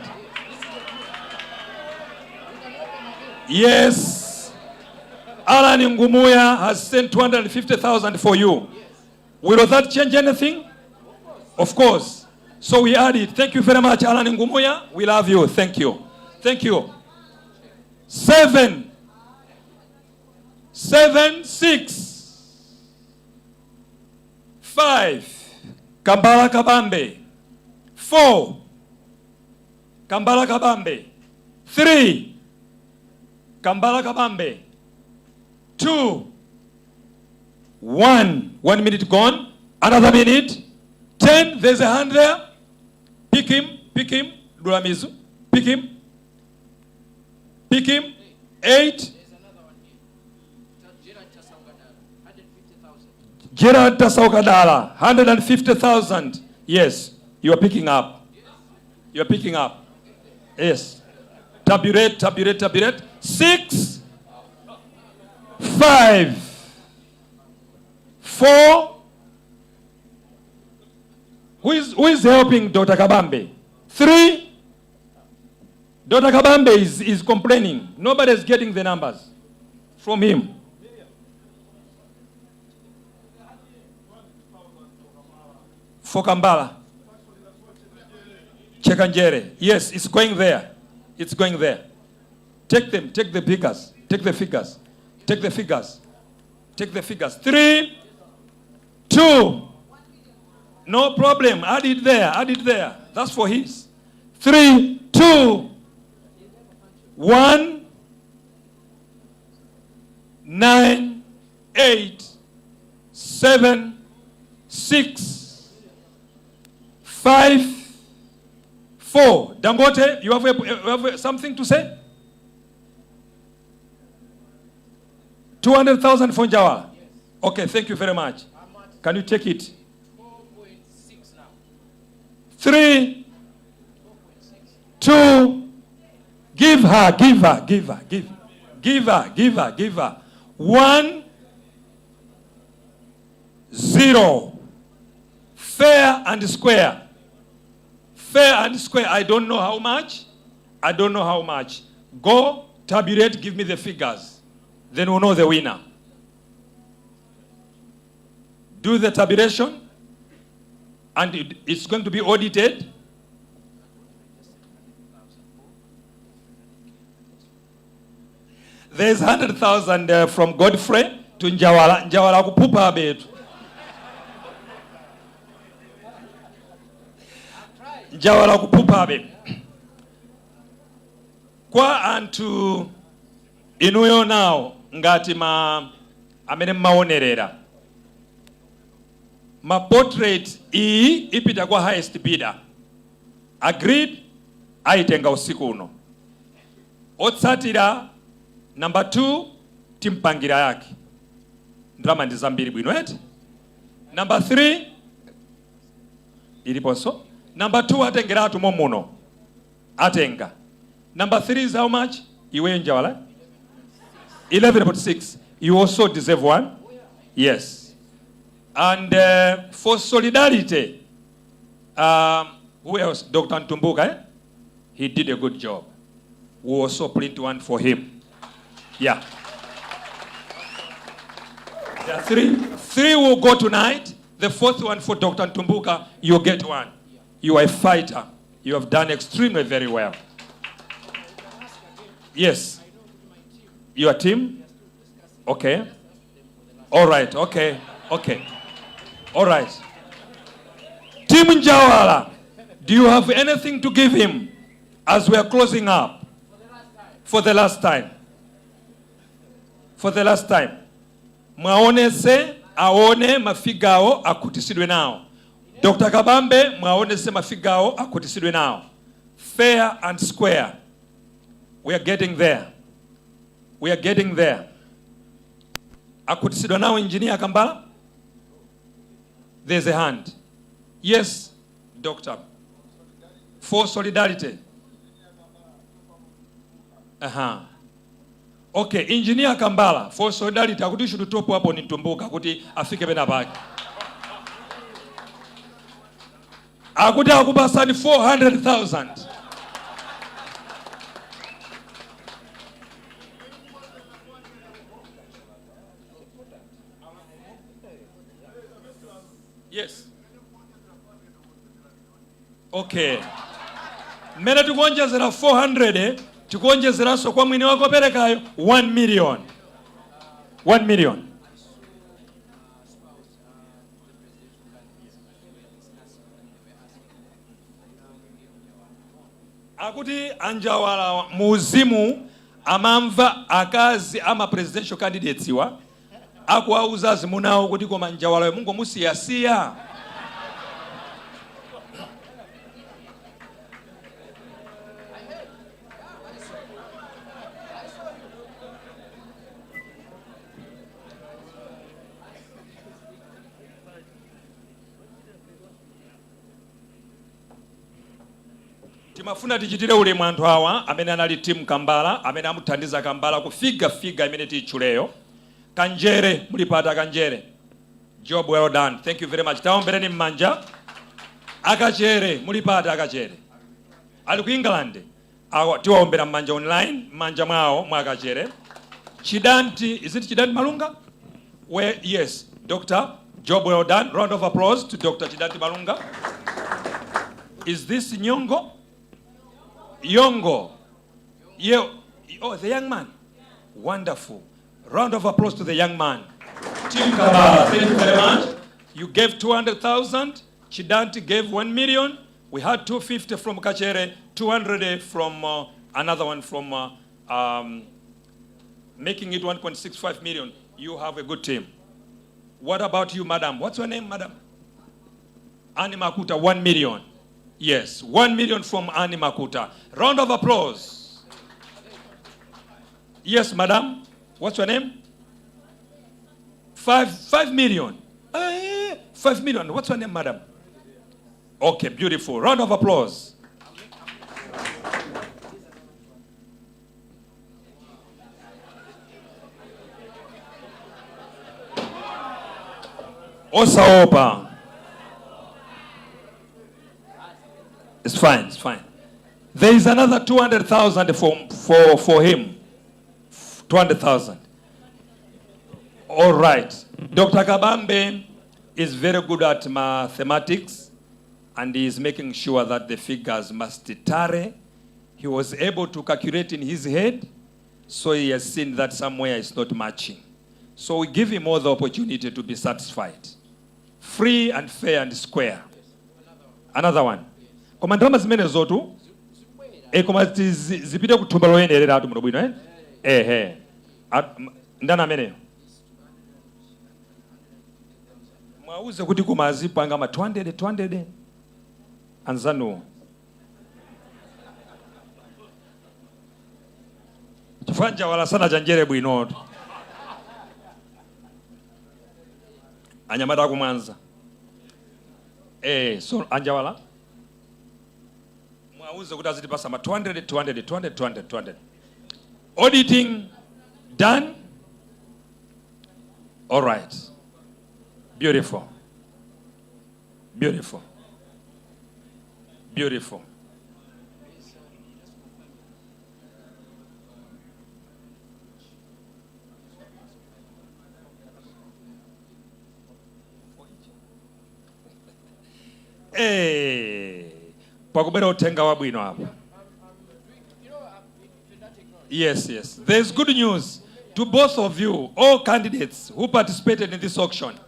Yes. Alan Ngumuya has sent 250,000 for you. Will that change anything? Of course. So we add it. Thank you very much, Alan Ngumuya. We love you. Thank you. Thank you. 7, 7, 6, 5. Kambala Kabambe. 4. Kambala Kabambe. 3. Kambala Kabambe. 2. 1. 1 minute gone. Another minute. 10. There's a hand there. Pick him. Pick him. Duramizu. Pick him. Pick him. 8. Gerard Tasaukadala, 150,000. Yes, you are picking up. You are picking up. Yes. Tabulate, tabulate, tabulate. 6, 5, 4. Who is helping Dr. Kabambe? 3. Dr. Kabambe is complaining. Nobody is getting the numbers from him. For Kambala. Chekanjere. Yes, it's going there. It's going there. Take them. Take the figures. Take the figures. Take the figures. Take the figures. Three, two. No problem. Add it there. Add it there. That's for his. Three, two, 1, 9, 8, 7, 6, 5, 4. Dangote, you have something to say? 200,000 for Njawala. Okay, thank you very much. Can you take it? 3, 2, give her, give her, give her, give, give her, give her, give her. 1, 0. Fair and square. Fair and square. I don't know how much. I don't know how much. Go, tabulate, give me the figures. Then we'll know the winner. Do the tabulation and it's going to be audited. There's 100,000 from Godfrey to Njawala. Njawala kupupa betu. Njawala kupupa be. Kwa anthu inuyo nawo ngati ma amene mmaonerera ma portrait iyi ipita kwa highest bidder. Agreed? Ayitenga usiku uno. Otsatira number 2 timpangira yake. Ndalama ndi zambiri bwino eti. Number 3 iliponso. Number 2 atengeratu momuno. Atenga. Number 3 is how much? Iwe Njawala? 11.6. You also deserve one? Yes. And for solidarity, who else? Dr. Ntumbuka, eh? He did a good job. We also print one for him. Yeah. There are three. Three will go tonight. The fourth one for Dr. Ntumbuka, you get one. You are a fighter. You have done extremely very well. Yes. Your team? Okay. All right. Okay. Okay. All right. Team Njawala, do you have anything to give him as we are closing up? For the last time. For the last time. Mwaonese aone mafigures akhutisidwe nawo. Dr. Kabambe mwaonese mafigures akhutisidwe nawo. Fair and square. We are getting there. We are getting there. Akhutisidwa nawo Engineer Kambala? There's a hand. Yes, doctor. For solidarity. Okay, Engineer Kambala, for solidarity, akuti should top up on Ntumbuka kuti afike pena pake. Akuti akupasani 400,000. Yes. Okay. Mmene tikuonjezera 400 tikuonjezeranso kwa mwini wako perekayo 1 million. 1 million. Akuti anjawala muuzimu amamva akazi ama presidential candidates wa akuwauza azimunawo kuti koma njawala mungomusiyasiya. Timafuna tichitire ulemu anthu awa amene anali team Kambala, amene amuthandiza Kambala kufiga figure imene tiyitchuleyo. Kanjere, mulipata Kanjere. Job well done. Thank you very much. Taombereni mmanja. Akachere, mulipata Akachere. Ali ku England. Awa tiwaombera mmanja online, mmanja mwawo mwa Akachere. Chidanti, is it Chidanti Malunga? Where, yes, Doctor, job well done. Round of applause to Dr. Chidanti Malunga. Is this Nyongo? Yongo. Yeah. Oh, the young man. Wonderful. Round of applause to the young man. Team Kambala, thank you very much. You gave 200,000. Chidanti gave 1 million. We had 250 from Kachere, 200 from another one from making it 1.65 million. You have a good team. What about you, madam? What's your name, madam? Annie Makuta, 1 million. Yes, 1 million from Annie Makuta. Round of applause. Yes, madam. What's your name? 5 million. 5 million. What's your name, madam? Okay, beautiful. Round of applause. Osaopa. It's fine, it's fine. There is another 200,000 for him. 200,000. All right. Dr. Kabambe, Is very good at mathematics and he is making sure that the figures must tally. He was able to calculate in his head, so he has seen that somewhere it's not matching. So we give him all the opportunity to be satisfied. Free and fair and square. Another one. Koma ndalama zimenezotu koma zipite kuthumba loyenerera atu muno bwino, eh? Ehe. Ndani ameneyo? Mwauze kuti koma azipanga ma 200 200 anzanuwo. Chifukwa Njawala sanachanjere bwinotu. Anyamata akumwanza. So anjawala mwauze kuti azitipasa ma 200 200 200 200 200. Auditing done. All right, beautiful, beautiful, beautiful. Pakubwera uthenga wabwino apa. Yes. There's good news to both of you, all candidates who participated in this auction.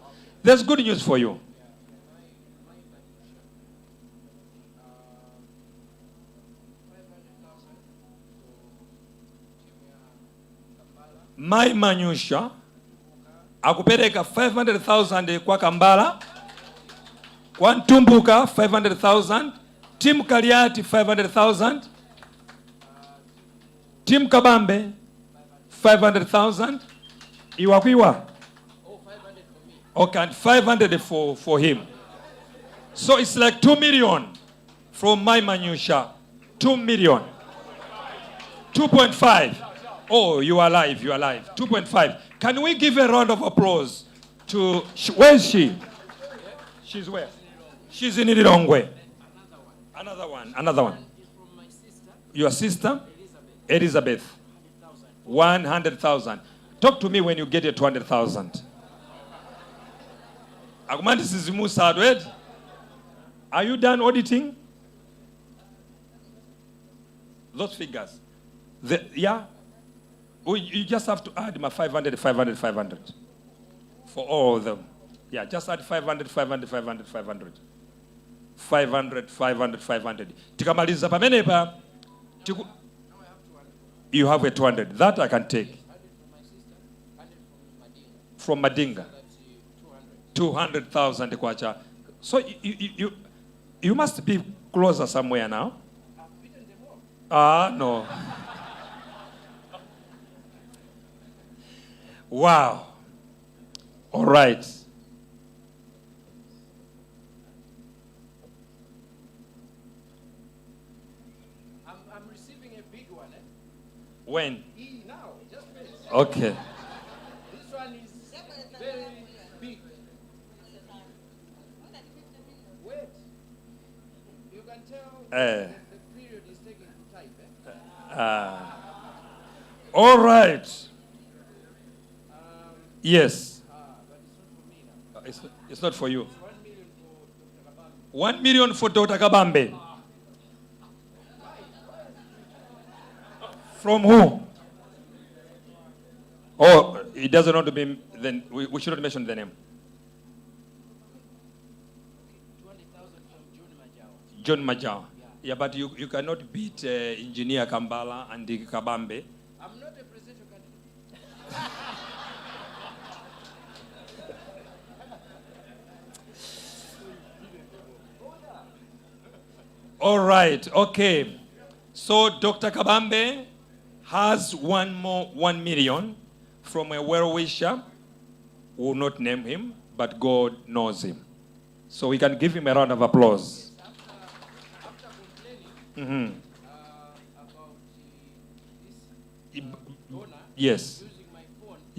There's good news for you. Mai Manyusha akupereka 500,000 kwa Kambala, kwa Ntumbuka 500,000, Tim Kaliati 500,000, Tim Kabambe 500,000, Iwakwiwa. Okay, and 500 for him. So it's like 2 million from Mai Manyusha. 2 million. 2.5. Oh, you are alive, you are alive. 2.5. Can we give a round of applause to... Where is she? She's where? She's in Lilongwe. Another one, another one. Your sister? Elizabeth. 100,000. Talk to me when you get a 200,000. Akumandi sizimusa adwed. Are you done auditing? Those figures. Yeah? You just have to add my 500, 500, 500. For all of them. Yeah, just add 500, 500, 500, 500. 500, 500, 500. Tikamaliza pamenepa, you have a 200. That I can take. From Madinga. 200,000 kwacha. So you must be closer somewhere now. No. Wow. All right. I'm receiving a big one. When? E now, just wait. Okay. This one is very big. Wait. You can tell the period is taking to type. All right. Yes. But it's not for me now. It's not for you. 1 million for Dr. Kabambe. From who? Oh, he doesn't want to be, then we shouldn't mention the name. John Majawa. Yeah, but you cannot beat Engineer Kambala and Kabambe. I'm not a presidential candidate. All right, okay. So Dr. Kabambe has one more 1 million from a well-wisher. We will not name him, but God knows him. So we can give him a round of applause. After complaining, about this donor using my phone to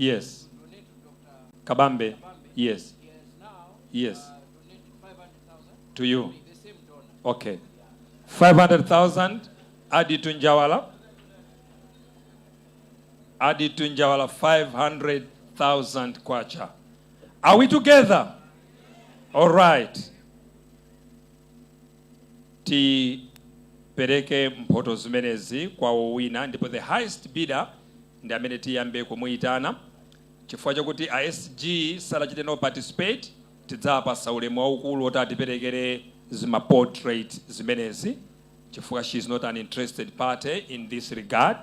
donate to Dr. Kabambe. Kabambe, Yes. he has now, Yes. donated 500,000 To you. me, the same donor. Okay. 500,000 added to Njawala. Added to Njawala 500,000 kwacha. Are we together? All right. Tipereke mphoto zimenezi kwa wowina, ndipo the highest bidder ndi amene tiyambe kumuyitana. Chifukwa chakuti a SG sadachite no participate, tidzapasa ulemu waukulu oti atiperekere zima portrait zimenezi, chifukwa she is not an interested party in this regard.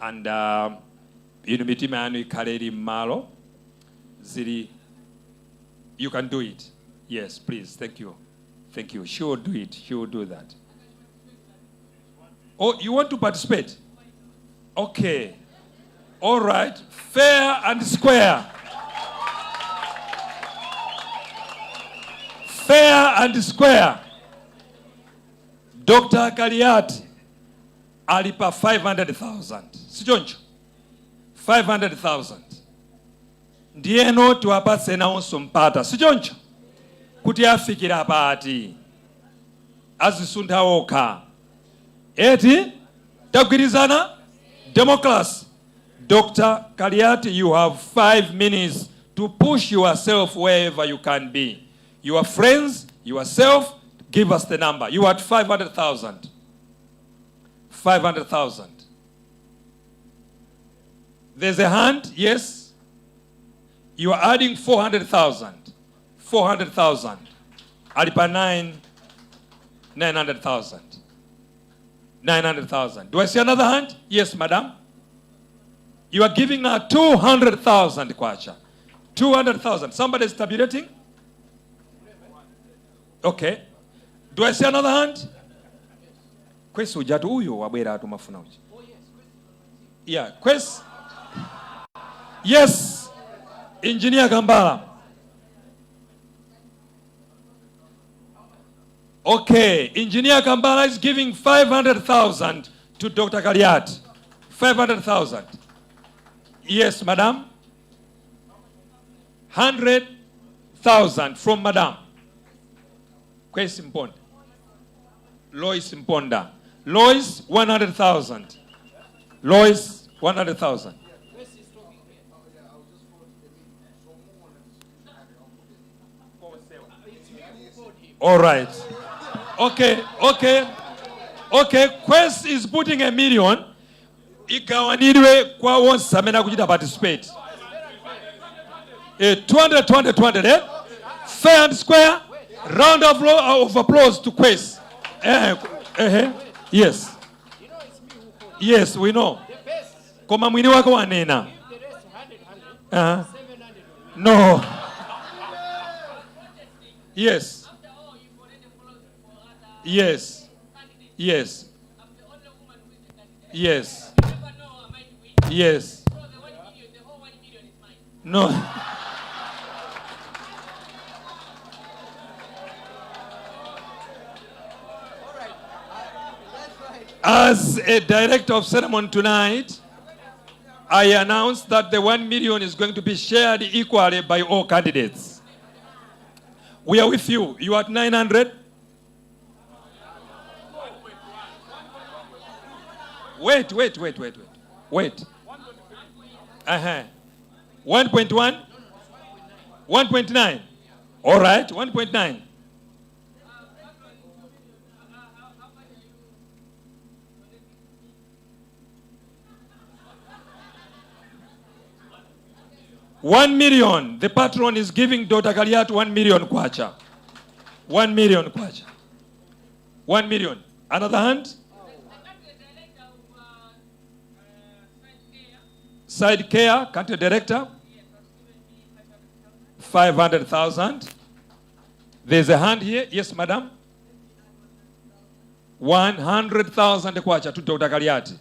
And inu mitima yanu ikhale ili m'malo zili. You can do it. Yes, please. Thank you. Thank you. She will do it. She will do that. Oh, you want to participate? Okay. All right. Fair and square. Fair and square. Dr. Kaliati alipa 500,000. Sichoncho? 500,000. Ndiyeno tiwapatse nawonso mpata, sichoncho? Kuti afikira pati, azisuntha okha, eti? Tagwirizana? Democracy. Dr. Kaliati, you have 5 minutes to push yourself wherever you can be. Your friends, yourself, give us the number. You are at 500,000. 500,000. There's a hand, yes. You are adding 400,000. 400,000. Alipa 9, 900,000. 900,000. Do I see another hand? Yes, madam. You are giving her 200,000 kwacha. 200,000. Somebody is tabulating? Okay. Do I see another hand? Kwesi ujatu uyo wabwera atu mafuna uja. Yeah, Kwesi. Yes. Engineer Gambala. Okay, Engineer Kambala is giving 500,000 to Dr. Kaliati. 500,000. Yes, madam. 100,000 from madam. Kwesi Mponda. Lois Mponda. Lois, 100,000. Lois, 100,000. All right. Okay. Quest is putting $1 million. Igawanidwe kwa onse amene akuchita participate. 200, 200, 200, eh? Fair and square. Round of applause to Quest. Yes. Yes, we know. Koma mwini wako wanena. No. Yes. Yes. Yes. Yes. Yes. No. As a director of ceremony tonight, I announce that the 1 million is going to be shared equally by all candidates. We are with you. You are at 900. Wait, wait, wait, wait, wait. Wait. 1.1? 1.9. All right, 1.9. 1 million. The patron is giving Dr. Kaliat 1 million kwacha. 1 million kwacha. 1 million. Another hand? Side care, country director. 500,000. There's a hand here. Yes, madam. 100,000 kwacha to Dr. Kaliati.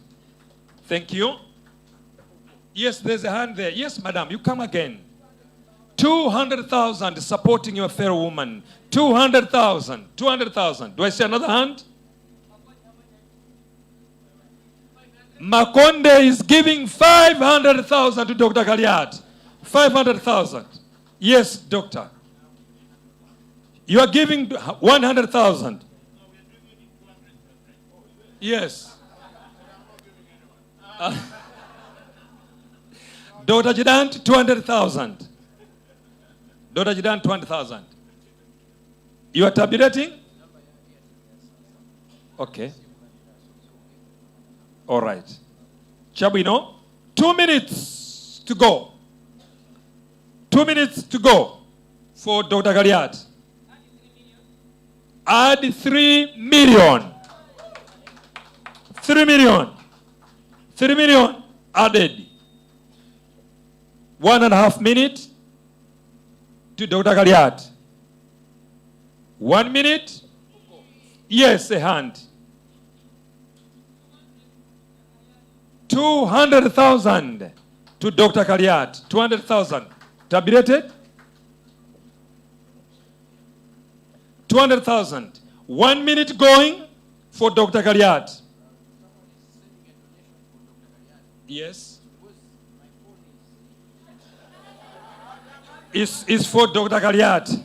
Thank you. Yes, there's a hand there. Yes, madam, you come again. 200,000 supporting your fellow woman. 200,000. 200,000. Do I see another hand? Makonde is giving 500,000 to Dr. Kaliat. 500,000. Yes, doctor. You are giving 100,000. Yes. Dr. Jidant, 200,000. Dr. Jidant, 200,000. You are tabulating? Okay. All right. Chabwino, 2 minutes to go. 2 minutes to go for Dr. Kaliati. Add 3 million. 3 million. 3 million added. 1.5 minute to Dr. Kaliati. 1 minute. Yes, a hand. 200,000 to Dr. Kaliati. 200,000. Tabulated? 200,000. 1 minute going for Dr. Kaliati. Yes. It's for Dr. Kaliati.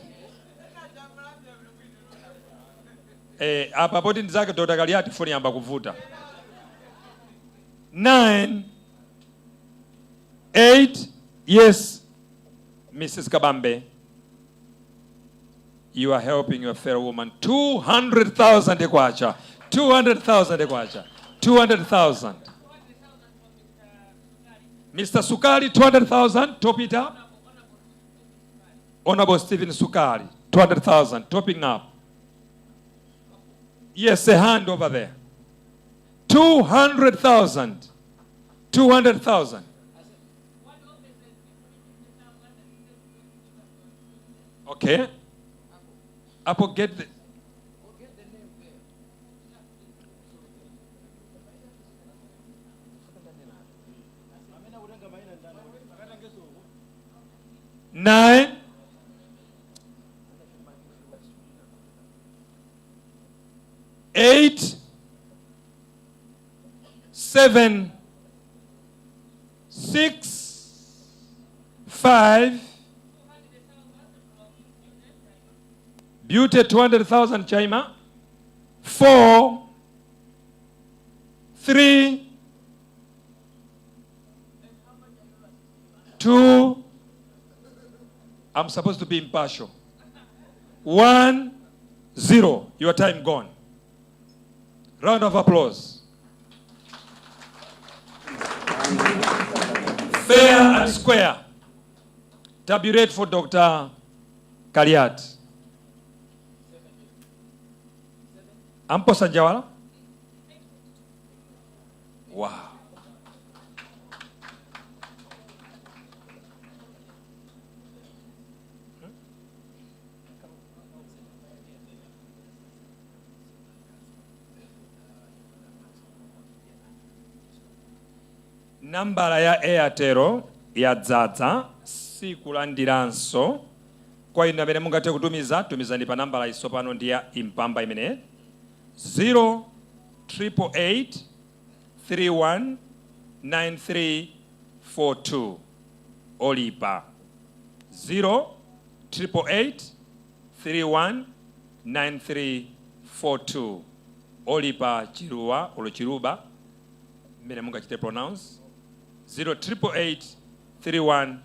Eh, apa poti ndizake Dr. Kaliati, foni yamba kuvuta. 9, 8, yes, Mrs. Kabambe. You are helping your fellow woman. 200,000 kwacha. 200,000 kwacha. 200,000. Mr. Sukali, 200,000. Top it up. Honorable Stephen Sukali, 200,000. Topping up. Yes, a hand over there. 200,000. 200,000. Okay. Apple, get the. 9, 8, 7, 6, 5. Beauty, 200,000 Chaima. 4, 3, 2. I'm supposed to be impartial. 1, 0. Your time gone. Round of applause. Fair and square. Tabulate for Dr. Kaliati. Amposa Njawala? Wow. Nambala ya Airtel yadzadza, sikulandiranso. Kwa inu amene mungathe kutumiza, tumizani pa nambala isopano ndi ya Mpamba imene 0 888 31 9342. Olipa 0 888 31 9342. Olipa Chiruwa olo Chiruba, mmene mungachite pronounce, 0 888 31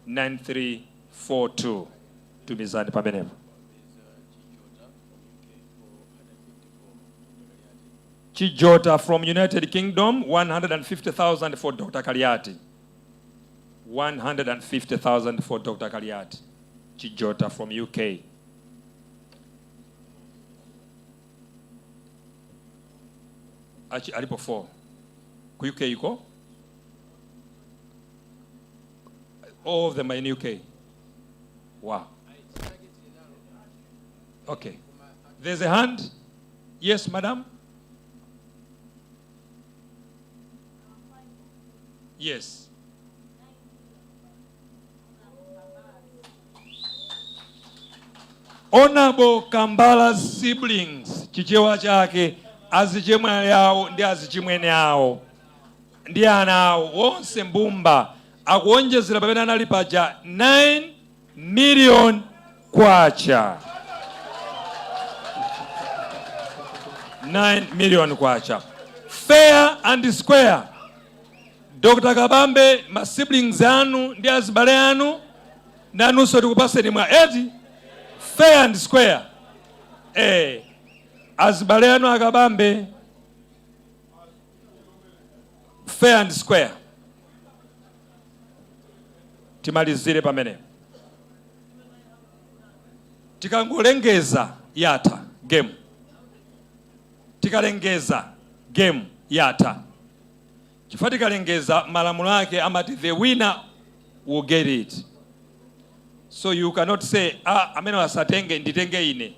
9342. Tumizani pamenepo. Chijota from United Kingdom, 150,000 for Dr. Kaliati. 150,000 for Dr. Kaliati. Chijota from UK. Achi, alipo 4. Ku UK yuko? All of them are in UK. Wow. Okay. There's a hand. Yes, madam. Yes. Honorable Kambala's siblings, Chichewa chake, azichemwali awo ndi azichimwene awo ndi ana awo onse mbumba akuonjezera pamene anali paja 9 million kwacha. 9 million kwacha, fair and square. Dr. Kabambe, ma siblings anu ndi azibale anu nanunso tikupaseni mwa eti, fair and square. Azibale anu akabambe fair and square. Timalizire pamenepo. Tikangolengeza yatha game. Tikalengeza game yatha, chifukwa tikalengeza malamulo ake amati the winner will get it. So you cannot say, "Ah, amene asatenge, nditenge ine."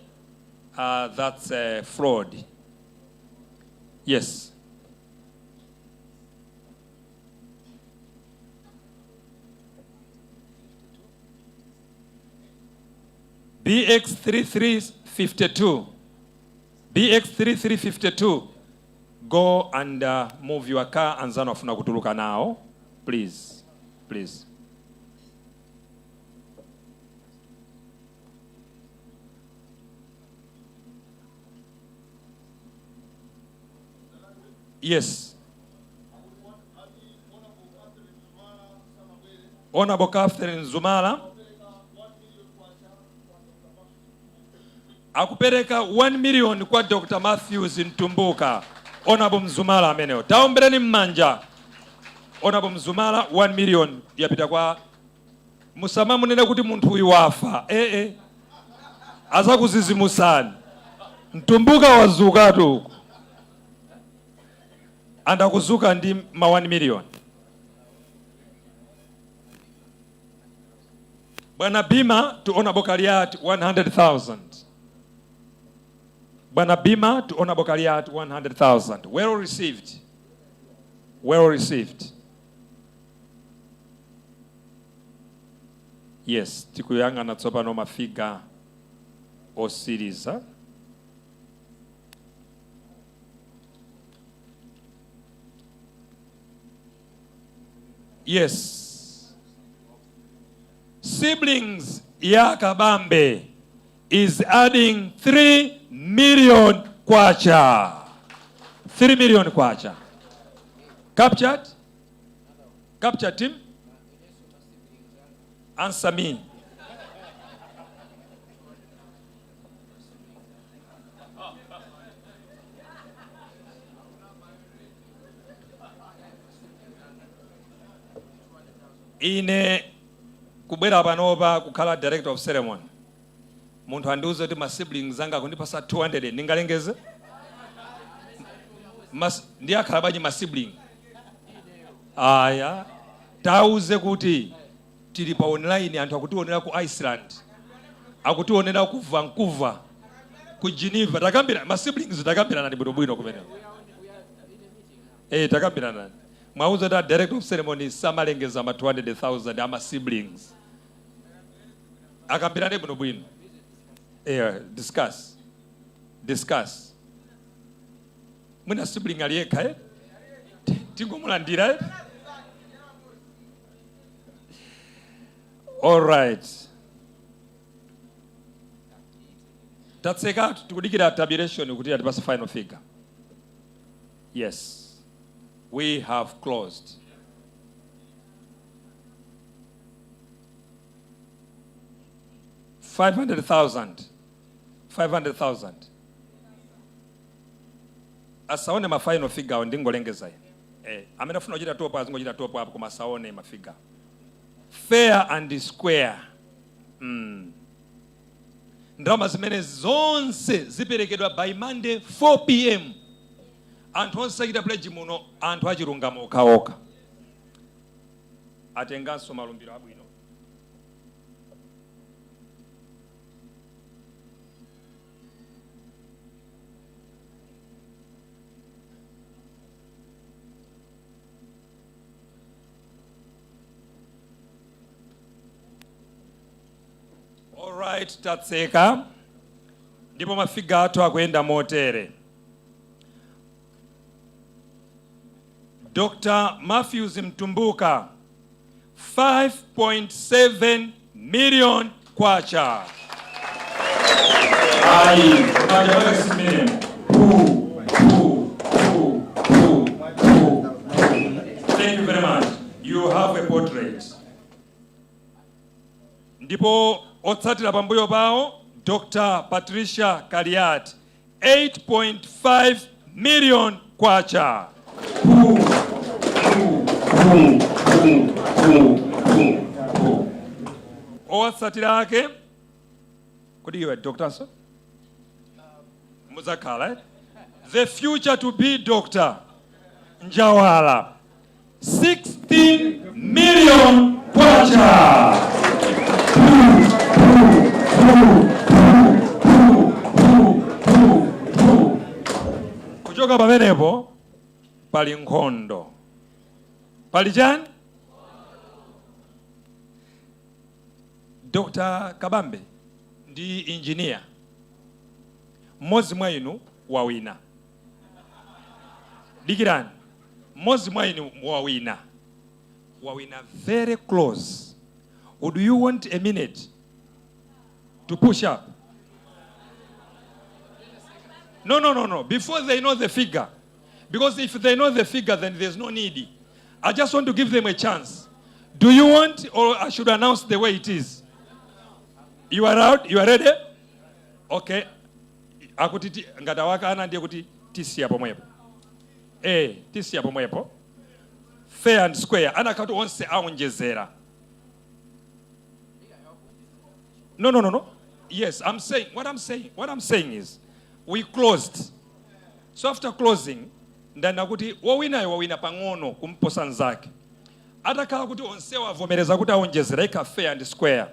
That's fraud. Yes. BX3352. BX3352. Go and move your car. Anzanu afuna kutuluka now. Please. Please. Yes. Honorable Catherine Zumala akupereka 1 million kwa Dr. Matthews Mtumbuka. Honorable Mzumala ameneyo. Taombereni mmanja. Honorable Mzumala, 1 million yapita kwa. Musamamunene kuti munthu uyu wafa. Eh. Azakuzizimusani. Mtumbuka wazukatu uku. Andakuzuka ndi ma 1 million. Bwana Bima to Honorable Kaliat, 100,000. Bwana Bima to Honorable Kaliat, 100,000. Well received. Well received. Yes, tikuyang'ana tsopano ma figure osiriza. Yes. Siblings ya Kabambe is adding 3 million kwacha. 3 million kwacha. Captured? Captured, team? Answer me. Ine kubwera panopa kukhala director of ceremony, munthu andiuze kuti ma siblings anga akundipasa 200, ndingalengeze? Ndiye akhala bwanji ma sibling aya? Tauze kuti tili pa online, anthu akutionera ku Iceland, akutionera ku Vancouver, ku Geneva. Takambira ma siblings, takambirana bwinobwino kumeneko. Takambirana, mwauza kuti a director of ceremony samalengeza ma 200,000 ama siblings. Akambirane bwinobwino. Discuss, discuss. Mwina sibling aliyekha, eh? Tingomulandira, eh? All right, tatseka, tikudikira tabulation kuti atipase final figure. Yes, we have closed. 500,000, 500,000. Asaone ma final figure, ndingolengeza ine. Amene afuna kuchita top azingochita top apo, koma asaone ma figure. Fair and square. Ndalama zimene zonse ziperekedwa by Monday 4 p.m. Anthu onse achita pledge muno, anthu achilungamo okhaokha, atenganso malumbiro abwino. Alright, tatseka ndipo ma figure athu akuyenda motere: Dr. Matthews Mtumbuka, 5.7 million kwacha. Ayi, manja mwake simene. Pu, pu, pu, pu, pu. Thank you very much. You have a portrait. Ndipo otsatira pambuyo pawo, Dr. Patricia Kaliati, 8.5 million kwacha. Owatsatira ake, kodi iwe doctor so muzakhala, eh? The future to be Doctor Njawala, 16 million kwacha. Kuchoka pamenepo pali nkhondo. Pali chani? Dr. Kabambe ndi engineer, mmodzi mwa inu wawina. Dikirani, mmodzi mwa inu wawina, wawina very close. Would you want a minute to push up? No, no, no, no. Before they know the figure. Because if they know the figure, then there's no need. I just want to give them a chance. Do you want, or I should announce the way it is? You are out? You are ready? Okay. Akuti ngati awakana ndiye kuti tisiya pomwepo. Eh, tisiya pomwepo. Fair and square. Anakati onse aonjezera. No, no, no, no. Yes, I'm saying, what I'm saying, what I'm saying is, we closed. So after closing, ndanena kuti wowinayo wawina pang'ono kumposa nzake. Atakhala kuti onsewo avomereza kuti aonjezera, ikhala fair and square.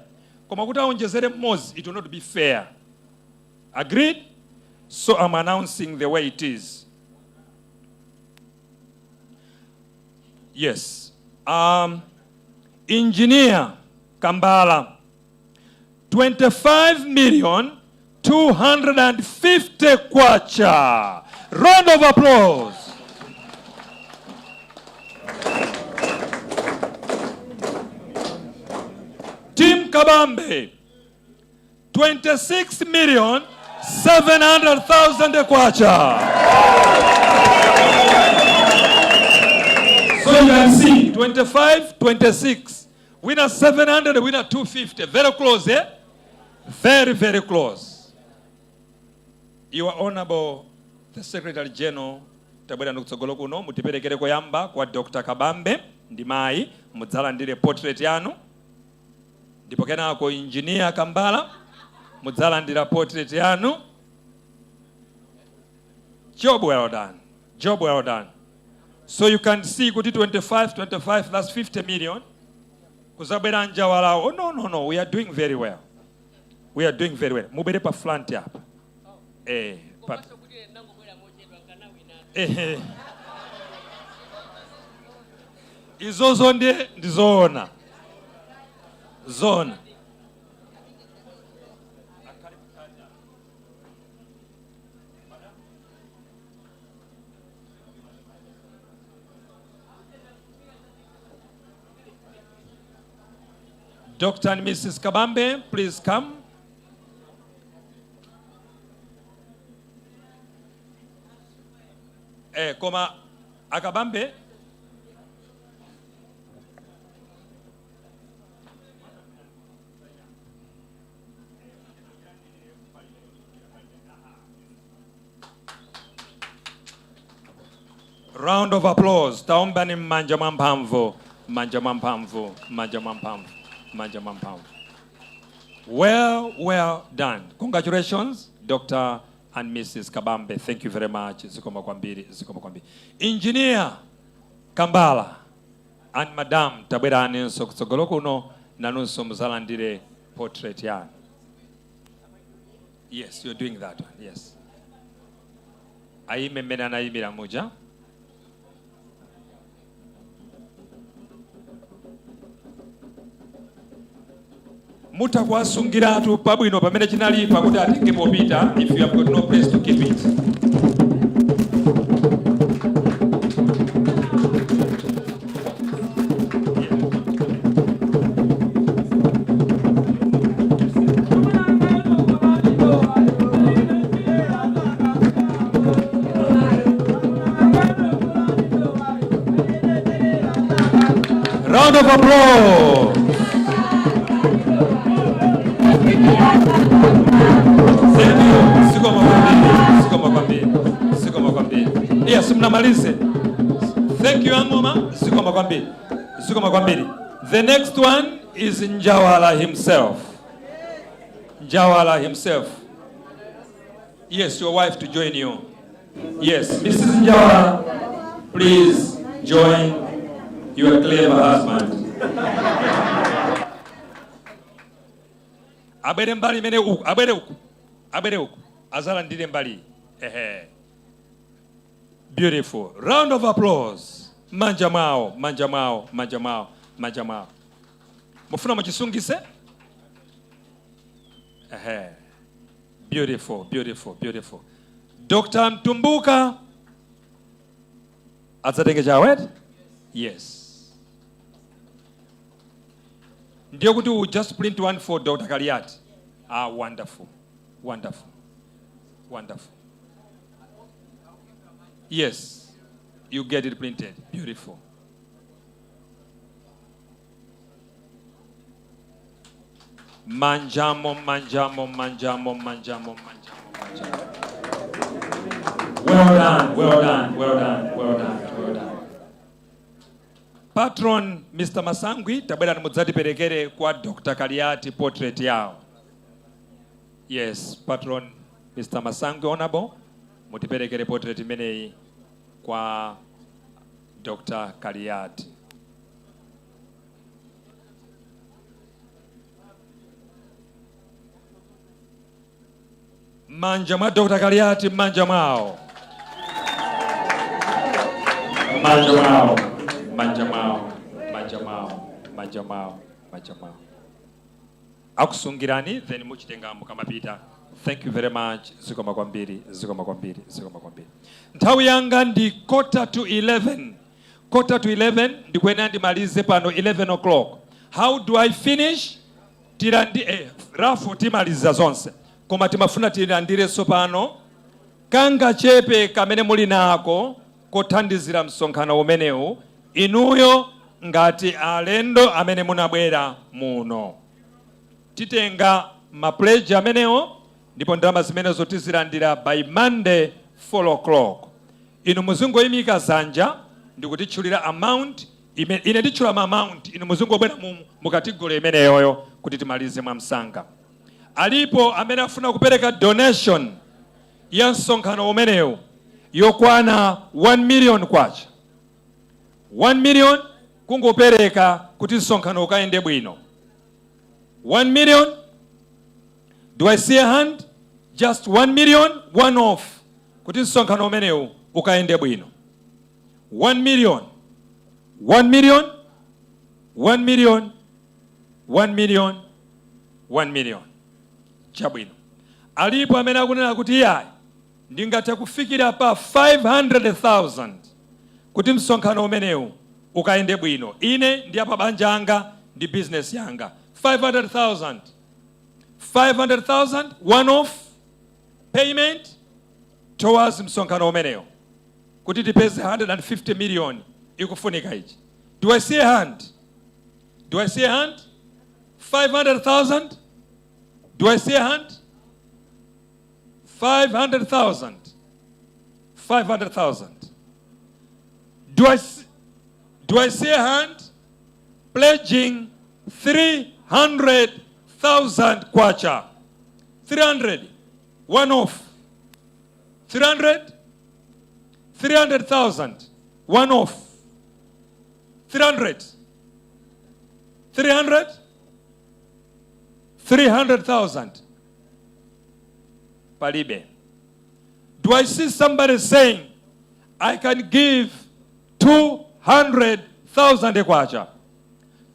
Koma kuti aonjezere mmodzi, it will not be fair. Agreed? So I'm announcing the way it is. Yes. Engineer Kambala, 25 million 250 kwacha. Round of applause. Team Kabambe, 26 million 700,000 kwacha. So you can see 25, 26. Winner 700, winner 250. Very close, eh? Very, very close. Your Honorable, the Secretary General, tabwera ndikutsogolo kuno mutiperekere koyamba kwa Dr. Kabambe ndi mayi, mudzalandire portrait yanu, ndipo kenako Engineer Kambala mudzalandira portrait yanu. Job well done. Job well done. So you can see kuti 25, 25, that's 50 million. Kuzabwera Njawalawo. Oh, no, no, no, we are doing very well. We are doing very well. Mubere pa front apa. Eh, pa. Eh. Izozo ndiye ndizoona. Zona. Dr. and Mrs. Kabambe, please come. Eh, koma akabambe. Round of applause. Taombani mmanja mwamphamvu, manja mwamphamvu, manja mwamphamvu, manja mwamphamvu. Well, well done. Congratulations, Dr. and Mrs. Kabambe. Thank you very much. Zikomo kwambiri, zikomo kwambiri. Engineer Kambala and Madam, tabweraninso kutsogolo kuno, nanunso muzalandire portrait yanu. Yes, you're doing that one. Yes. Ayime mmene anayimira muja. Mutha kuwasungiratu pabwino pamene chinali pakuti atenge popita if you have got no place to keep it. Round of applause. Sindinamalize. Thank you, Angoma. Zikomo kwambiri, zikomo kwambiri. The next one is Njawala himself, Njawala himself. Yes, your wife to join you. Yes, Mrs. Njawala, please join your clever husband. Abwere mbali imene uku, abwere uku, abwere uku, azalandire mbali. Ehe, beautiful. Round of applause. Manja mwawo, manja mwawo, manja mwawo, manja mwawo. Mufuna muchisungise. Ehe, beautiful, beautiful, beautiful. Dr. Mtumbuka adzatenge chawet. Yes, ndiye kuti we just print one for Dr. Kaliati. Ah, wonderful, wonderful, wonderful. Yes, you get it printed. Beautiful. Manjamo, manjamo, manjamo, manjamo, manjamo, manjamo. Well done, well done, well done, well done, well done. Patron Mr. Masangwi, tabwera mudzatiperekere kwa Dr. Kaliati portrait yawo. Yes, Patron Mr. Masangwi, honorable, mutiperekere portrait imeneyi kwa Dr. Kaliati. Manja mwa Dr. Kaliati, manja mwawo, manja mwawo, manja mwawo, manja mwawo, manja mwawo, manja mwawo. Akusungirani, then muchitenga mukamapita. Thank you very much. Zikomo kwambiri, zikomo kwambiri, zikomo kwambiri. Nthawi yanga ndi quarter to 11. Quarter to 11, ndikuyenera ndimalize pano 11 o'clock. How do I finish? Tilandi raffle timaliza zonse, koma timafuna tilandirenso pano kangachepe kamene muli nako kothandizira msonkhano umenewu, inuyo ngati alendo amene munabwera muno. Titenga ma pledge amenewo, ndipo ndalama zimenezo tizilandira by Monday 4 o'clock. Inu muzingoyimika zanja ndikutitchulira amount ine nditchula ma amount, inu muzingobwera mu category imeneyoyo kuti timalize mwamsanga. Alipo amene afuna kupereka donation ya msonkhano umenewu yokwana 1 million kwacha? 1 million kungopereka kuti msonkhano ukayende bwino. 1 million. Do I see a hand? Just 1 million, one off, kuti msonkhano umenewu ukayende bwino. 1 million, 1 million, 1 million, 1 million, 1 million. Chabwino. Alipo amene akunena kuti iyayi, ndingathe kufikira pa 500,000 kuti msonkhano umenewu ukayende bwino, ine ndi apa banja anga ndi business yanga? 500,000, 500,000, one off payment towards msonkhano umenewu kuti tipeze 150 million ikufunika ichi. Do I see a hand? Do I see a hand? 500,000. Do I see a hand? 500,000, 500,000. Do I see a hand pledging 300,000 kwacha? 300, one off. 300, 300,000, one off. 300, 300, 300,000. Palibe. Do I see somebody saying, "I can give 200,000 kwacha"?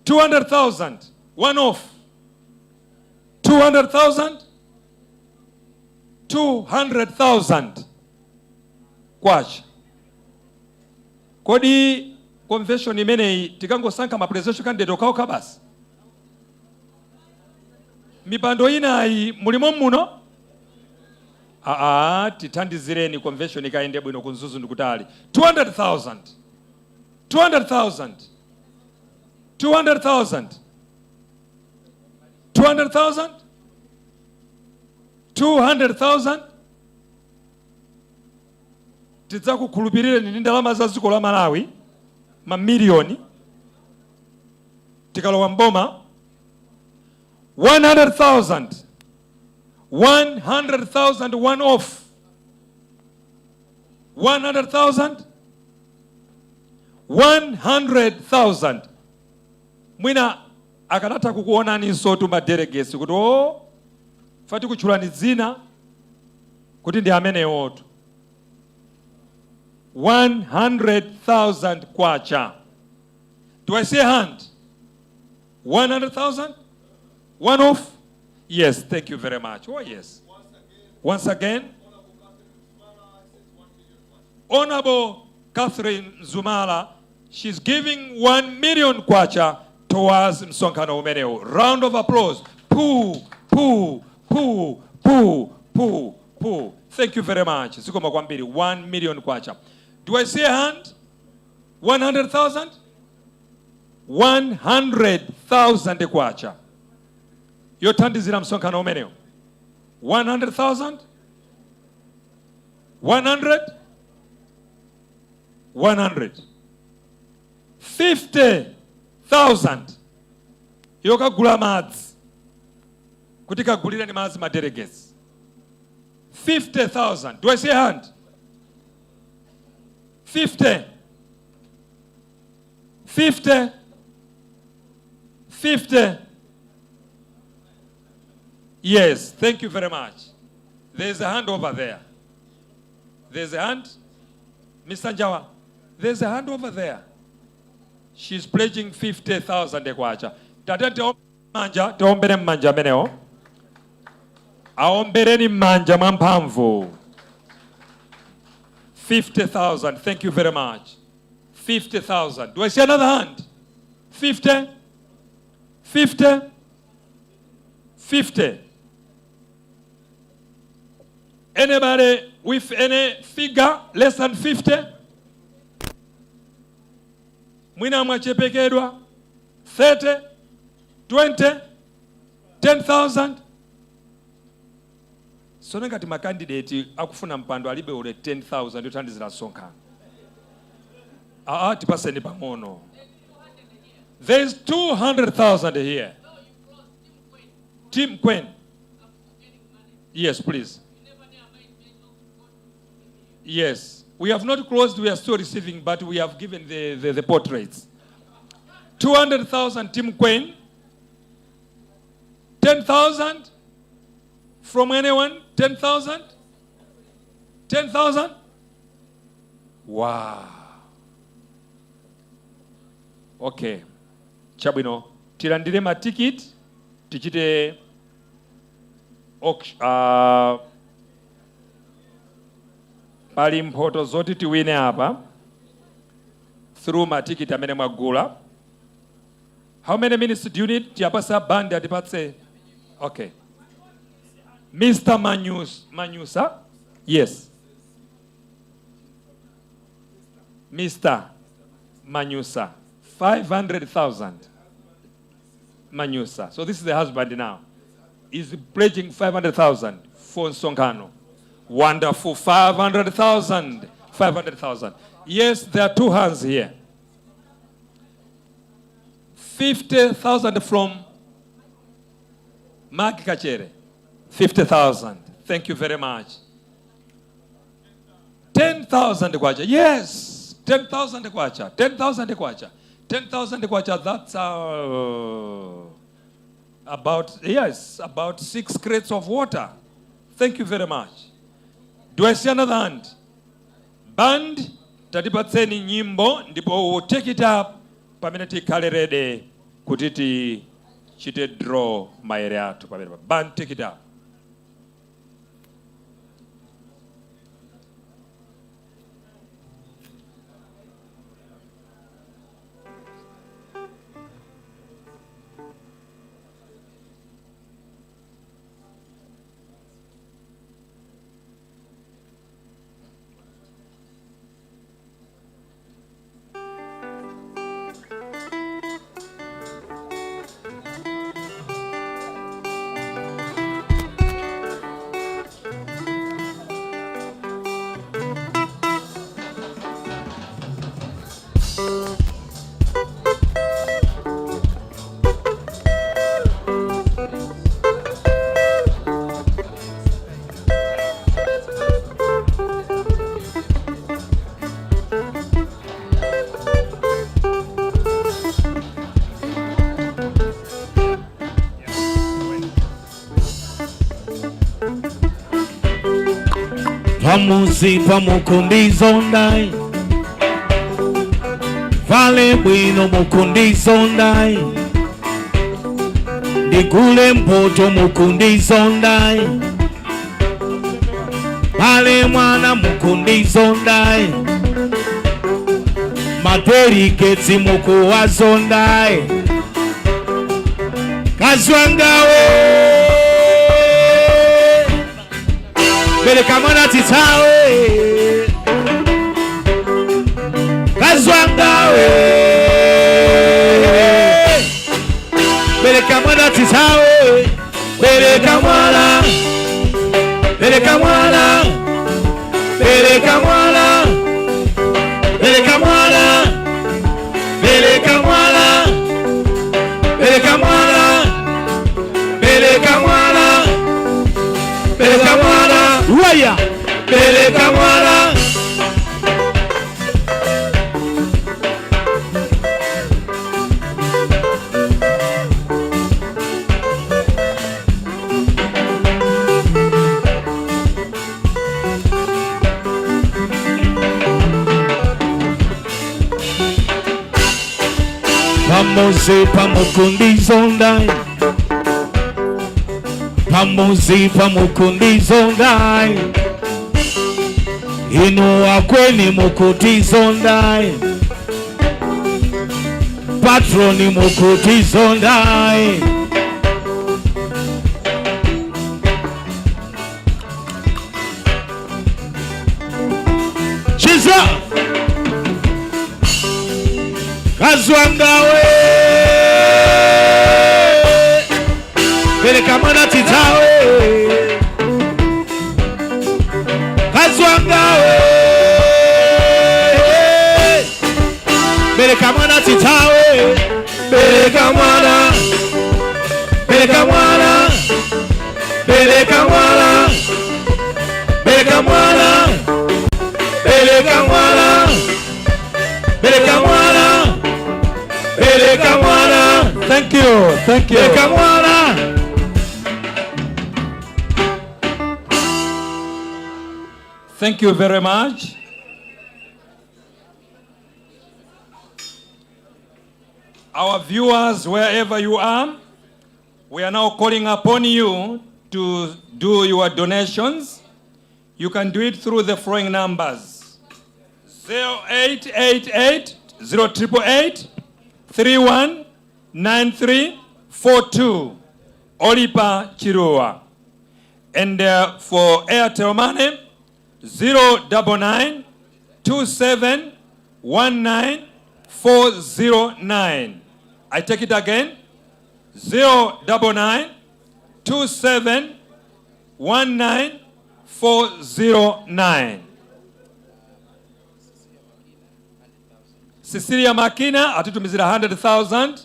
200,000, one off. 200,000, 200,000 kwacha. Kodi convention imeneyi tikangosankha ma presidential candidate okhaokha basi? Mipando inayi mulimo muno? Aa, tithandizireni convention ikayende bwino. Ku Mzuzu ndikutali. 200,000, 200,000, 200,000, 200,000, 200,000. Tidzakukhulupirireni ndi ndalama za dziko la Malawi mamiliyoni tikalowa mboma? 100,000, 100,000, one off, 100,000, 100,000. Mwina akanatha kukuonaninso tu madelegates kuti o fati kutchulani dzina kuti ndi amenewotu. 100,000 kwacha. Do I see a hand? 100,000? One off? Yes, thank you very much. Oh, yes. Once again, Honorable Catherine Zumala, she's giving 1 million kwacha towards msonkhano umenewu. Round of applause. Poo, poo, poo, poo, poo, poo. Thank you very much. Zikomo kwambiri. 1 million kwacha. Do I see a hand? 100,000? 100,000 kwacha yothandizira msonkhano umenewu. 100,000, 100, 100, 50,000 yokagula madzi, kuti kagulireni madzi ma delegates. 50,000. Do I see a hand? 50, 50, 50. Yes, thank you very much. There's a hand over there. There's a hand. Mr. Njawa, there's a hand over there. She's pledging 50,000 kwacha. Tate manja, tiombere mmanja amenewo. Aombereni mmanja mwamphamvu. 50,000. Thank you very much. 50,000. Do I see another hand? 50? 50? 50. Anybody with any figure less than 50? Mwina mwachepekedwa 30, 20, 10,000. Sone ngati macandidate akufuna mpando alibe ule 10,000 yothandizira msonkhano. Aa, tipaseni pang'ono. There's 200,000 here. Tim Quen. Yes, please. Yes. We have not closed, we are still receiving, but we have given the portraits. 200,000 Tim Quen. 10,000 from anyone? 10,000? 10,000? Wow. Okay. Chabwino. Tilandire matikiti tichite pali mphoto zoti tiwine apa through matikiti amene mwagula. How many minutes do you need? Tiapasa band atipatse. Okay. Mr. Manus, Manusa? Yes. Mr. Manusa. 500,000. Manusa. So this is the husband now. He's pledging 500,000 for msonkhano. Wonderful. 500,000. 500,000. Yes, there are two hands here. 50,000 from Mark Kachere. 50,000. Thank you very much. 10,000 kwacha. Yes. 10,000 kwacha. 10,000 kwacha. 10,000 kwacha. That's about, yes, about 6 crates of water. Thank you very much. Do I see another hand? Band, tatipatseni nyimbo, ndipo we'll take it up pamene tikhale ready kuti tichite draw maere athu pamene. Band, take it up. Pamuzi pamukundizondai, vale bwino mukundizondai, ndigule mpoto mukundizondai, pale mwana mukundizondai, madelegates mukuwazondai, kazwangawe bereka mwana titsawe, kazwangawe bereka mwana titsawe, bereka mwana, bereka mwana, bereka mwana, bereka mwana, bereka mwana, bereka mwana, bereka mwana, bereka mwana, waya, bereka mwana. Pamuzi pamukundizondai, pamuzi pamukundizondai, inu akweni mukutizondai, patroni mukutizondai. Chiza kazwangawe bereka mwana titsawe, kazwangawe bereka mwana titsawe, bereka mwana, bereka mwana, bereka mwana, bereka mwana, bereka mwana, bereka mwana, bereka mwana. Thank you, thank you. Bereka mwana. Thank you very much. Our viewers, wherever you are, we are now calling upon you to do your donations. You can do it through the following numbers: 0888, 0888, 319342, Olipa Chirua. And for Airtel Money, 099, 27, 19, 409. I take it again. 099, 27, 19, 409. Cecilia Makina atitumizira 100,000,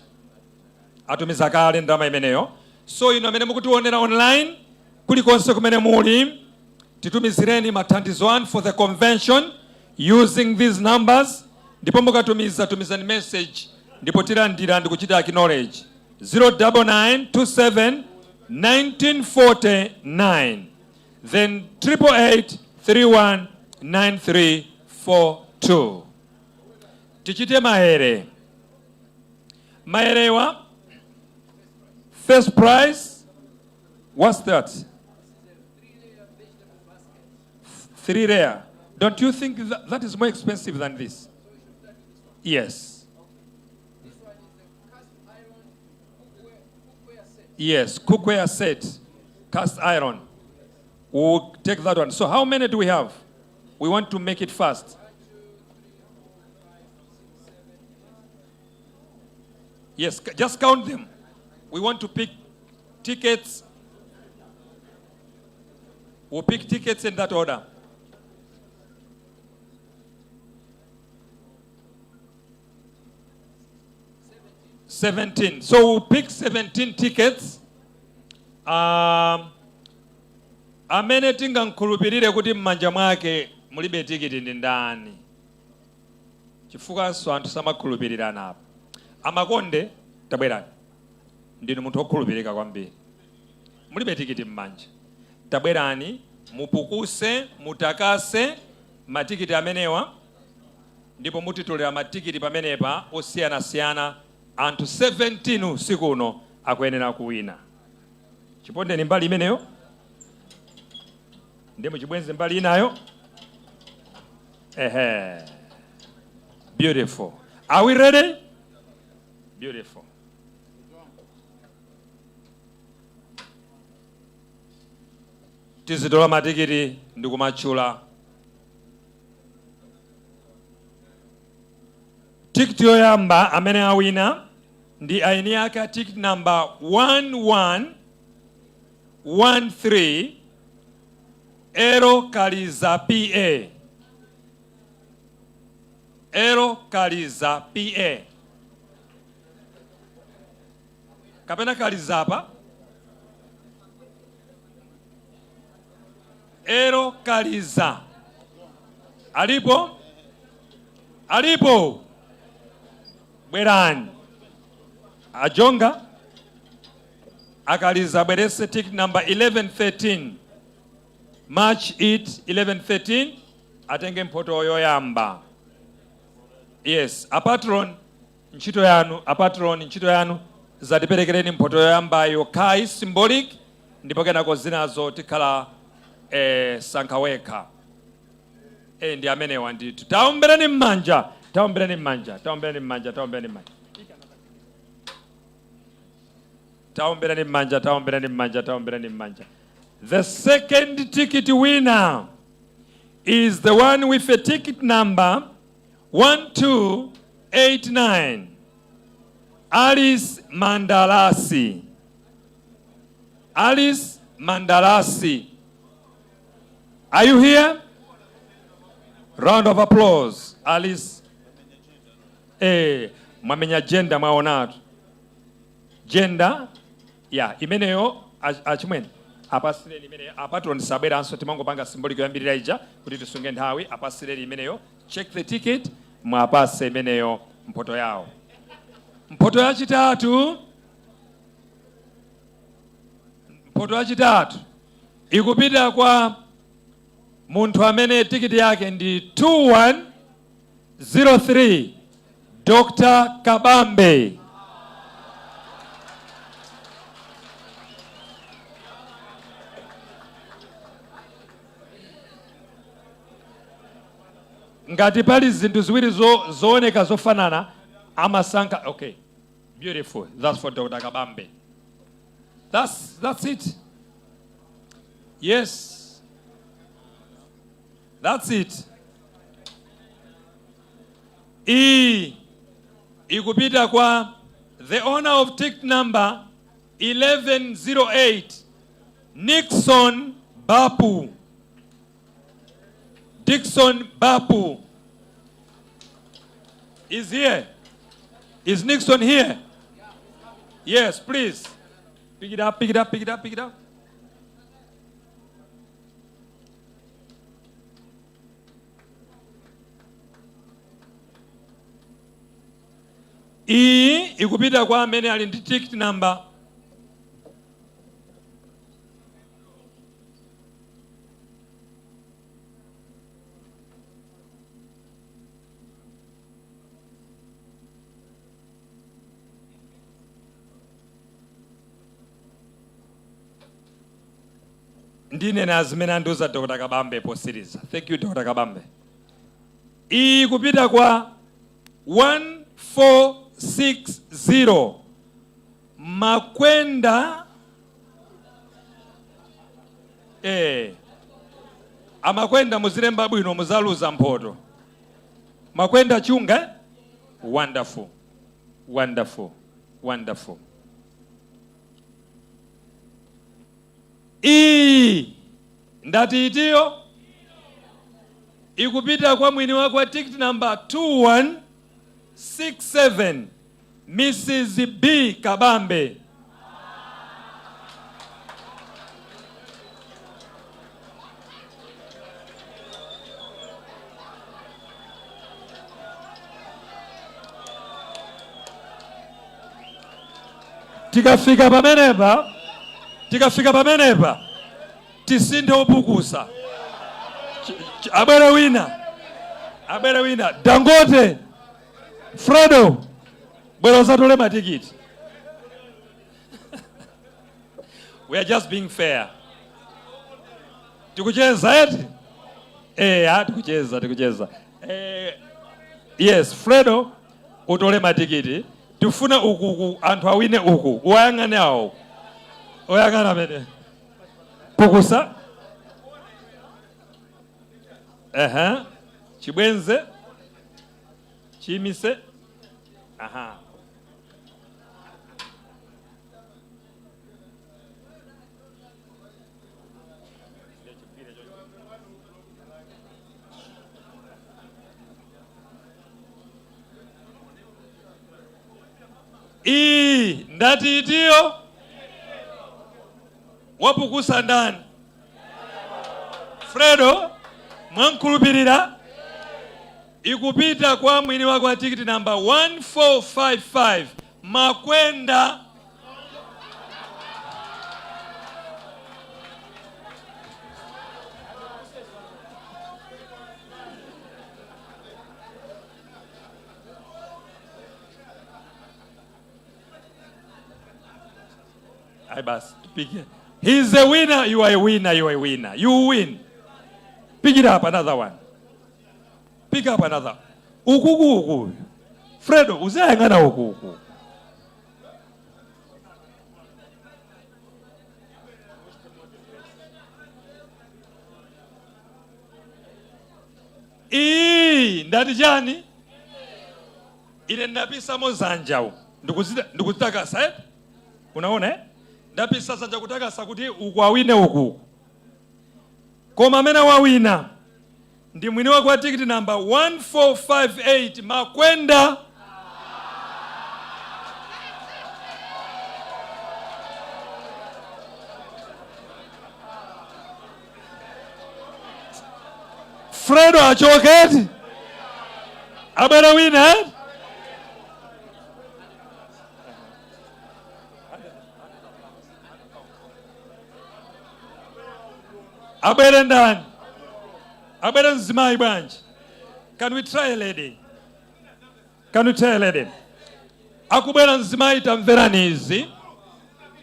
atumiza kale ndalama imeneyo. So ino amene mukutionera online kulikonse kumene muli, titumizireni mathandizo anu for the convention using these numbers, ndipo mukatumiza tumizani message ndipo tilandira ndi kuchita acknowledge. 099 27 1949, then 888 31 9342. Tichite maere. Maerewa first prize, what's that? 3 rare. Don't you think that is more expensive than this? Yes. Yes, cookware set, cast iron. We'll take that one. So how many do we have? We want to make it fast. Yes, just count them. We want to pick tickets. We'll pick tickets in that order. 17. So we'll pick 17 tickets. Amene tingankhulupirire kuti m'manja mwake mulibe tikiti ndi ndani? Chifukwanso anthu samakhulupirirana apa. Amakonde, tabwerani. Ndinu munthu wokhulupirika kwambiri. Mulibe tikiti m'manja. Tabwerani mupukuse, mutakase matikiti amenewa, ndipo mutitolera matikiti pamenepa osiyanasiyana. Anthu 17 usiku uno akuyenera kuwina. Chipondeni mbali imeneyo, ndi muchibwenze mbali inayo. Ehe, beautiful. Are we ready? Beautiful. Tizitola matikiti ndi kumatchula. Tikiti yoyamba amene awina ndi aini ake a ticket number 1113, Ero Kaliza pa, Ero Kaliza pa kapena Kalizapa, Ero Kaliza alipo? Alipo? Bwerani ajonga akaliza, abwerese ticket number 1113. March 8 1113, atenge mphoto yoyamba. Yes, apatron, ntchito yanu. Apatron, ntchito yanu. Zatiperekereni mphoto yoyambayo kai symbolic, ndipo kenako zinazo tikhala sankha wekha. Ndi amenewa ndithu. Taombereni m'manja, taombereni m'manja, taombereni m'manja, taombereni m'manja, taombereni m'manja, taombereni m'manja, taombereni m'manja. The second ticket winner is the one with a ticket number 1289, Alice Mandalasi. Alice Mandalasi, are you here? Round of applause, Alice. Mwamenya gender, mwaonatu gender ya imeneyo. Achimwene, apasireni imeneyo. Apatron sabweranso, timangopanga symbolic yoyambirira ija kuti tisunge nthawi. Apasireni imeneyo. Check the ticket, mwapase imeneyo mphoto yawo. Mphoto yachitatu, mphoto yachitatu ikupita kwa munthu amene tikiti yake ndi 2103, Dr. Kabambe. Ngati pali zinthu ziwiri zooneka zofanana, amasankha. Okay, beautiful. That's for Dr. Kabambe. That's it. Yes, that's it. Iyi ikupita kwa the owner of ticket number 1108, Nixon Bapu. Dixon Bapu is here. Is Nixon here? Yes, please pick it up, pick it up, pick it up, pick it up. Iyi ikupita kwa amene ali ndi ticket number Ndinena zimene andiuza Dr. Kabambe posiriza. Thank you, Dr. Kabambe. Iyi kupita kwa 1460, Makwenda. Amakwenda, muzilemba bwino, muzaluza mphoto. Makwenda Chunga, eh? Wonderful, wonderful, wonderful. Iyi ndati itiyo ikupita kwa mwini wake wa ticket number 2167, Mrs. B Kabambe. Tikafika pamenepa, tikafika pamenepa. Tisinthe opukusa. Abwere wina, abwere wina. Dangote, Fredo, bwera usatole matikiti. We are just being fair. Tikucheza eti? Eh, tikucheza, tikucheza. Yes, Fredo, utole matikiti. Tifuna ukuku anthu awine uku. Uwayang'ane awo. Uyang'ana amene. Pukusa. Aha. Chibwenze. Chimise. Aha. Iyi ndati itiyo wapukusa ndani? Fredo, mwankhulupirira ikupita kwa mwini wake wa tikiti namba 1455, Makwenda. Ayi basi, tupige. He's a winner, you are a winner, you are a winner. You win. Pick it up, another one. Pick up another. Ukuku uku. Fredo, uzayang'ana uku uku. Iyi ndati chani? Ine ndapisamo zanja uku. Ndikuzitakasa, eh? Unaona, eh? Ndapisa zanja kutakasa kuti uku awine uku. Koma amene wawina ndi mwini wake wa tikiti namba 1458, Makwenda. Fredo achoketi, abwere wina, eh? Abwere ndani? Abwere mzimayi bwanji? Can we try a lady? Can we try a lady? Akubwera mzimayi, tamverani izi.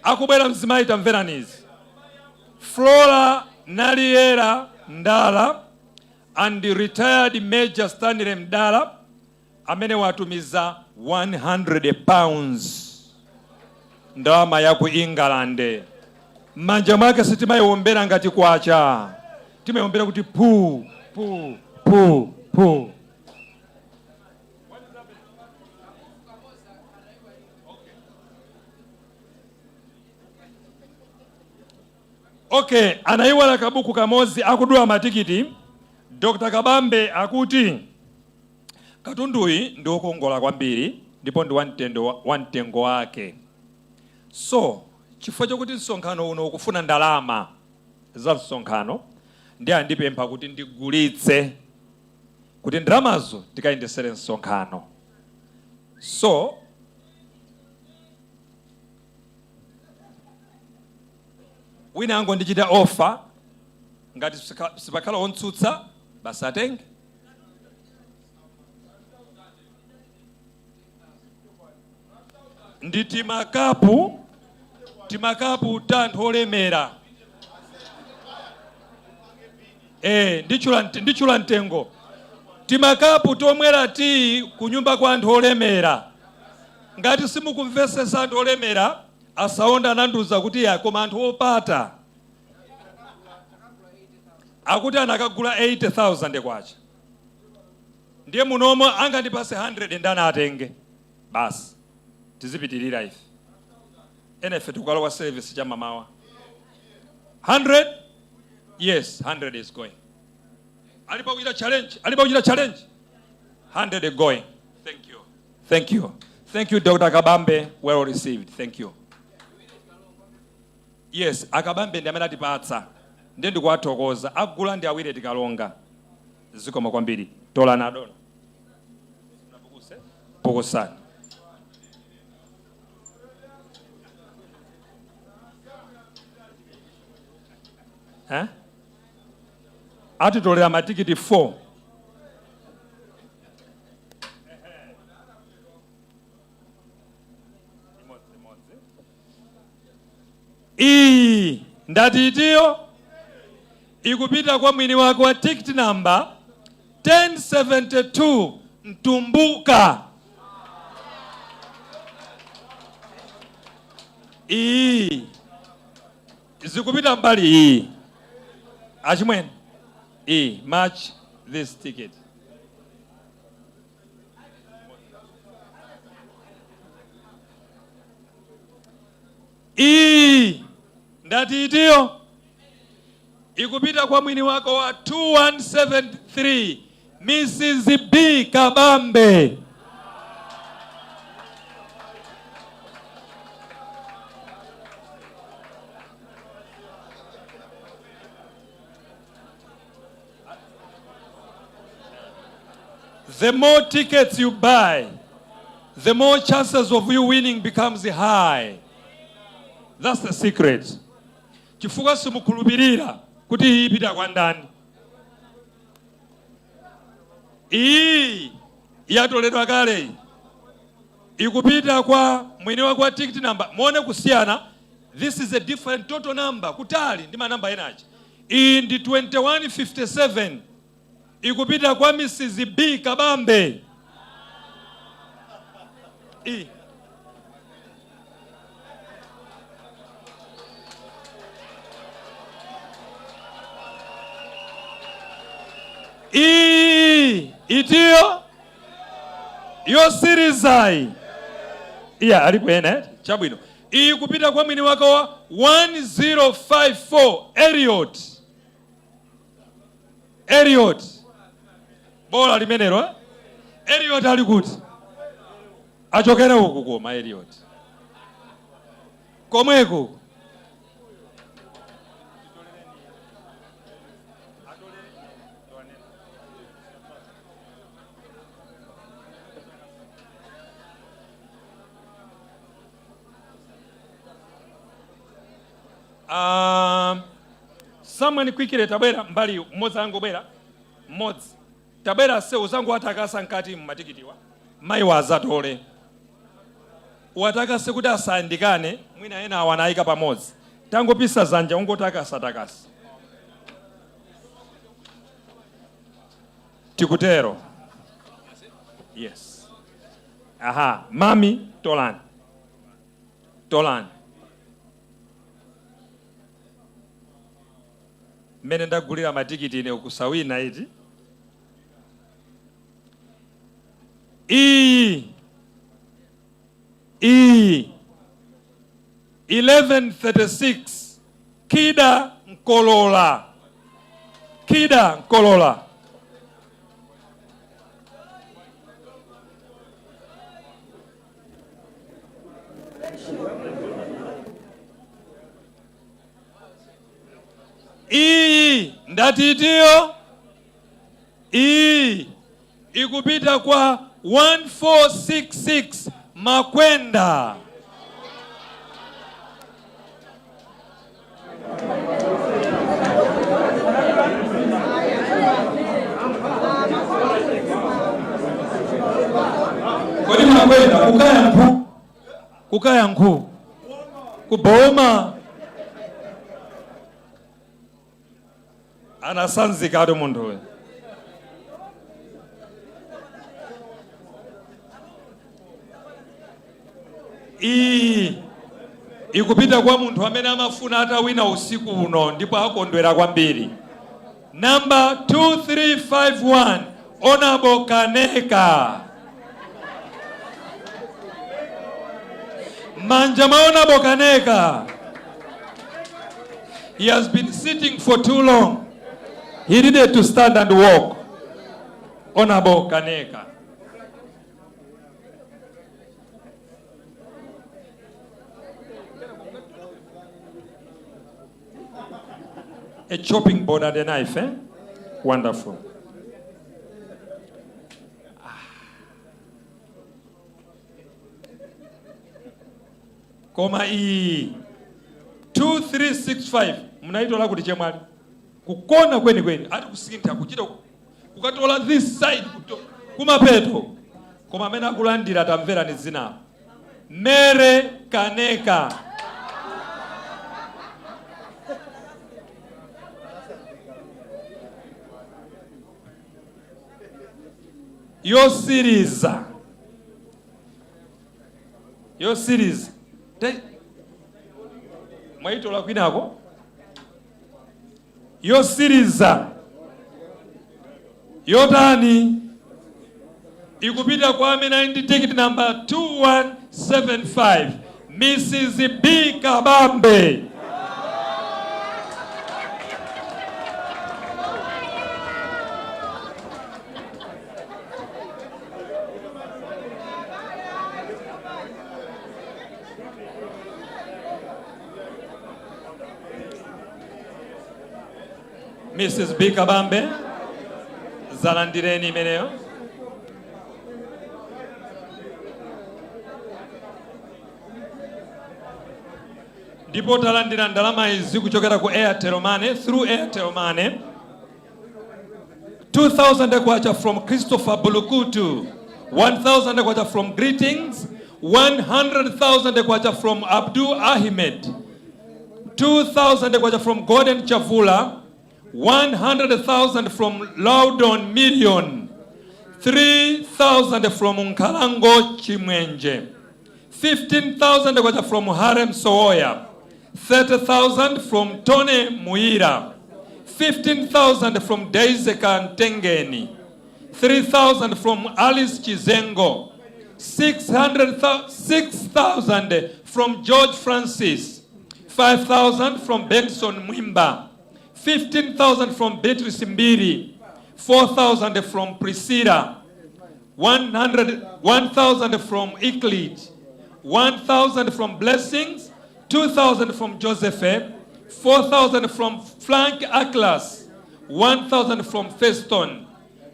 Akubwera mzimayi, tamverani izi. Flora Naliera Ndala and the retired Major Stanley Mdala amene watumiza £100, ndalama ya ku England. M'manja mwake sitimayiwombera ngati kwacha, timayiwombera kuti pu pu pu pu. Okay, anayiwala kabuku kamodzi akudula matikiti. Dr. Kabambe akuti katunduyi ndi wokongola kwambiri ndipo ndi wamtengo wake. So chifukwa chokuti msonkhano uno ukufuna ndalama za msonkhano, ndi andipempha kuti ndigulitse kuti ndalamazo tikayendesere msonkhano. So wina angondichita offer, ngati sipakhala ontsutsa, basi atenge. Ndi timakapu ta anthu olemera. Ndichula mtengo. Timakapu tomwera tiyi kunyumba kwa anthu olemera. Ngati simukumvesesa anthu olemera, asaonda anandiuza kuti ya, koma anthu opata akuti anakagula 80,000 kwacha, ndiye munomo angandipase 100 ndani atenge basi, tizipitirira ife. Ena ife tikukalowa service cha mamawa. 100, yes, 100 is going. Alipo kuchita challenge, alipo kuchita challenge. 100 going. Thank you, thank you, thank you, Dr. Kabambe. Well received, thank you. Yes, Akabambe ndi amene atipatsa, ndiye ndikuwathokoza. Agula ndi awiri tikalonga. Zikoma kwambiri. Tolana adona, pukusani. Eh? Atitolera matikiti 4. Iyi ndati itiyo ikupita kwa mwini wake wa ticket number 1072, Mtumbuka. Iyi zikupita mbali iyi, achimwene. Iyi, match this ticket. Iyi ndati itiyo ikupita kwa mwini wako wa 2173, Mrs B Kabambe. The more tickets you buy, the more chances of you winning becomes high. That's the secret. Chifukwa simukhulupirira kuti iyi ipita kwa ndani. Iyi yatoledwa kale iyi. Ikupita kwa mwini wake wa ticket number. Muone kusiyana. This is a different total number. Kutali ndi manamba enachi. Iyi ndi 2157. Ikupita kwa Mrs B Kabambe. I. Iyi itiyo yosirizayi iya alipo ena, eh? Chabwino, iyi kupita kwa mwini wake wa 1054, Eliot. Eliot, bola limenelo, eh? Eliot ali kuti? Achokere uku koma Eliot komweko. Someone quickly, tabwera mbali, mmodzi angobwera mmodzi, tabwera se uzangu atakasa nkati mmatikitiwa mayi wazatole watakase kuti asayandikane, mwina ena awa anayika pamodzi. Tangopisa zanja, ungotakasa takasa, tikutero. Yes, aha, mami, tolani, tolani. Mmene ndagulira matikiti ine kusawina iti. Iyi 1136, Kida Nkolola, Kida Nkolola. Iyi ndati itiyo iyi ikupita kwa 1466, Makwenda. Kodi Makwenda kukaya nkhu, kukaya nkhu kuboma anasanzikatu munthuyo. Iyi ikupita kwa munthu amene amafuna atawina usiku uno ndipo akondwera kwambiri, namba 2351, Honorable Kaneka. Manja mwa Honorable Kaneka. He has been sitting for too long. He needed to stand and walk. Honorable Kaneka. A chopping board and a knife, eh? Wonderful. Ah. Koma iyi 2365 munaitola kuti chemwali? Kukona kwenikweni ati kusintha kuchita kukatola this side kumapeto, koma amene akulandira, tamverani dzinawo, Mary Kaneka. Yosiriza, yosiriza. Mwayitola kwinako. Yosiriza yotani? Ikupita kwa amene ali ndi ticket number 2175, Mrs B Kabambe. Mrs B Kabambe, zalandireni imeneyo. Ndipo talandira ndalama izi kuchokera ku Airtel Money, through Airtel Money, 2000 kwacha from Christopher Bulukutu, 1000 kwacha from Greetings, 100,000 kwacha from Abdul Ahmed, 2000 kwacha from Gordon Chavula, 100,000 from Loudon Million, 3000 from Nkalango Chimwenje, 15,000 kwacha from Harem Sowoya, 30,000 from Tony Muira, 15,000 from Daisy Kantengeni, 3,000 from Alice Chizengo, 6,000 from George Francis, 5,000 from Benson Mwimba, 15,000 from Beatrice Mbiri, 4,000 from Priscilla, 100 1,000 from Euclid, 1,000 from Blessings, 2,000 from Joseph, 4,000 from Frank Atlas, 1,000 from Feston,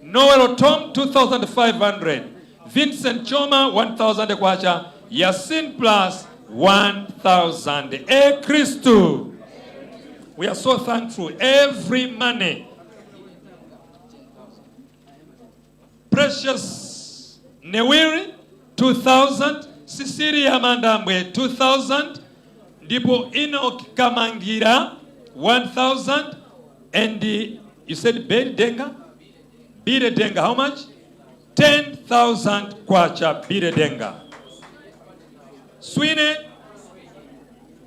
Noel Tom, 2,500, Vincent Choma, 1,000 kwacha, Yasin Plus, 1,000. E Christu. We are so thankful. Every money. Precious Newiri, 2,000. Cecilia Mandambwe, 2,000. Ndipo Enoch Kamangira, 1,000. And you said Bere Denga? Bire Denga, how much? 10,000 kwacha, Bire Denga. Swine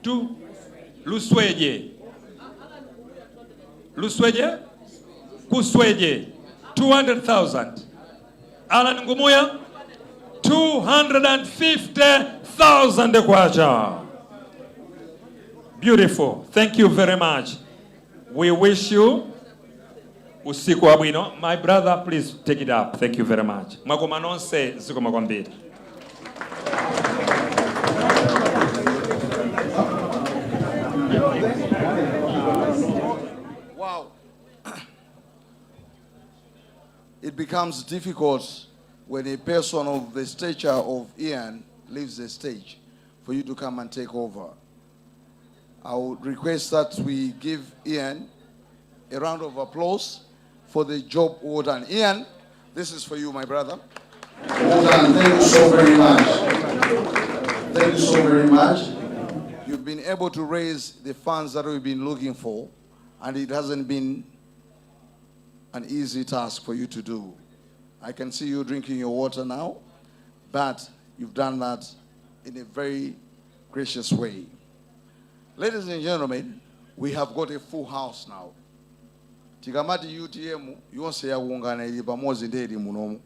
to Lusweje. Lusweje? Kusweje, 200,000. Alan Ngumuya, 250,000 kwacha. Beautiful. Thank you very much. We wish you usiku wabwino. My brother, please take it up. Thank you very much. Mwakoma nonse, zikomo kwambiri. Wow. It becomes difficult when a person of the stature of Ian leaves the stage for you to come and take over. I would request that we give Ian a round of applause for the job well done. Ian, this is for you, my brother. Well done. Thank you so very much. Thank you so very much. You've been able to raise the funds that we've been looking for, and it hasn't been an easy task for you to do. I can see you drinking your water now, but you've done that in a very gracious way. Ladies and gentlemen, we have got a full house now. Tikamati UTM yonse yakuungana ili pamodzi, ndi ili munomu.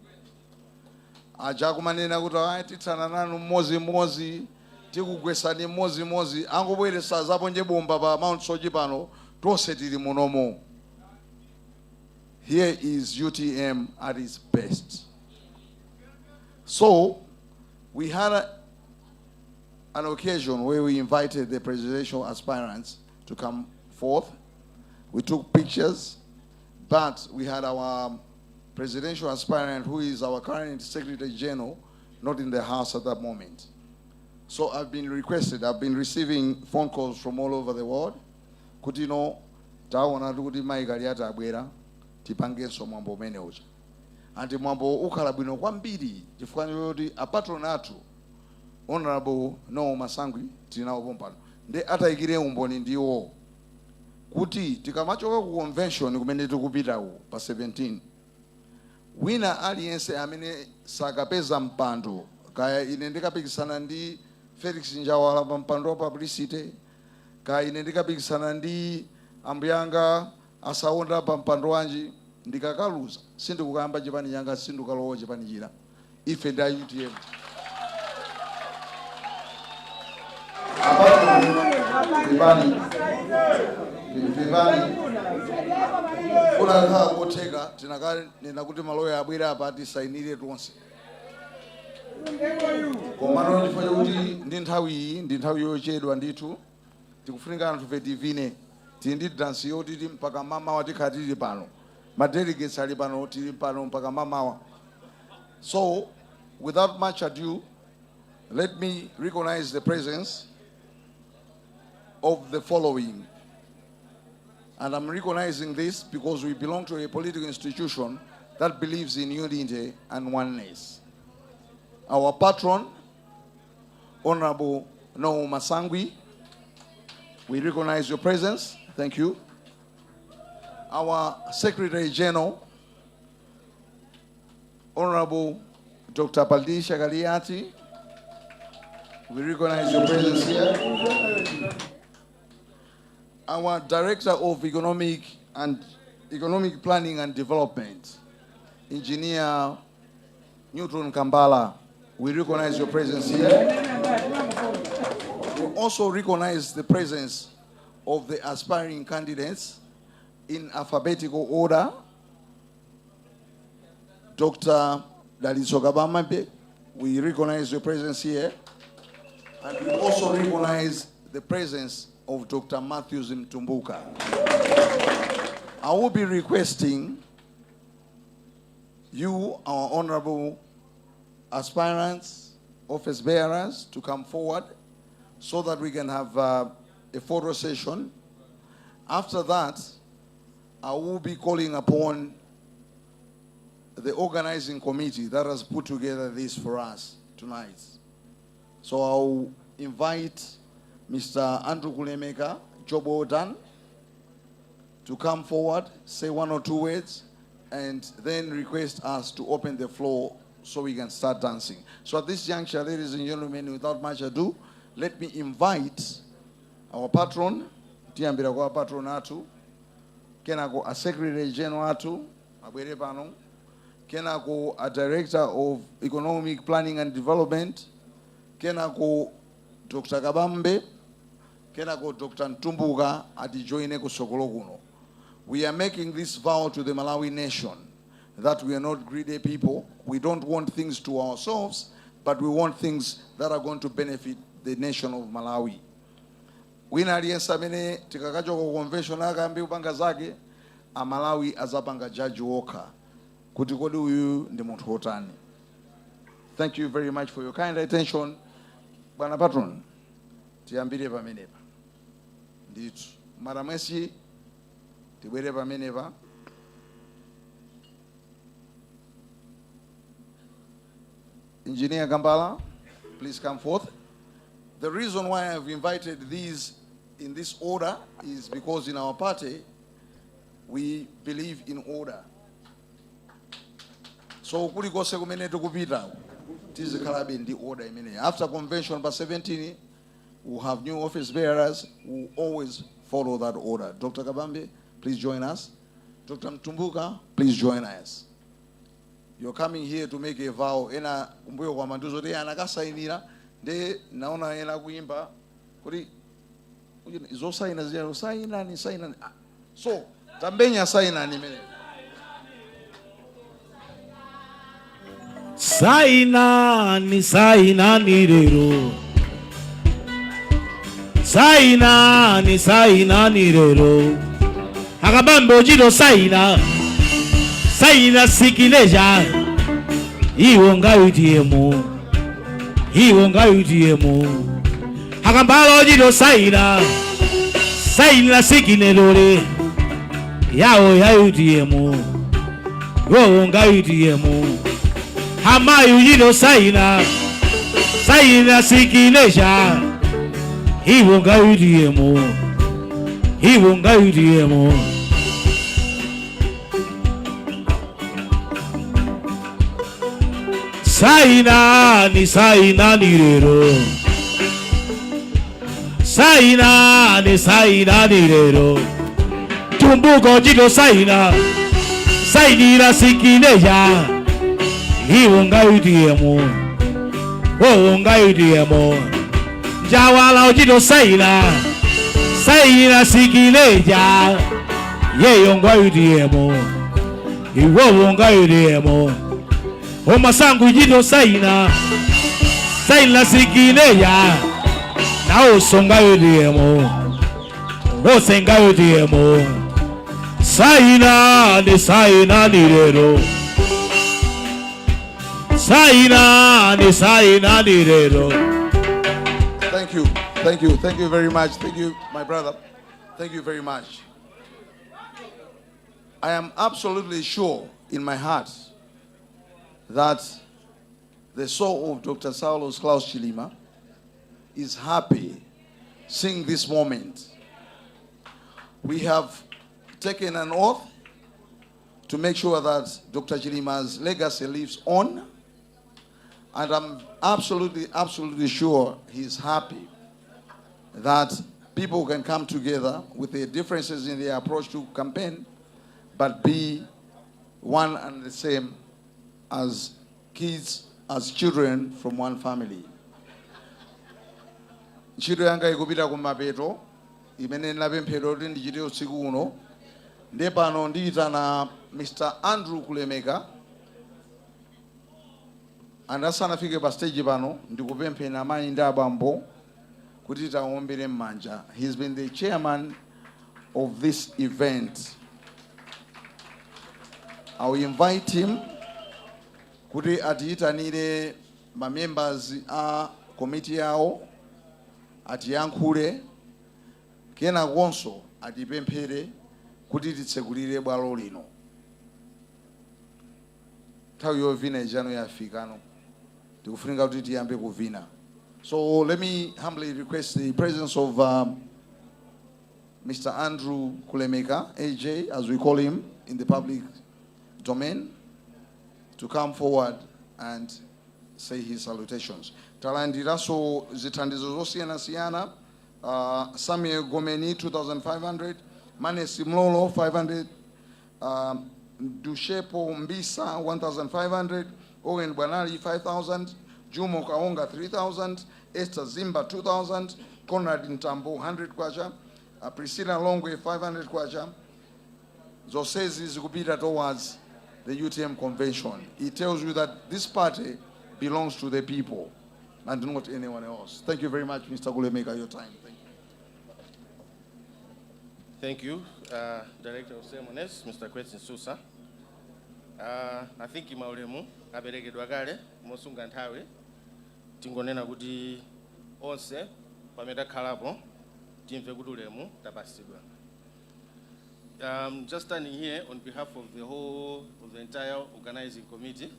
Aja kumanena kuti ayi, tithana nanu mmodzi, tikugwesani mmodzi, angobweresa zaponje bomba pa Mount Soche pano, tonse tili munomo. Here is UTM at its best. So we had an occasion where we invited the presidential aspirants to come forth. We took pictures, but we had our presidential aspirant, who is our current Secretary General, not in the house at that moment. So I've been requested, I've been receiving phone calls from all over the world. Kuti no, Taona kuti mayi Kaliati abwera, tipangenso mwambo umene uja. Anti mwambo ukhala bwino kwambiri chifukwa choti a patron athu, Honorable Noel Masangwi, tili nawo pompano, ndi atayikire umboni ndiwo kuti tikamachoka ku convention kumene tikupitaku pa 17, wina aliyense amene sakapeza mpando, kaya ine ndikapikisana ndi Felix Njawala pa mpando wa publicity, kaya ine ndikapikisana ndi ambuyanga Asaonda pa mpando wanji, ndikakaluza sindikukayamba chipani changa, sindikalowa chipani china. Ife ndi a UTM. Pepani, pepani, kunakhala kotheka tinakanena kuti maloya abwere apa tisainire tonse, komano chifukwa chakuti ndi nthawi iyi, ndi nthawi yochedwa ndithu, tikufunika anthu fe tivine. Tili ndi dansi yoti mpaka mamawa tikhala tili pano. Ma delegates ali pano, tili pano mpaka mamawa. So without much ado, let me recognize the presence of the following. And I'm recognizing this because we belong to a political institution that believes in unity and oneness. Our patron, Honorable Noel Masangwi, we recognize your presence. Thank you. Our Secretary General, Honorable Dr. Patricia Kaliati, we recognize your presence here. Our Director of Economic Planning and Development, Engineer Newton Kambala, we recognize your presence here. We also recognize the presence of the aspiring candidates in alphabetical order. Dr. Dalitso Kabambe, we recognize your presence here. And we also recognize the presence of Dr. Matthews Mtumbuka. I will be requesting you, our honorable aspirants, office bearers, to come forward so that we can have a photo session. After that, I will be calling upon the organizing committee that has put together this for us tonight. So I'll invite Mr. Andrew Kulemeka, job well done, to come forward, say one or two words, and then request us to open the floor so we can start dancing. So at this juncture, ladies and gentlemen, without much ado, let me invite our patron, tiyambira kwa patron athu, kenako a secretary general athu, abwere pano, kenako a director of economic planning and development, kenako Dr. Kabambe, kenako Dr. Mtumbuka atijoine kusokolo kuno. We are making this vow to the Malawi nation that we are not greedy people. We don't want things to ourselves, but we want things that are going to benefit the nation of Malawi. Wina aliyense amene tikakachoka ku convention akayambe kupanga zake, Amalawi azapanga judge wokha kuti kodi uyu ndi munthu wotani. Thank you very much for your kind attention. Bwana patron, tiyambire pamenepa ndithu. Madam SG, tibwere pamenepa. Engineer Kambala, please come forth. The reason why I've invited these in this order is because in our party, we believe in order. So kulikonse kumene tikupita, tizikhalabe ndi order imeneyi. After convention pa 17, we'll have new office bearers who always follow that order. Dr. Kabambe, please join us. Dr. Mtumbuka, please join us. You're coming here to make a vow. Ena kumbuyo kwa manduzo kuti anakasainira, ndi naona ena kuimba kuti zosaina zija, sainani, sainani. Ah, so tambenya sainani imene. Sainani, sainani lero. Sainani, sainani lero. Akabambe ochito saina. Saina sikileja. Iwo nga UTM. Iwo nga UTM. Akambala ochito saina. Saina sikinelole. Yawo ya UTM, iwowo nga UTM. Amayi uchito saina, saina signature, iwo nga UTM, iwo nga UTM. Sainani, sainani lero, sainani, sainani lero. Tumbuko chito saina, sainira signature, iwo nga UTM, iwo nga UTM. Njawala uchito saina, saina signature, yeyo nga UTM, iwowo nga UTM. Omasangu uchito saina, saina signature, nawonso nga UTM, wonse nga UTM. Sainani, sainani lero, sainani, sainani lero. Thank you. Thank you. Thank you very much. Thank you, my brother. Thank you very much. I am absolutely sure in my heart that the soul of Dr. Saulos Klaus Chilima is happy seeing this moment. We have taken an oath to make sure that Dr. Chilima's legacy lives on, and I'm absolutely, absolutely sure he's happy that people can come together with their differences in their approach to campaign, but be one and the same as kids, as children from one family. Ntchito yanga ikupita kumapeto imene ndinapemphedwa kuti ndichite usiku uno. Ndiye pano ndiyitana Mr. Andrew Kulemeka, and asanafike pa stage pano, ndikupempheni amayi ndi abambo kuti tawombere m'manja. He's been the chairman of this event. I will invite him kuti atiyitanire ma members a komiti yawo, atiyankhule, kenakonso atipemphere kuti titsekulire bwalo lino. Nthawi yovina ijano yafikano, tikufunika kuti tiyambe kuvina. So let me humbly request the presence of Mr. Andrew Kulemeka, AJ as we call him in the public domain, to come forward and say his salutations. Talandiranso zithandizo zosiyanasiyana: Samuel Gomeni 2500, Manesi Mlolo 500, Dushepo Mbisa 1500, Owen Bwanali 5000, Jumo Kaonga 3000, Esther Zimba 2000, Conrad Ntambo 100 kwacha, Priscilla Longwe 500 kwacha. Zonsezi zikupita towards the UTM convention. It tells you that this party belongs to the people and not anyone else. Thank you very much, Mr. Kulemeka, your time. Thank you. Thank you, Director of Ceremonies, Mr. Kwetsi Susa. I think maulemu aperekedwa kale. Mosunga nthawi, tingonena kuti onse pamene takhalapo timve kuti ulemu tapasidwa. Just standing here on behalf of the whole of the entire organizing committee.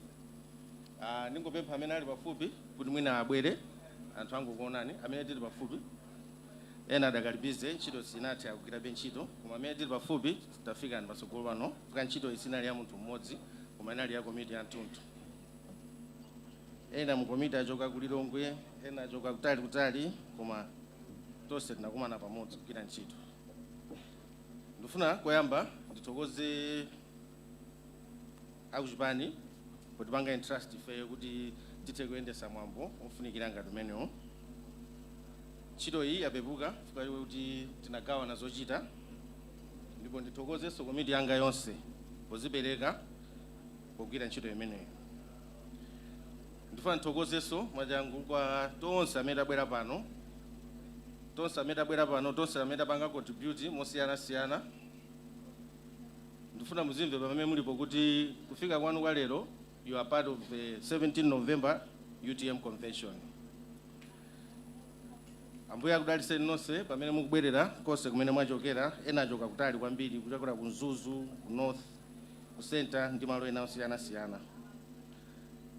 Ningopempha amene ali pafupi kuti mwina abwere, anthu angokuonani. Amene tili pafupi, ena adakali busy, ntchito sinathe, akugwirabe ntchito, koma amene tili pafupi tafikani patsogolo pano, fika. Ntchito isinali ya munthu mmodzi, koma inali ya komiti ya mtunthu. Ena mu komiti achoka ku Lilongwe, ena achoka kutali kutali, koma tonse tinakumana pamodzi kugwira ntchito. Ndifuna koyamba ndithokoze akuchipani potipanga entrust ifeyo kuti tithe kuyendesa mwambo ofunikira ngati umenewo. Ntchito iyi yapepuka chifukwa kuti tinagawana zochita, ndipo ndithokozenso komiti yanga yonse pozipereka pogwira ntchito imeneyo. Ndifuna ndithokozenso mwachangu kwa tonse amene tabwera pano, tonse amene tabwera pano, tonse amene tapanga contribute mosiyanasiyana. Ndifuna muzimve pamene mulipo kuti kufika kwanu kwa lero, you are part of the 17 November UTM convention. Ambuye akudalitseni nonse pamene mukubwerera konse kumene mwachokera. Ena achoka kutali kwambiri, kuchokera ku Mzuzu, ku North, ku Center ndi malo ena osiyanasiyana.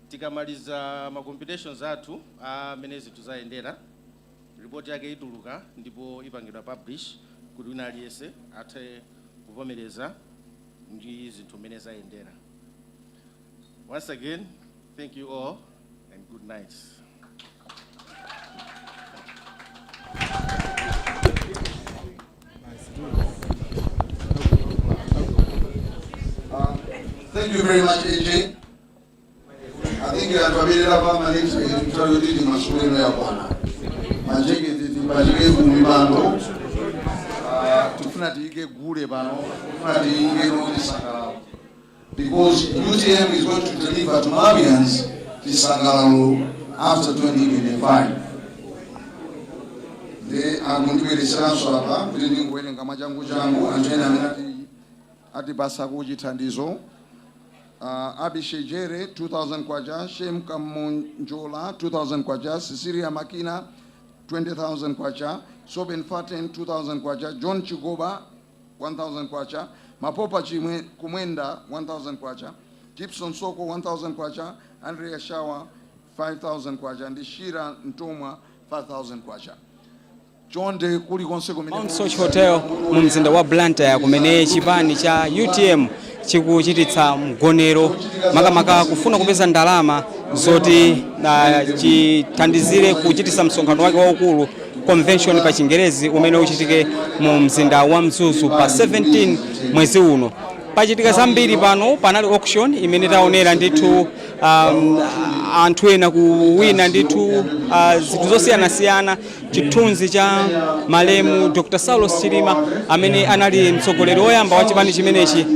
Tikamaliza ma computations athu amene zinthu zayendera, ripoti yake ituluka ndipo ipangidwa publish kuti wina aliyense athe kuvomereza ndi zinthu mmene zayendera. Once again, thank you all and good night. Thank you very much, AJ. I think anthu amene tapamaliza nthawi yoti timasuleno yakwana. Majeketi tipachike ku mipando. Tifuna tiyike gule pano, tifuna tiyike chisangalalo. Because UTM is going to deliver to Malawians chisangalalo after 2025. Ndi akundibweretseranso apa kuti ndingowerenga mwachangu changu anthu ena amene atipasako chithandizo. Abishejere 2000 kwacha, Shem Kamonjola 2000 kwacha, Cecilia Makina 20,000 kwacha, Soben Faten 2000 kwacha, John Chigoba 1000 kwacha, Mapopa Chimwe Kumwenda 1000 kwacha, Gibson Soko 1000 kwacha, Andrea Shawa 5000 kwacha ndi Shira Ntomwa 5000 kwacha. Chonde kulikonse kumene Mount Soche Hotel mu mzinda wa Blantyre, kumene chipani cha UTM chikuchititsa mgonero, makamaka kufuna kupeza ndalama zoti chithandizire kuchititsa msonkhano wake waukulu, convention pa Chingerezi, umene uchitike mu mzinda wa Mzuzu pa 17 mwezi uno. Pachitika zambiri pano. Panali auction imene taonera ndithu anthu ena kuwina ndithu zinthu zosiyanasiyana, chithunzi cha malemu Dr Saulos Chilima amene anali mtsogoleri woyamba wa chipani chimenechi.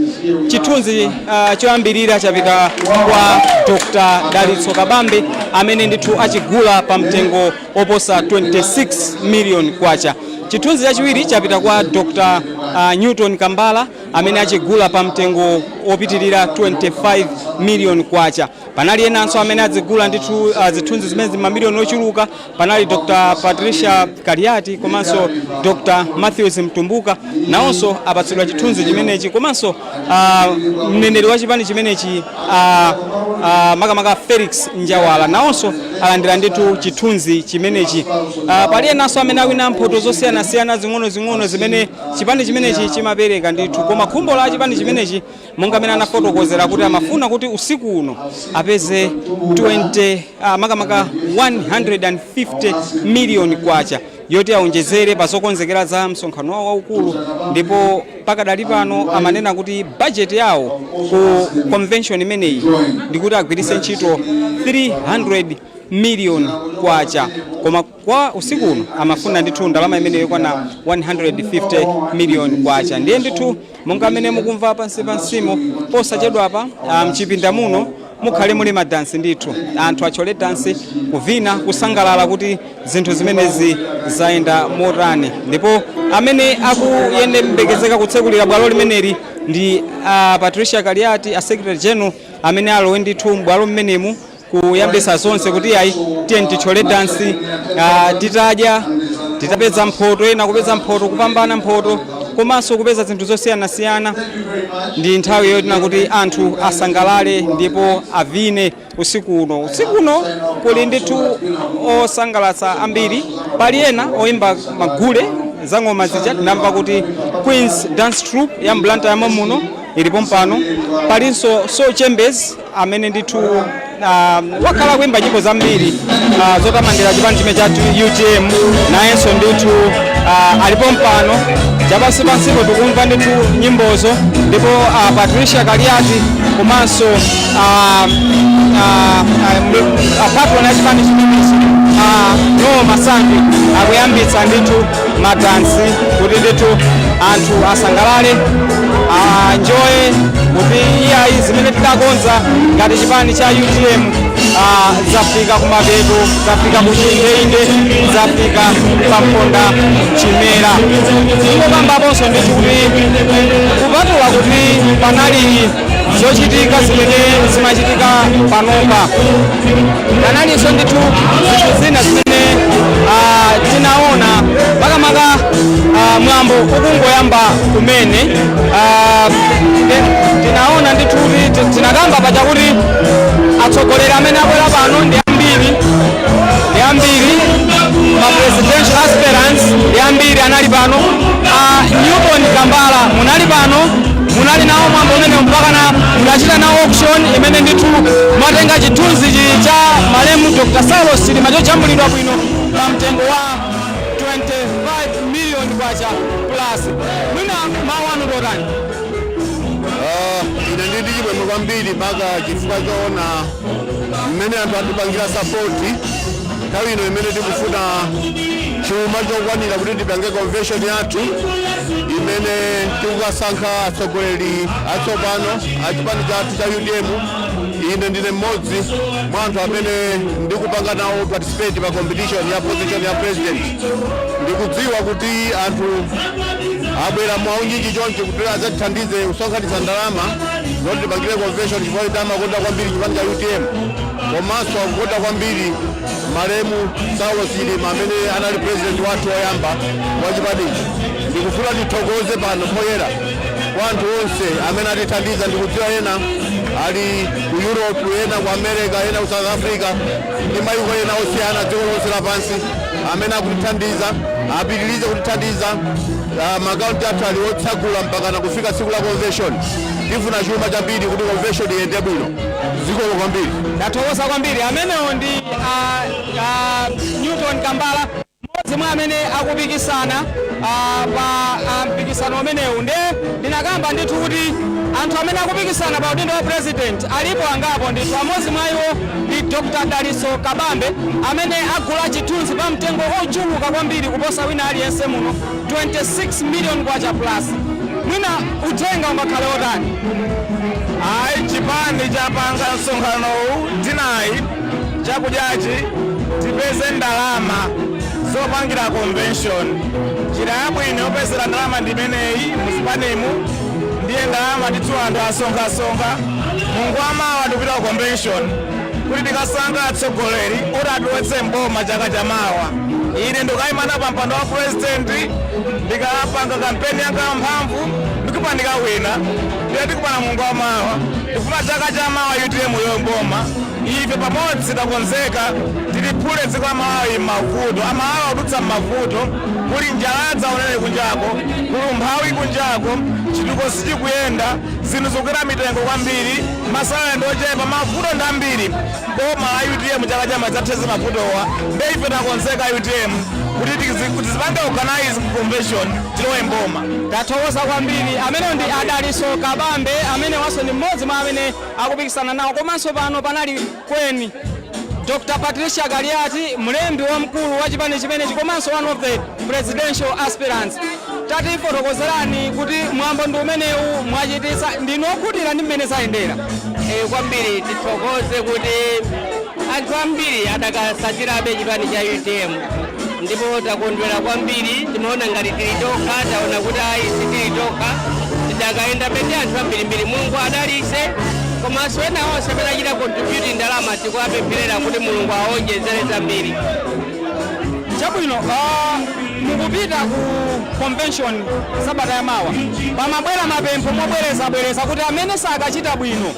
Chithunzi choyambirira chapita kwa Dr Dalitso Kabambe amene ndithu achigula pa mtengo oposa 26 million kwacha. Chithunzi chachiwiri chapita kwa Dr Newton Kambala amene achigula pa mtengo opitirira 25 million kwacha. Panali enanso amene adzigula ndithu zithunzi zimene mamiliyoni ochuluka. Panali Dr Patricia Kaliati komanso Dr Matthews Mtumbuka, nawonso apatsidwa chithunzi chimenechi, komanso mneneri wa chipani chimenechi makamaka Felix Njawala, nawonso alandira ndithu chithunzi chimenechi. Pali enanso amene awina mphoto zosiyanasiyana zing'ono-zing'ono zimene chipani chimenechi chimapereka ndithu. Koma khumbo la chipani chimenechi, monga amene anafotokozera, kuti amafuna kuti usiku uno apeze 20 makamaka 150 million kwacha yoti aonjezere pa zokonzekera za msonkhano wawo waukulu. Ndipo pakadali pano amanena kuti bajeti yawo ku convention imeneyi ndikuti agwiritse ntchito 300 million kwacha, koma kwa usiku uno amafuna ndithu ndalama imeneyo ikwana 150 million kwacha. Ndiye ndithu monga amene mukumva pansi pansimo, posachedwapa mchipinda muno mukhale muli madansi ndithu, anthu achole dansi, kuvina, kusangalala kuti zinthu zimenezi zayenda motani. Ndipo amene akuyembekezeka kutsekulira bwalo limeneli ndi Patricia Kaliati, a secretary general, amene alowe ndithu m'bwalo mmenemu kuyambisa zonse kuti ayi, tiye tichole dansi. Titadya, titapeza mphoto, ena kupeza mphoto, kupambana mphoto komanso kupeza zinthu zosiyanasiyana, ndi nthawi yotina kuti anthu asangalale ndipo avine usiku uno. Usiku uno kuli ndithu osangalatsa ambiri. Pali ena oyimba magule za ng'oma zija. Tinamva kuti Queens Dance Troupe ya m'Blantyre muno ilipo mpano. Palinso Soul Chambers amene ndithu wakhala kuimba nyimbo zambiri zotamandira chipani chimene cha UTM, nayenso ndithu alipo mpano. Chapansi pansipo tikumva ndithu nyimbozo. Ndipo Patricia Kaliati komanso patron ya chipani chimenechi Nowo Masangi akuyambitsa ndithu madansi kuti ndithu anthu asangalale, anjoye kuti iyayi, zimene tidakonza ngati chipani cha UTM zafika kumapeto, zafika kuchindeinde, zafika pamponda chimera. Ingopambaponso ndithu kuti kupatula kuti panali zochitika zimene zimachitika panopa, panalinso ndithu zinthu zina zimene Tinaona makamaka mwambo ukungoyamba kumene. Tinaona ndithu kuti tinakamba paja kuti atsogoleri amene abwera pano ndi ambiri, ndi ambiri. Ma presidential aspirants ndi ambiri anali pano. Newton Kambala, munali pano, munali nawo mwambo umene mpaka na mudachita nawo auction imene ndithu mwatenga chithunzi cha malemu Dr. Saulos Chilima chojambulidwa bwino pa mtengo wa 25 million kwacha plus. Mwina mawu anu ndotani? Ine ndili chimwemwe kwambiri, maka chifukwa choona mmene anthu atipangira support nthawi ino imene tikufuna chuma chokwanira kuti tipange convention yathu imene tikukasankha atsogoleri atsopano a chipani chathu cha UTM. Ine ndine mmodzi mwa anthu amene ndikupanga nawo participate pa competition ya position ya president. Ndikudziwa kuti anthu abwera mwaunyinji chonchi kuti adzatithandize kusonkhanitsa ndalama zoti tipangire convention, chifukwa kuti amakonda kwambiri chipani cha UTM, komanso akukonda kwambiri malemu Saulos Chilima amene anali president wathu woyamba wa chipanichi. Ndikufuna tithokoze pano poyera kwa anthu onse amene atithandiza. Ndikudziwa ena ali ku Europe, ena ku America, ena ku South Africa ndi mayiko ena osiyana dziko lonse lapansi amene akutithandiza, apitirize kutithandiza. Maakaunti athu ali otsagula mpakana kufika tsiku la convention. Tifuna chuma chambiri kuti convention iyende bwino. Zikomo kwambiri. Ndathokoza kwambiri. Amenewo ndi Newton Kambala, mmodzi mwa amene akupikisana pa mpikisano umenewu. Nde ndinakamba ndithu kuti anthu amene akupikisana pa udindo wa president alipo angapo ndithu. Amodzi mwa iwo ndi Dr. Daliso Kabambe amene agula chithunzi pa mtengo ochuluka kwambiri kuposa wina aliyense muno, 26 million kwacha plus. Mwina uthenga ungakhale otani? Ayi, chipani chapanga msonkhanowu tinayi chakudyachi tipeze ndalama zopangira convention. Njira yabwino yopezera ndalama ndi imeneyi muzipanimu. Ndiye ndalama ndithu anthu asonkhasonkha. Mulungu wamawa tikupita ku convention kuti tikasankha atsogoleri oti atiwetse mboma chaka chamawa. Ine ndikayimana pa mpando wa president, ndikapanga kampeni yanga mphamvu, ndikupa ndikawina. Ndiye tikupana Mulungu wamawa. Tikufuna chaka chamawa UTM yomboma. Ife pamodzi takonzeka tiliphule dziko la Malawi m'mavuto. Amalawi akudutsa m'mavuto, kuli njala yadzaonere kunjako, kuli umphawi kunjako, chitukuko sichikuyenda, zinthu zikukwera mitengo kwambiri, ma salary ndi ochepa, mavuto ndi ambiri. Boma la UTM chaka chamawa idzathetse mavutowa. Nde ife takonzeka UTM kuti tizipange organize convention, tilowe mboma. Tathokoza kwambiri. Amenewo ndi Adaliso Kabambe, amene wanso ndi mmodzi mwa amene akupikisana nawo. Komanso pano panali kweni Dr. Patricia Kaliati, mlembi wamkulu wa chipani chimenechi komanso one of the presidential aspirants. Tatifotokozerani kuti mwambo ndi umenewu mwachititsa, ndinu okhutira ndi mmene zayendera? Kwambiri. Tithokoze kuti anthu ambiri adakasatirabe chipani cha UTM, ndipo takondwera kwambiri. Timaona ngati tili tokha, taona kuti ayi, sitili tokha, tidakayenda ndi anthu ambirimbiri. Mulungu adalise, komanso ena onse amene achita contribute ndalama tikuwapempherera kuti Mulungu awonjezere zambiri. Chabwino. Mukupita ku convention sabata yamawa. Pamabwera mapempho mobwerezabwereza kuti amene sakachita bwino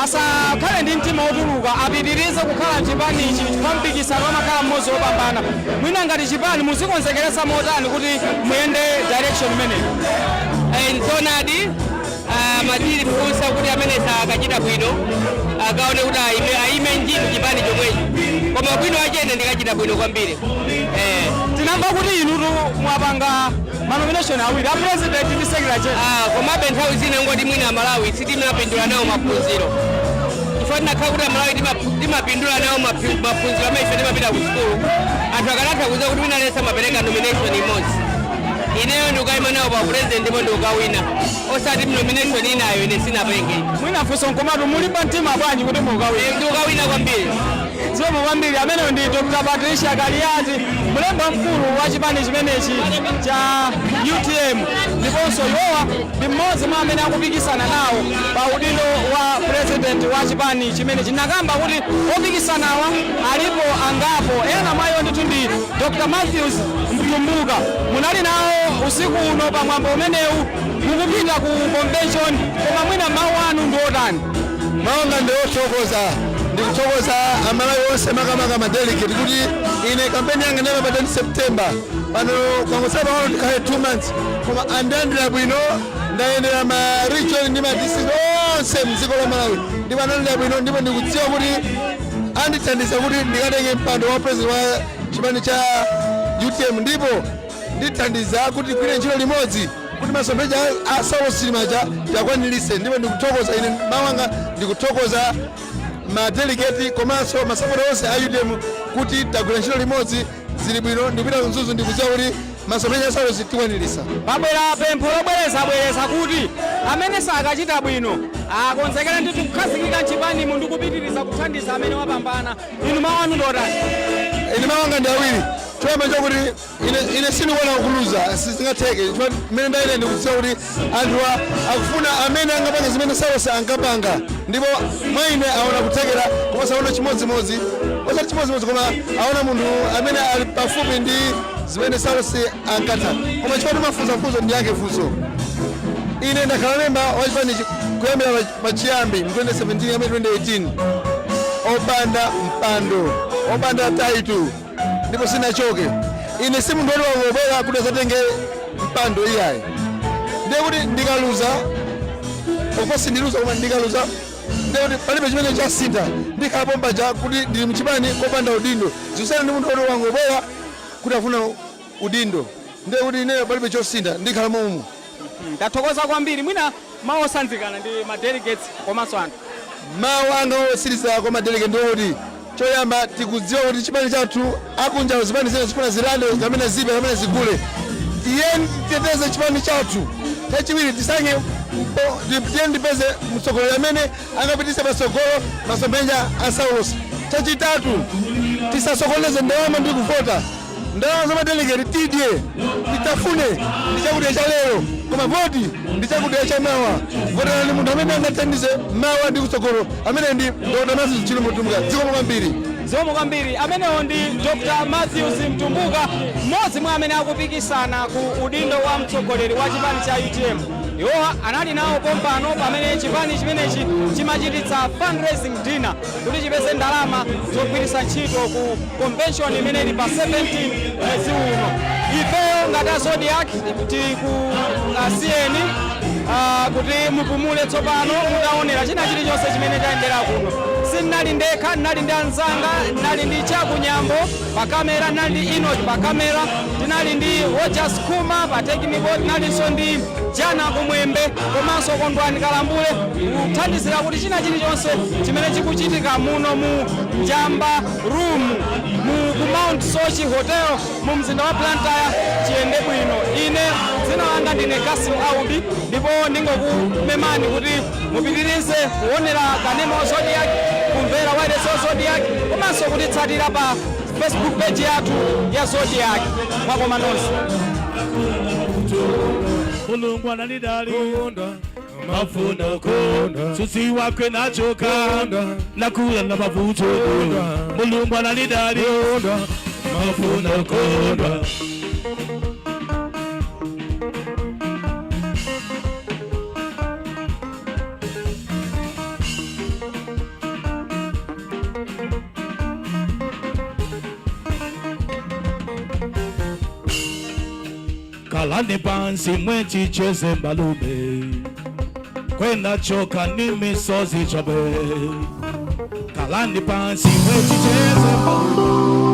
asakhale ndi mtima wotuluka, apitirize kukhala mchipanichi chifukwa mpikisano amakhala mmodzi wopambana. Mwina ngati chipani muzikonzekeretsa motani kuti muyende direction imeneyi? Nzoonadi, matilifunsa kuti amene sakachita bwino akaone kuti aime njini chipani chomwechi, koma bwino achene ndikachita bwino kwambiri. Tinamva kuti inutu mwapanga ma nomination awiri, a president ndi secretary general. Komabe nthawi zina ngoti mwina Amalawi sitimapindula nawo maphunziro, chifukwa tinakhala kuti Amalawi timapindula nawo maphunziro amene ife timapita ku sukulu, anthu akanatha kudziwa kuti wina aliyense amapereka nomination imodzi. Ineyo ndikukayima nawo pa president ndipo ndikukawina, osati nomination inayo ine sinapenge. Mwina funso nkomatu, mulimba mtima bwanji kuti mukawina? Ndikukawina kwambiri. Zikomo kwambiri. Ameneyo ndi Dr. Patricia Kaliati, mlembi mkulu wa chipani chimenechi cha UTM, ndiponso iwowa ndi mmodzi mwa amene akupikisana nawo pa udindo wa president. President wa chipani chimene chinakamba kuti opikisanawa alipo angapo. Ena mwa iwo ndithu ndi Dr Matthews Mtumbuka. Munali nawo usiku uno pamwambo umenewu, mukupita ku convention, koma mwina mawu anu ndi otani? Mawu anga ndi othokoza. Ndikuthokoza Amalawi onse, makamaka madelegate, kuti ine kampeni yanga ndayamba pa 10 September. Pano kwangotsala pang'ono tikhale 2 months, koma andilandira bwino. Ndayendera ma region ndi ma district onse mdziko la Malawi ndipo analandira bwino, ndipo ndikudziwa kuti andithandiza kuti ndikatenge mpando wa president wa chipani cha UTM, ndipo ndithandiza kuti tigwire ntchito limodzi kuti masomphenya a Saulos Chilima tiakwaniritse. Ndipo ndikuthokoza, ine mawu anga ndikuthokoza madelegate komanso masapota onse a UTM kuti tagwira ntchito limodzi, zili bwino. Ndikupita ku Mzuzu, ndikudziwa kuti masomphenya a Saulos tikwaniritsa. Pabwera pempho lobwerezabwereza kuti amene sakachita bwino akonzekera ndithu kukhazikika mchipanimu ndi kupitiriza kuthandiza amene wapambana. Inu mawu anu ndi otani? Ine mawu anga ndi awiri. Choyamba chokuti ine sindikuona kuluza, sizingatheke, chifukwa mmene ndayenda ndikudziwa kuti anthuwa akufuna amene angapanga zimene Saulos ankapanga, ndipo mwa ine aona kuthekera komanso aona chimodzimodzi, osati chimodzimodzi, koma aona munthu amene ali pafupi ndi zimene Saulos ankatha. Koma chifukwa timafunsafunso, ndiyankhe funso. Ine ndakhala memba wa chipanichi kuyambira pachiyambi mu 2017 amene 2018, opanda mpando, opanda title, ndipo sinachoke. Ine si munthu woti wangobwera kuti azatenge mpando, iyayi. Ndiye kuti ndikaluza, of course ndiluza, koma ndikaluza ndiye kuti palibe chimene chasintha, ndikhalapo mpaja kuti ndili mchipani kopanda udindo. Zikusiyana ndi munthu woti wangobwera kuti afuna udindo. Ndiye kuti ineyo palibe chosintha, ndikhala momwe. Ndathokoza kwambiri. Mwina mawu osanzikana ndi ma delegates komanso anthu. Mawu anga otsiriza kwa madelegate ndi oti, choyamba, tikudziwa kuti chipani chathu akunja, zipani zina zifuna zilande kapena zibe kapena zigule. Tiyeni titeteze chipani chathu. Chachiwiri, tisankhe, tiyeni tipeze mtsogoleri amene angapitise patsogolo masomphenya a Saulos. Chachitatu, tisasokoneze ndalama ndi kuvota. Ndalama za madelegate tidye, titafune, ndi chakudya cha lero, koma voti ndi chakudya cha mawa. Voterani munthu amene angathandize mawa ndi kutsogolo, amene ndi Dr Matthews Chilima Mtumbuka. Zikomo kwambiri. Zikomo kwambiri. Amenewo ndi Dr Matthews Mtumbuka, mmodzi mwa amene akupikisana ku udindo wa mtsogoleri wa chipani cha UTM. Iwowa anali nawo pompano pamene chipani chimenechi chimachititsa fundraising dinner kuti chipeze ndalama zogwiritsa ntchito ku convention imene ili pa 17 mwezi uno. Ifeyo ngati a Zodiak tikusiyeni kuti mupumule tsopano mutaonera china chilichonse chimene chayendera kuno. Sindinali ndekha, ndinali ndi anzanga. Ndinali ndi Chakunyambo pa kamera, ndinali ndi Enoch pa kamera, tinali ndi Rogers Kuma pa technical, tinalinso ndi Jana Kumwembe komanso Kondwani Kalambule kuthandizira kuti china chilichonse chimene chikuchitika muno mu Njamba Room mu ku Mount Soche Hotel mu mzinda wa Blantyre chiyende bwino. Ine dzina langa ndine Kasim Audi, ndipo ndingokumemani kuti mupitirize kuonera kanema wa Zodiak, kumvera wireless wa Zodiak, komanso kutitsatira pa Facebook page yathu ya Zodiak. Mwakoma nonse. Mulungu ananidali mafuna kondwa, susi wakwe nachoka nakula na mavuto. Mulungu ananidali mafuna kondwa. Kalani pansi mwechicheze mbalume, kwenda choka ni misozi chabe. Kalani pansi mwechicheze mbalume.